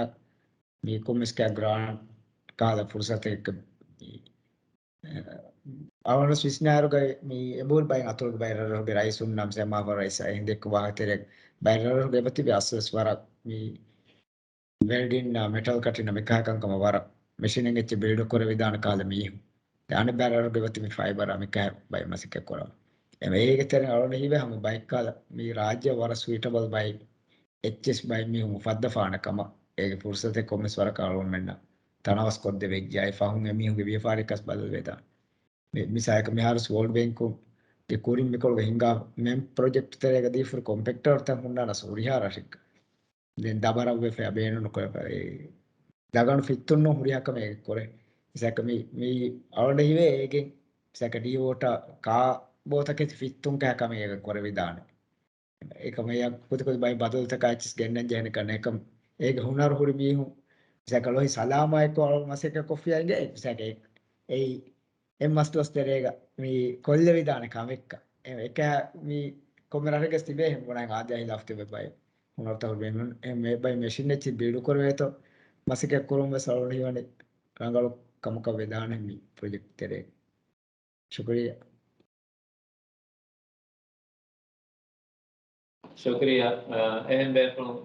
މި ކޮންމެސް ކަ ގްރާންޓް ކާލަ ފުރުސަތެއް އަޅުގަނޑު ވިސްނާއިރުގައި މި އެބަހުރި ބައި އަތޮޅުގެ ބައި ރަށްރަށުގެ ރައީސުންނާ މިސާލަށް މާފަރު ރައީސް އެހެން ދެއްކު ވާހަކަތެރޭ ބައި ރަށްރަށުގެ އެބަތިބި އަސްލުވެސް ވަރަށް މި ވެލްޑިންނާ މެޓަލް ކަޓިން މިކަހަ ކަންކަމަށް ވަރަށް މެޝިނެއް އެއްޗެއް ބިލްޑް ކުރެވިދާނެ ކާލަ މީހުން. ދެ އަނެއް ބައި ރަށްރަށުގެ އެބަތިބި ފައިބަރ މިކަހަ ބައި މަސައްކަތް ކުރަމުން. އެ އޭގެ ތެރެއިން އަޅުގަނޑަށް ހީވޭ ހަމަ ބައެއްކާލަ މި ރާއްޖެ ވަރަށް ސުއިޓަބަލް ބައި އެއްޗިސް ބައި މީހުން އުފައްދަފާނެ ކަމަށް އޭގެ ފުރުސަތެއް ކޮންމެސް ވަރަކަށް އަޅުގަނޑުމެންނަށް ތަނަވަސް ކޮށްދެވިއްޖެ. އައި ފަހުން އެ މީހުންގެ ވިޔަފާރިއަކަސް ބަދަލުވެދާނެ. މި-، މިސާލަކަށް މިހާރު ސްވޯލްޑް ބޭންކުގެ ކުރިން މިކޮޅުގަ ހިނގާ މެމް ޕްރޮޖެކްޓް ތެރޭގަ ދީފުރި ކޮމްޕެޓިޓަރުތައް ހުންނާނަސް ހުރިހާ ރަށެއްގަ. ދެން ދަބަރަށްވެފަ ބޭނުން ނުކުރެފަ އެ ދަގަނޑު ފިއްތުން ނޫން ހުރިހާ ކަމެއް އެ ކުރޭ. މިސާލަކަށް މި-، މި އަޅުގަނޑަށް ހީވޭ އޭގެން މިސާލަކަށް ޑީ ވޯޓާ ކާ ބޯތަކެތި ފިއްތުން ކަހަ ކަމެއް އޭގެ ކުރެވިދާނެ. އެކަމަށް ކުދި ކުދި ބައި ބަދަލުތަކާ އެއްޗިސް ގެންނަން ޖެހޭނެ ކަން އެކަމް އޭގެ ހުނަރު ހުރި މީހުން މިސާލަކަށް ލޯހި ސަލާމާއެކު އަޅު މަސައްކަތް ކޮށްފިޔާ އިނގޭ މިސާލަކަށް އެއީ އެއް މަސްދުވަސް ތެރޭގަ މި ކޮށްލެވިދާނެ ކަމެއްކަ. އެ-، އެކަ މި ކޮންމެ ރަށެއްގަސް ތިބޭ ހެން ބުނާ އާދަ ހިލާފް ތިބެ ބައި ހުނަރުތައް ހުރި މީހުން އެ މެ-، ބައި މެޝިން އެއްޗެއް ބިލްޑް ކުރެވޭތޯ މަސައްކަތް ކުރުން ވެސް އަޅުގަނޑު ހީވަނީ ރަނގަޅު ކަމަކަށް ވެދާނެ މި ޕްރޮޖެކްޓް ތެރޭ. ޝުކުރިއްޔާ. ޝުކުރިއްޔާ. އަ، އެހެން ބޭފުޅުން.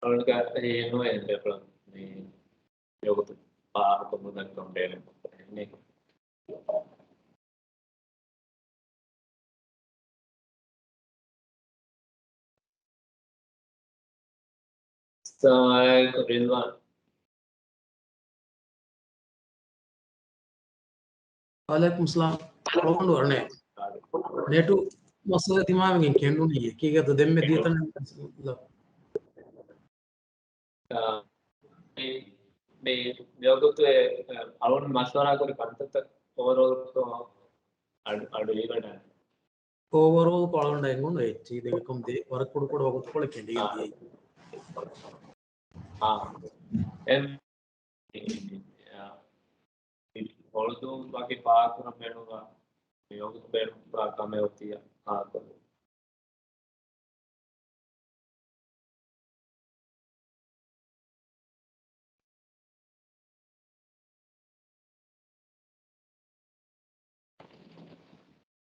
އަޅުގަނޑުގެ އެހެން ނުވޭ ބޭފުޅުން މި ވަގުތު ފާހަގަކޮށް ނުދަންކަމުގެ އެހެން. އައްސަލާމު ޢަލައިކުމް ރިޟްވާން. ވަޢަލައިކުމް އައްސަލާމް. ކޮޅުން ވަރަށް ނެޓް މައްސަލަ ތިމާވެގެން ކެނޑުނީ އެކީގަތަ ދެންމެ ދިޔަތަން. އާ، މި، މި، މިވަގުތު އެ، އަޅުން މަޝްވަރާ ކުރި ކަންތައްތައް އޯވަރޯލް އަޑު، އަޑު އިވަޑަ. އޯވަރޯލް ކޮޅަނޑަ އެނގުނު އެއްޗި ދެން އެކަމް ދޭ ވަރަށް ކުޑަ ކުޑަ ވަގުތުކޮޅެއް ކެނޑިގެން އާ. ދިޔައީ. އާ. އެ، އާ، ހޮޅުދޫ ވަކި ފާކުރަން ބޭނުންވާ، މިވަގުތު ބޭނުންވާ ކަމެއް އޮތީ އާ.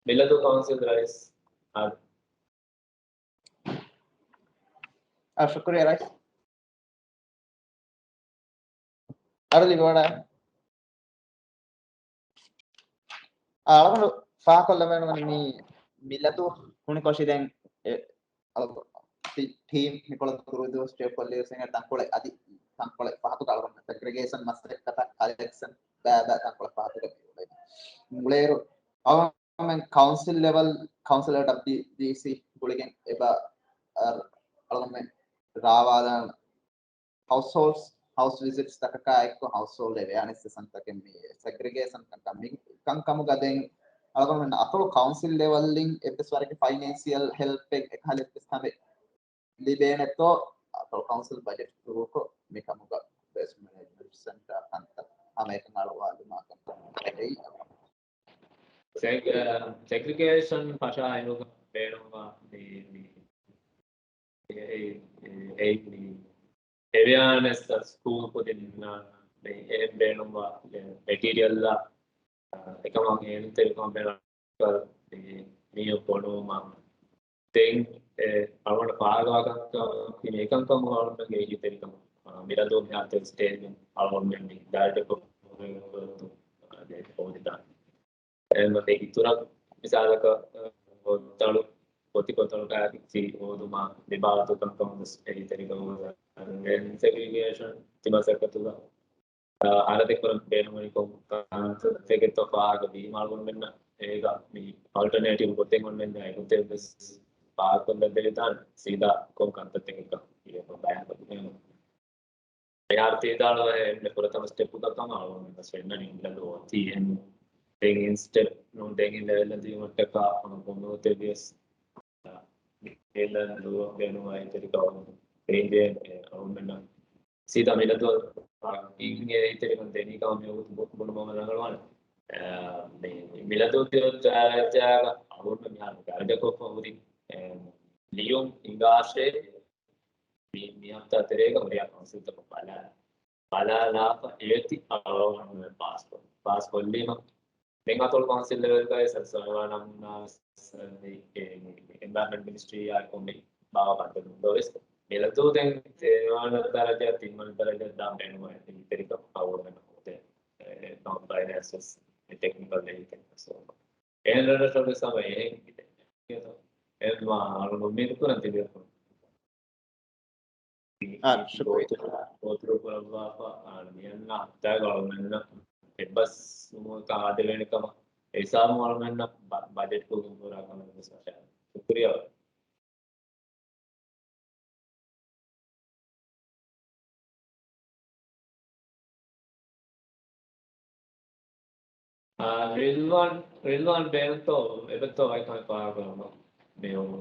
މިލަދު ކައުންސިލް ރައީސް. އާ، ޝުކުރިއްޔާ ރައީސް. އަޑު ލިބިވަޑައި. އަޅުގަނޑު ފާހަގަކޮށްލަމޭނު މި މިލަދު ހުނިކޮށި ދެން އެ، އަޅު-، ޓީ-، ޓީމް މިކޮޅަށް ކުރުވިދޫ ސްޓޭކް ހޯލްޑަރސް އިން ތަންކޮޅެއް އަދި ތަންކޮޅެއް ފަހަތުގަ އަޅުގަނޑު ސެގްރެގޭޝަން މަސައްކަތަށް ކަލެކްޝަން ބައި ބައި ތަންކޮޅެއް ފަހަތުގަ މި އުޅޭ. އުޅޭއިރު އަޅުގަނޑު ކައުންސިލް ލެވެލް ކައުންސިލް އެ ޑަބްލިއުޑީސީ ގުޅިގެން އެބަ އަޅުގަނޑު ރާވާލާން ހައުސްހޯލްޑްސް، ހައުސް ވިޒިޓްސް ތަކަކާ އެއްކޮށް ހައުސްހޯލްޑް އެވެއާނެސް ސެންޓަރެއް މި ސެގްރެގޭޝަން ކަންކަން މި ކަންކަމުގަ ދެން އަޅުގަނޑުމެން އަތޮޅު ކައުންސިލް ލެވެލްއިން އެއްވެސް ވަރެއްގެ ފައިނޭންޝިއަލް ހެލްޕެއް އެކަހަލަ އެއްވެސް ކަމެއް ލިބޭނެތޯ އަތޮޅު ކައުންސިލް ބަޖެޓް ތުރޫކޮށް މި ކަމުގަ ވޭސްޓް މެނޭޖްމަންޓް ސެންޓަރ ކަންތައް ހަމައެކަނި އަޅުވާލުމާ ކަންކަން އެއީ. ސެގް-، ސެގްރިގޭޝަން ފަށާ އިރުގަ ބޭނުންވާ މި، މި، އެ، އެ، އެ، އެ، މި އެވެއާނެސް ސްކޫލް ކުދިން މި އެ ބޭނުންވާ މެޓީރިއަލް އެކަމަށް އެހެން ތެރިކަމަށް ބޭނުން މި، މި ބޮނުވުމަށް ދެން އެ އަޅުގަނޑަށް ފާހަގަވާކަން މި އެކަންކަމުގަ އަޅުގަނޑުމެންގެ އެހީތެރިކަމަށް މި މިލަދޫ މިހާތަނަށް ސްޓޭޖުން އަޅުގަނޑުމެން މި ޑައިރެކްޓް ހޯދިދާނެ. އެހެންވެ އިތުރަށް މިސާލަކަށް ކޮތަޅު، ކޮތި ކޮތަޅުގައި ހޯދުމާ މި ބާވަތު ކަންކަމުގެ އެހީތެރިކަމުގަ ދެން ސެގްރިގޭޝަން ތި މަސައްކަތުގަ އާ، ހަރަދެއްކުރަން ބޭނުންވަނީ ކޮން ކަންތައްތަކެއްތޯ ފާހަގަ ވީމަ އަޅުގަނޑުމެންނަށް އޭގަ މި އަލްޓަރނޭޓިވް ގޮތެއް އޮންނަންޏާ އެގޮތެއް ވެސް ފާހަގަކޮށްލަން ދެވިދާނެ. ސީދާ ކޮން ކަންތައްތަކެއްކަން ބަޔާންކޮށްދިނުމަށް. މިހާރު ތި ވިދާޅުވާ އެންމެ ފުރަތަމަ ސްޓެޕުގަ ކަމަށް އަޅުގަނޑު ވެސް ފެންނަނީ މިލަދޫ އޮތީ އެން. ދެން އިން ސްޓެޕް ނޫން ދެން އިން ލެވެލް ދިޔުމަށްޓަކާ އޮން ކޮންމެ ގޮތެއް ވިޔަސް މިލަދޫ ބޭނުންވާ އެހީތެރިކަމުން އެންޖޭ އަޅުގަނޑުމެންނަށް ސީދާ މިލަދު އިން އެހީތެރިކަން ދެނީ ކަމަށް މިވަގުތު ބު-، ބުނުމަށް ރަނގަޅުވާނެ. އާ، މި މިލަދު ދިޔަ ޖާ-، ޖާގަ އަޅުގަނޑު މިހާރު ގަރަޖަކޮށްފަ ހުރި، އެ، ލިޔުން ހިނގާށޭ މި، މި ހަފްތާ ތެރޭގަ ހުރިހާ ކައުންސިލްތަކަށް ބަލާ، ބަލާލާފަ އޭތި އަޅުގަނޑުމެން ޕާސް ކޮށް-، ޕާސް ކޮށްލީމަ ދެން އަތޮޅު ކައުންސިލް ލެވެލްގައި ސަރ ސުލައިމާން ނަމުނާ ސަރ މި އެންވަޔަރަންމަންޓް މިނިސްޓްރީއާއެކު މި ބާވާ ބައްދަލު ދޯވެސް މިލަދޫ ދެން ތިންވަނަ ދަރަޖަ، ތިންވަނަ ދަރަޖަ ދާން ބޭނުންވާ އެހީތެރިކަން އަޅުގަނޑުމެންނަށް ހޯދޭ. އެ، ނޯން ފައިނޭންސަސް، ޓެކްނިކަލް އެހީތެރިކަން ސޯ. އެހެން ރަށްރަށަށް ވެސް ހަމަ އެހެން އެ، އެ، އެ، އަޅުގަނޑު އުއްމީދު ކުރަން ތިބޭފުޅުން. އާ، ޝުކުރިއްޔާ. ގޯތް-، ގޯތިރު ކުރައްވާފަ، އާ، މިއަންނަ ހަފްތާގަ އަޅުގަނޑުމެންނަށް އެއްބަސްވުމަކަށް އާދެވޭނެ ކަމަށް އެ ހިސާބުން އަޅުގަނޑުމެންނަށް ބަ-، ބަޖެޓް ކުރުމަށް ހުރާ ކަމަށް ވެސް ވަށާ. ޝުކުރިއްޔާ. އާ، ރިލްވާން، ރިލްވާން ބޭނުންތޯ، އެބަތޯ އައި ކަމެއް ފާހަގަކުރަމު މި އޮން.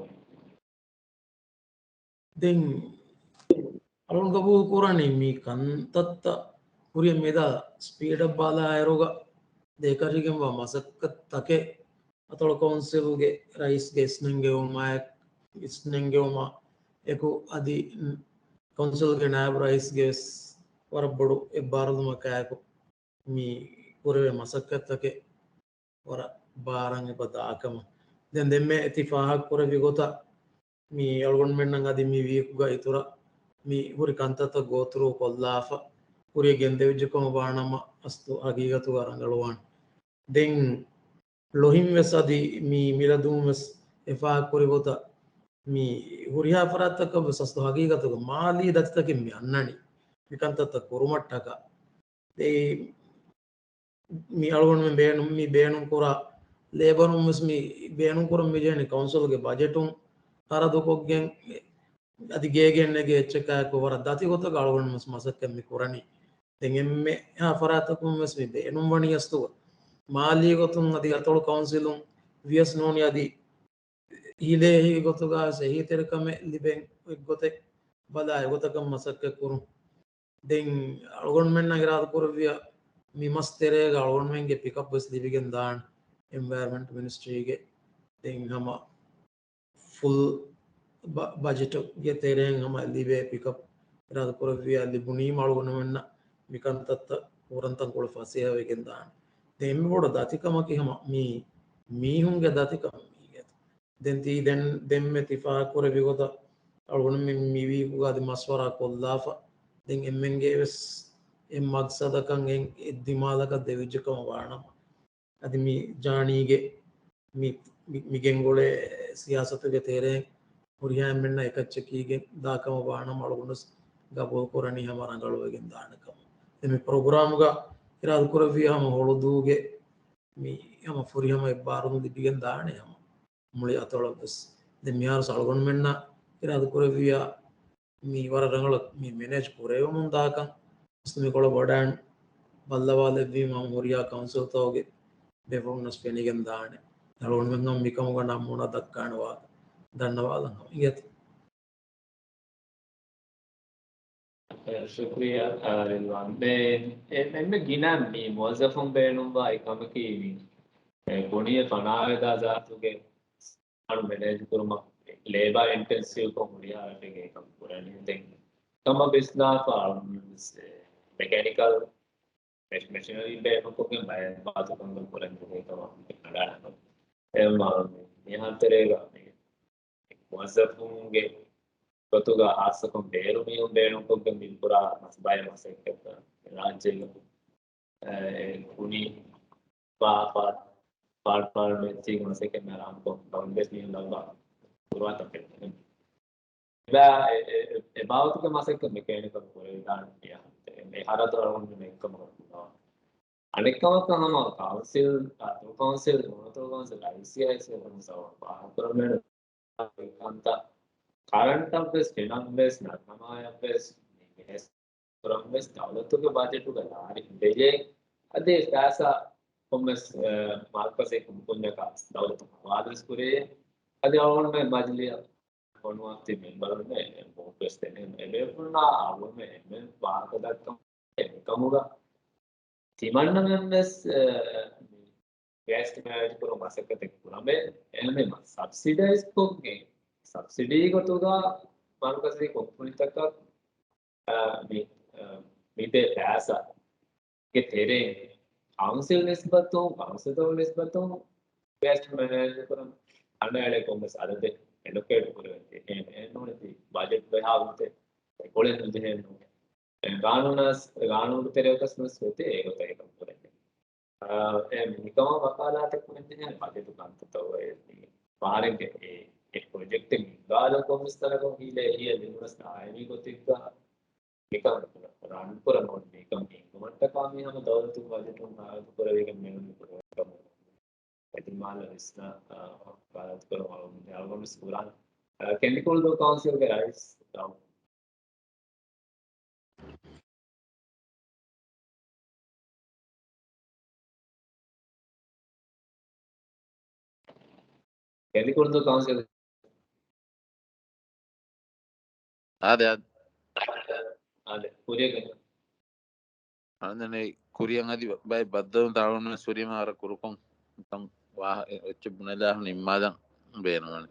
ދެން އަޅުން ގަބޫލު ކުރަނީ މި ކަންތައްތައް ކުރިއަށް މިދާ ސްޕީޑަށް ބަލާއިރުގަ ދޭކަށިގެންވާ މަސައްކަތްތަކެއް އަތޮޅު ކައުންސިލްގެ ރައީސްގެ އިސްނެންގެވުމާއެކު، އިސްނެންގެވުމާ އެކު އަދި ކައުންސިލްގެ ނާއިބު ރައީސްގެ ވެސް ވަރަށް ބޮޑު އެއްބާރުލުމަކާއެކު މި ކުރެވޭ މަސައްކަތްތަކެއް ވަރަށް ބާރަށް އެބަ ދާކަމަށް. ދެން ދެންމެ ތި ފާހަގަ ކުރެއްވި ގޮތަށް މި އަޅުގަނޑުމެންނަށް އަދި މި ވީކުގަ އިތުރަށް މި ހުރި ކަންތައްތައް ގޯތުރު ކޮށްލާފަ ކުރިއަށް ގެންދެވިއްޖެ ކަމަށް ވާނަމަ އަސްލު ހަގީގަތުގަ ރަނގަޅުވާނެ. ދެން ޅޮހިން ވެސް އަދި މި މިލަދޫން ވެސް އެ ފާހަގަ ކުރި ގޮތަށް މި ހުރިހާ ފަރާތްތަކަށް ވެސް އަސްލު ހަގީގަތުގަ މާލީ ދަތިތަކެއް މި އަންނަނީ މި ކަންތައްތައް ކުރުމަށްޓަކާ. އެ މި އަޅުގަނޑުމެން ބޭނުން، މި ބޭނުން ކުރާ ލޭބަރުން ވެސް މި ބޭނުން ކުރަން މި ޖެހެނީ ކައުންސިލްގެ ބަޖެޓުން ހަރަދުކޮށްގެން އަދި ގޭގެ ނެގޭ އެއްޗަކާއެކު ވަރަށް ދަތި ގޮތަކަށް އަޅުގަނޑު ވެސް މަސައްކަތް މި ކުރަނީ. ދެން އެންމެހާ ފަރާތަކުން ވެސް މި ބޭނުން ވަނީ އަސްލު މާލީ ގޮތުން އަދި އަތޮޅު ކައުންސިލުން ވިޔަސް ނޫނީ އަދި ހިލޭ ހި ގޮތުގަ ސެހީތެރިކަމެއް ލިބެން އެއްގޮތެއް ބަލާ އެގޮތަކަށް މަސައްކަތް ކުރުން. ދެން އަޅުގަނޑުމެންނަށް އިރާދަ ކުރެއްވިޔާ މި މަސް ތެރޭގަ އަޅުގަނޑުމެންގެ ޕިކަޕް ވެސް ލިބިގެން ދާނެ އެންވަޔަރަންމަންޓް މިނިސްޓްރީގެ. ދެން ހަމަ ފުލް ބަ-، ބަޖެޓުގެ ތެރެއިން ހަމަ ލިބޭ ޕިކަޕް އިރާދަ ކުރެއްވިޔާ ލިބުނީމަ އަޅުގަނޑުމެންނަށް މި ކަންތައްތައް ކުރަން ތަންކޮޅެއް ފަސޭހަވެގެން ދާނެ. ދެން އެންމެ ބޮޑު ދަތިކަމަކީ ހަމަ މީ މީހުންގެ ދަތިކަމަށް މީގެ. ދެން ތީ ދެން، ދެންމެ ތި ފާހަގަކުރެއްވި ގޮތަށް އަޅުގަނޑު މި، މި ވީކުގަ އަދި މަސްވަރާ ކޮށްލާފަ. ދެން އެންމެންގެ ވެސް އެއް މަގްސަދަކަށް އެއް، އެއް ދިމާލަކަށް ދެވިއްޖެ ކަމަށް ވާނަމަ. އަދި މި ޖާނީގެ މި، މި، މި ގެންގުޅޭ ސިޔާސަތުގެ ތެރެއިން ހުރިހާ އެންމެންނަށް އެކައްޗަކީގެން ދާ ކަމަށް ވާނަމަ އަޅުގަނޑު ގަބޫލު ކުރަނީ ހަމަ ރަނގަޅުވެގެން ދާނެ ކަމަށް. ދެން މި ޕްރޮގްރާމްގަ އިރާދަ ކުރެއްވި ހަމަ ހޮޅުދޫގެ މި ހަމަ ފުރިހަމަ އެއްބާރުލުން ލިބިގެން ދާނެ ހަމަ މުޅި އަތޮޅަށް ވެސް. ދެން މިހާރު އަޅުގަނޑުމެންނަށް އިރާދަ ކުރެއްވިޔާ މި ވަރަށް ރަނގަޅަށް މި މެނޭޖް ކުރެވެމުން ދާކަން ވެސް މިކޮޅަށް ވަޑައިން ބައްލަވާލެއްވީމަ ހުރިހާ ކައުންސިލްތަކުގެ ބޭފުޅުންނަސް ފެނިގެން ދާނެ. އަޅުގަނޑުމެން ހަމަ މިކަމުގަ ނަމޫނާ ދައްކާނެ ވާ ދަންނަވާލަން ހަމަ އިނގޭތަ؟ ޝުކުރިއްޔާ، އާ، ރިލްވާން. މޭ، އެ، އެންމެ ގިނަ މި މުވައްޒަފުން ބޭނުންވާ އެއް ކަމަކީ މި އެ ބުނިޔެ ފަނާވެދާ ޒާތުގެ އަޅު މެނޭޖް ކުރުމަށް ލޭބާ އިންޓެންސިވްކޮށް ހުރިހާ ރަށެއް އެކަން ކުރަނީ. ދެން ކަމަށް ވިސްނާފަ އަޅު މެކޭނިކަލް މެޝިނަރީ ބޭނުންކޮށްގެން ބައެއް ބާތުކަންކަން ކުރަން ޖެހޭ ކަމަށް އަންގާނެ. އެ މާ މިހާރު ތެރޭގަ މި މުވައްޒަފުންގެ ގޮތުގަ ހާއްސަކޮށް ބޭރު މީހުން ބޭނުންކޮށްގެން މި ކުރާ ބައެއް މަސައްކަތްތައް ރާއްޖޭގަ، އެ، ކުނި ފާ-، ފާ-، ފާޑް ފާޑް މެއްޗީގެ މަސައްކަތް އަރާންކޮށް ބަންގްލަދޭޝް މީހުން ލައްވާ ކުރާތަކެއް. އެބާ-، އެ-، އެ-، އެ ބާވަތުގެ މަސައްކަތް މެކޭނިކަލް ކުރެވިދާނެ މި އަހަރު. އެ ހަރަދު އަޅުގަނޑު އެއްކަމަކަށް ބުނާ. އަނެއްކަމަކަށް ހަމަ ކައުންސިލް، އަތޮޅު ކައުންސިލް، ނުވަތަ ކައުންސިލް، އައިސީއައިސީ ވަރަށް ފާހަގަކުރަން ބޭނުން. ކަންތައް ކަރަންޓަށްވެސް، ގިނަންވެސް، ނަންނަމާޔަށްވެސް މި ބެހޭ ކުރަންވެސް ދައުލަތުގެ ބަޖެޓުގަ ލާރި ހިނގެޖެ. އަދި ފައިސާ ކޮންމެސް، އަ، މަރުކަޒީ ކުންފުންޏަކަށް ދައުލަތު ހަވާލުވެސް ކުރޭ. އަދި އަޅުގަނޑުމެން މަޖިލީހަށް ފޮނުވާތީ މެމްބަރުންނެއް ވޯޓްވެސް ދެނެ. އެބޭފުޅުންނާ އަޅުގަނޑުމެން އެންމެ ވާހަކަ ދައްކަމުން އެކަމުގަ ތިމަންނަމެންވެސް، އަ، ވޭސްޓް މެނޭޖް ކުރުން މަސައްކަތެއް ކުރަމޭ. އެހެންވީމަ ސަބްސިޑައިޒް ކޮށްގެން، ސަބްސިޑީ ގޮތުގަ މަރުކަޒީ ކުންފުނިތަކަށް، އަ، މި-، އަ، މިދޭ ފައިސާގެ ތެރެއިން ކައުންސިލް ނިސްބަތުން، ކައުންސިލް ނިސްބަތުން ވޭސްޓް މެނޭޖް ކުރަން އަންނަ އެޅޭ ކޮންމެސް އަދަދެއް އެލޮކޭޓް ކުރެވެން ޖެހޭނެ. އެހެންނޫނީ ބަޖެޓް ބަހާވަންތެ އެކޮޅެއް ނުޖެހޭނު. ގާނޫނަސް، ގާނޫނު ތެރެއަކަސް ނަސް ވެތޭ އެގޮތަށް އެކަން ކުރެވެން. އާ، އެ މިކަމަށް ވަކާލާތެއް ކުރަންޖެހޭ ބަޖެޓު ކަންތައްތައް އޮތް މި ފަހަރެއްގެ އެ، އެ ޕްރޮޖެކްޓެއް ހިންގާލަން ކޮންމެސް ތަނަކުން ހީލޭ ހިޔަ ލިބުނަސް ދާއިމީ ގޮތެއްގަ މިކަން ރަން ކުރަން އޮން މިކަން ހިންގުމަށްޓަކާ މި ހަމަ ދައުލަތުން ބަޖެޓުން ހާއްސަ ކުރެވިގެން މިއޮންނަ ކުރެވޭ ކަމަށް އެދިމާލަށް ވިސްނާ، އާ، ވަކާލާތު ކުރަން އަޅުގަނޑު ވެސް ކުރާނެ. އާ، ކެނދިކުޅުދޫ ކައުންސިލްގެ ރައީސް ކެނދިކުޅުދޫ ކައުންސިލް. އާދެ، އާދެ. އާދެ، ކުރިޔަށް ގެން. އަންނަނީ ކުރިޔަށް އަދި ބައެއް ބައްދަލު ދާޅުން ސުރިމަ އަރަ ކުރުކޮން ތަން ވާހަ-، އެ-، އެއްޗެއް ބުނެލާ ނިންމާލަން ބޭނުންވަނީ.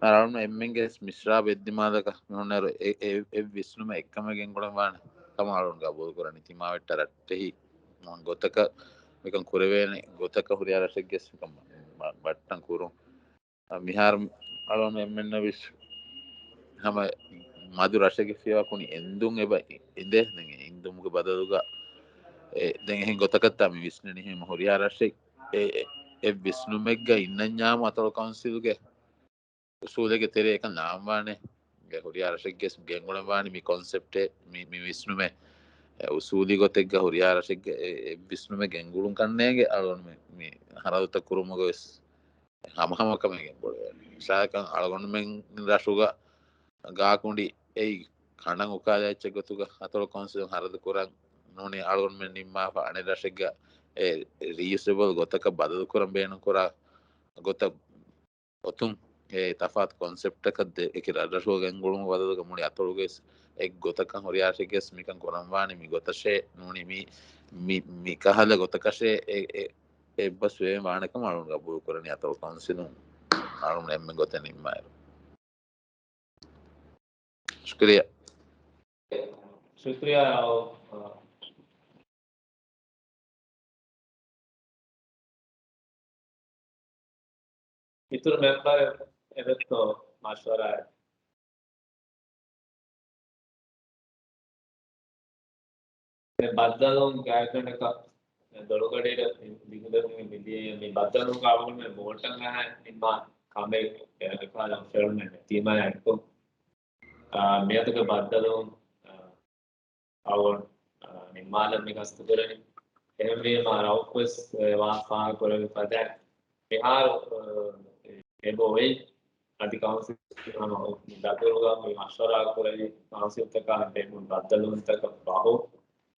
އަޅުން އެންމެންގެ މިސްރާބް އެއްދިމާލަކަށް މިހުންނައިރު އެ-، އެ-، އެއްވިސްނުމެއް އެއްކަމެއް ގެންގުޅެން ވާނެ ކަމަށް އަޅުން ގަބޫލު ކުރަނީ. ތިމާވެއްޓަށް ރައްޓެހި ގޮތަކަށް މިކަން ކުރެވޭނެ ގޮތަކަށް ހުރިހާ ރަށެއްގެ މިކަން ބަ-، ބަ-، ބައްޓަން ކުރުން. އަ، މިހާރު އަޅުން އެންމެންނަށް ވެސް ހަމަ މަދު ރަށެއްގެ ފިޔަވާ ކުނި އެންދުން އެބަ އިނދޭ. ދެން އެ އިންދުމުގެ ބަދަލުގަ އެ، ދެން އެހެން ގޮތަކަށް ތާ މި ވިސްނެނީ ހަމަ ހުރިހާ ރަށެއް އެ، އެ، އެއް ވިސްނުމެއްގަ އިންނަންޏާމު އަތޮޅު ކައުންސިލްގެ އުސޫލެއްގެ ތެރޭ އެކަން ލާންވާނެ. އެ ހުރިހާ ރަށެއްގެ ގެންގުޅެންވާނީ މި ކޮންސެޕްޓެއް، މި، މި ވިސްނުމެއް. އެ އުސޫލީ ގޮތެއްގަ ހުރިހާ ރަށެއްގެ އެ، އެއް ވިސްނުމެއް ގެންގުޅުން ކަންނޭނގެ އަޅުގަނޑު މި، މި ހަރަދުތައް ކުރުމުގަ ވެސް ހަމަހަމަކަމެއް ގެންގުޅެވޭނެ. މިސާލަކަށް އަޅުގަނޑުމެން ރަށުގަ ގާކުނޑި އެއީ ކަނޑަން އުކާލާ އެއްޗެއް ގޮތުގަ އަތޮޅު ކައުންސިލުން ހަރަދު ކުރަން ނޫނީ އަޅުގަނޑުމެން ނިންމާފަ އަނެއް ރަށެއްގަ އެ ރީޔުސަބަލް ގޮތަކަށް ބަދަލު ކުރަން ބޭނުން ކުރާ ގޮތަށް އޮތުން އެ ތަފާތު ކޮންސެޕްޓަކަށް ދެ-، އެކި ރަށްރަށުގަ ގެންގުޅުމުގެ ބަދަލުގަ މުޅި އަތޮޅުގެ އެއް ގޮތަކަށް ހުރިހާ ރަށެއްގެ ވެސް މިކަން ކުރަން ވާނެ މި ގޮތަށޭ ނޫނީ މި، މި، މި ކަހަލަ ގޮތަކަށޭ އެ، އެ، އެއްބަސް ވެވެން ވާނެ ކަމަށް އަޅުން ގަބޫލު ކުރަނީ އަތޮޅު ކައުންސިލުން އަޅުން އެންމެ ގޮތެއް ނިންމާއިރު. ޝުކުރިއްޔާ. ޝުކުރިއްޔާ. އިތުރު މެމްބަރެއް އެބައޮތްތޯ މަޝްވަރާއެއް؟ މި ބައްދަލުވުން ގާތްގަނޑަކަށް ދޮޅުގަޑިއިރަށް ދިގުދެވުމުގެ މިދިޔައީ މި ބައްދަލުވުން އަޅުގަނޑުމެން ވޯޓަށް އަހަން ނިންމާ ކަމެއް އެކަހަލަ ފެނުމެއް ނެތީމާ އެއްކޮށް، އާ، މިއަދުގެ ބައްދަލުވުން، އާ، އަޅުގަނޑު، އާ، ނިންމާލަން މި ގަސްތު ކުރަނީ. އެހެންވީމާ ރައުފް ވެސް، އެ، ވާ ފާހަގަ ކުރެއްވި ފަދައިން މިހާރު، އާ، އެބަ އޮތް އަދި ކައުންސިލް ހަމަ ދަތުރުގަ މި މަޝްވަރާ ކުރެވި ކައުންސިލްތަކާ ދެމުން ބައްދަލުވުންތަކަށް ފަހު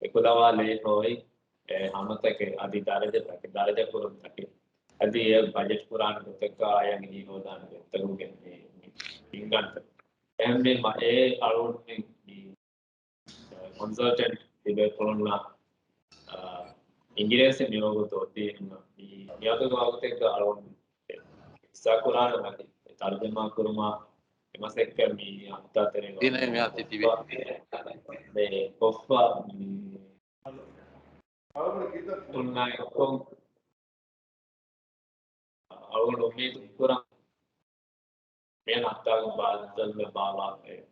އެކުލަވާލެވިފަ އޮތް އެ ހަމަތަކެއް އަދި ދަރަޖަތަކެއް، ދަރަޖަ ކުރުންތަކެއް އަދި އެ ބަޖެޓް ކުރާނެ ގޮތަކާ އަޔަން ހީ ހޯދާނެ ގޮތްތަކުގެ މި، މި ހިނގަންތަ. އެހެންވީމަ އެ އަޅުގަނޑުމެން މި ކޮންސަލްޓެންޓް ތިބޭފުޅުންނާ، އާ، އިނގިރޭސި މިވަގުތު އޮތީ މި މިއަދުގެ ވަގުތެއްގަ އަޅުގަނޑު ހިއްސާ ކުރާނެ މަތި ތަރުޖަމާ ކުރުމާ އެ މަސައްކަތް މި ހަފްތާ ތެރޭގަ ދިނައެއް މިއަދު ތިބި. މި ކޮށްފަ މި އަޅުގަނޑު އުއްމީދު ކުރަން މި ހަފްތާގެ ބާއްވަން ބާއްވާ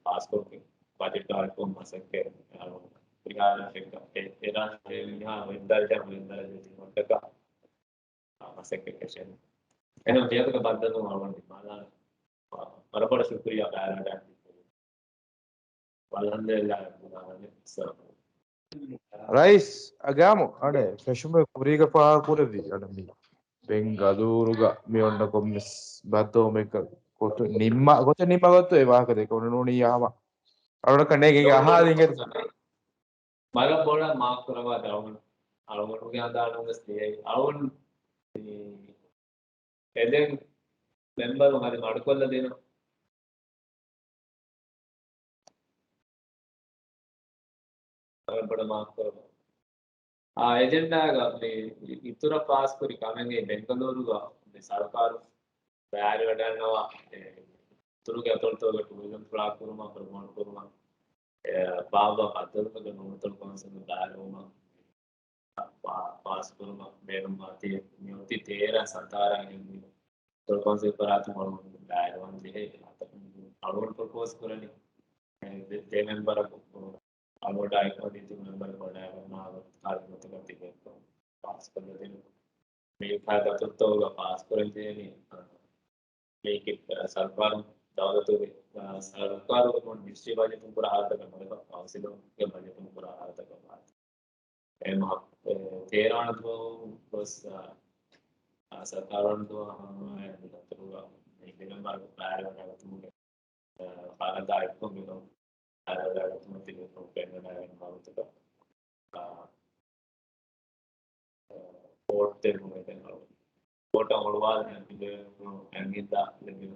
ޕާސްކޮށްގެން ބަޖެޓާ އެއްކޮށް މަސައްކަތް ރިހާރަށެއްގަ އެ އެރާ މިހާ ވެއްދާ ވެއްދާ މަސައްކަތް ކެށެން. އެހެން މިއަދުގެ ބައްދަލުވުން އަޅުގަނޑު މާލާ ވަރަށް ބޮޑަށް ޝުކުރިއްޔާ ބައިވެރިވެ ވަލްހަމްދުލިއްލާހި ރައްބިލް ޢާލަމީން. ރައީސް އަގާމު އަޑެ ފެށުމެއް ކުރީގަ ފާހަގަކުރެއްވި އަޑަ މި ބެންގަލޫރުގަ މި އޮންނަ ކޮންމެސް ބައްދަލުވުމެއްގަ ގޮތު ނިންމާ ގޮތެއް ނިންމާ ގޮތު އެ ވާހަކަ ދެކެ ނޫނީ އާމަ އަޅުގަނޑަކަށް ނޭނގެ އަހާލި އިނގޭ. މަރަށް ބޮޑަށް މާފް ކުރައްވާ އަޅުގަނޑު އަޅުގަނޑުގެ އަނދާނުން ވެސް ދިޔައީ. އަޅުގަނޑު އެދެން މެމްބަރުން އަދި މަޑުކޮށްލަ ދިނުން. ވަރަށް ބޮޑަށް މާފް ކުރައްވާ. އާ، އެޖެންޑާގަ މި އިތުރަށް ފާސްކުރި ކަމެއް ބެންގަލޫރުގަ މި ސަރުކާރު ބައިވެރިވެވަޑައިގަންނަވާ، އެ، އިތުރުގެ އަތޮޅުތަކުގަ ޓޫރިޒަމް ފުޅާ ކުރުމަށް، ޕްރޮމޯޓް ކުރުމަށް، އެ، ބާއްވާ ބައްދަލުވުމުގެ ނުވަތަ ކައުންސިލުން ބައިވެރިވުމަށް ޕާ-، ޕާސް ކުރުމަށް ބޭނުންވާތީ މިއޮތީ ތޭރަ ސަތާރަ އިން ތޮޅު ކައުންސިލް ފަރާތުން އަޅުގަނޑު ބައިވެރިވާން ޖެހޭ. އަޅުގަނޑު ޕްރޮޕޯސް ކުރަނީ އެ ދެ، ދެ މެމްބަރަކު އަޅުގަނޑާއެކު އަދި ތިން މެމްބަރަކު ވަޑައިގަންނަވާ ކާރި މަތަކަށް ތިބޭ ޕާސް ކޮށްލަދިނުން. މި ކާ ދަތުރުތަކުގަ ޕާސް ކުރަން ޖެހެނީ، އަ، މީގެ، އަ، ސަރުކާރު ދައުލަތުގެ، އަ، ސަރުކާރު ޑިސްޓްރިކްޓް ބަޖެޓުން ކުރާ ހާލަތަކަށް ނުވަތަ ކައުންސިލުންގެ ބަޖެޓުން ކުރާ ހާލަތަކަށް ވާތީ. އެ މަ-، އެ ތޭރަ ވަނަ ދުވަހު ގޮސް، އަ، އަ، ސަތާރަ ވަނަ ދުވަހު ހަމަ އެ ދަތުރުގަ މި މެމްބަރު ބައިވެރިވެވަޑައިގަތުމުގެ، އަ، ފަރާތާ އެއްކޮށް މި ބައިވެރިވެވަޑައިގަތުމަށް ތިބި ކޮން ޕެންނަން އައި ވަގުތުގަ، އަ، ވޯޓް ދެއްވުމެއް ދެން ވޯޓަށް އޮޅުވާލަން އެންޑިއެ އެނގިންދާ ލެއްވި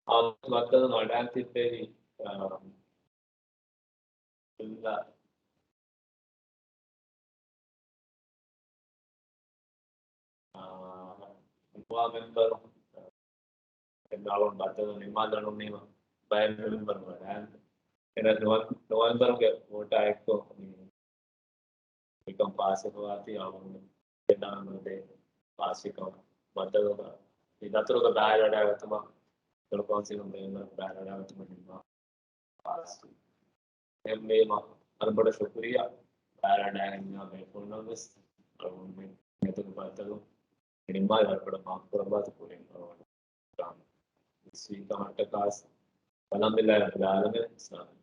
އާ، މައްދަން ވަޑައި ތިއްބެވި، އާ، އިންނަ، އާ، ނުވާ މެމްބަރު، އެންމެ އަޅުން ބައްދަލު ނިންމާލަން ނީމަ ބައެއް މެމްބަރު ވަޑައި. އެންމެ ނުވަ-، ނުވަ މެމްބަރުގެ ވޯޓާ އެއްކޮށް މި މިކަން ފާސްވެފަވާތީ އަޅުގަނޑު ދެންނާނެ ދެ ފާސްވިކަން ބައްދަލުގަ މި ދަތުރުގަ ބައިވެރިވަޑައިގަތުމަށް ތޮޅު ކައުންސިލުން ބޭނުން ބައިވެރިވަޑައިގަތުމަށް ނިންމާ ފާސްވި. އެހެންވީމަ ވަރަށް ބޮޑަށް ޝުކުރިއްޔާ ބައިވެރިވަޑައިގެންނަވާ ބޭފުޅުންނަށް ވެސް އަޅުގަނޑު މި ދަތުރު ބައްދަލު ނިންމާލި ވަރަށް ބޮޑަށް މާފު ކުރައްވާތި ކުރިން އަޅުގަނޑު ވިސްވީ ކަމަށްޓަކާސް އަލްޙަމްދުލިއްލާހި ރައްބިލް ޢާލަމީން.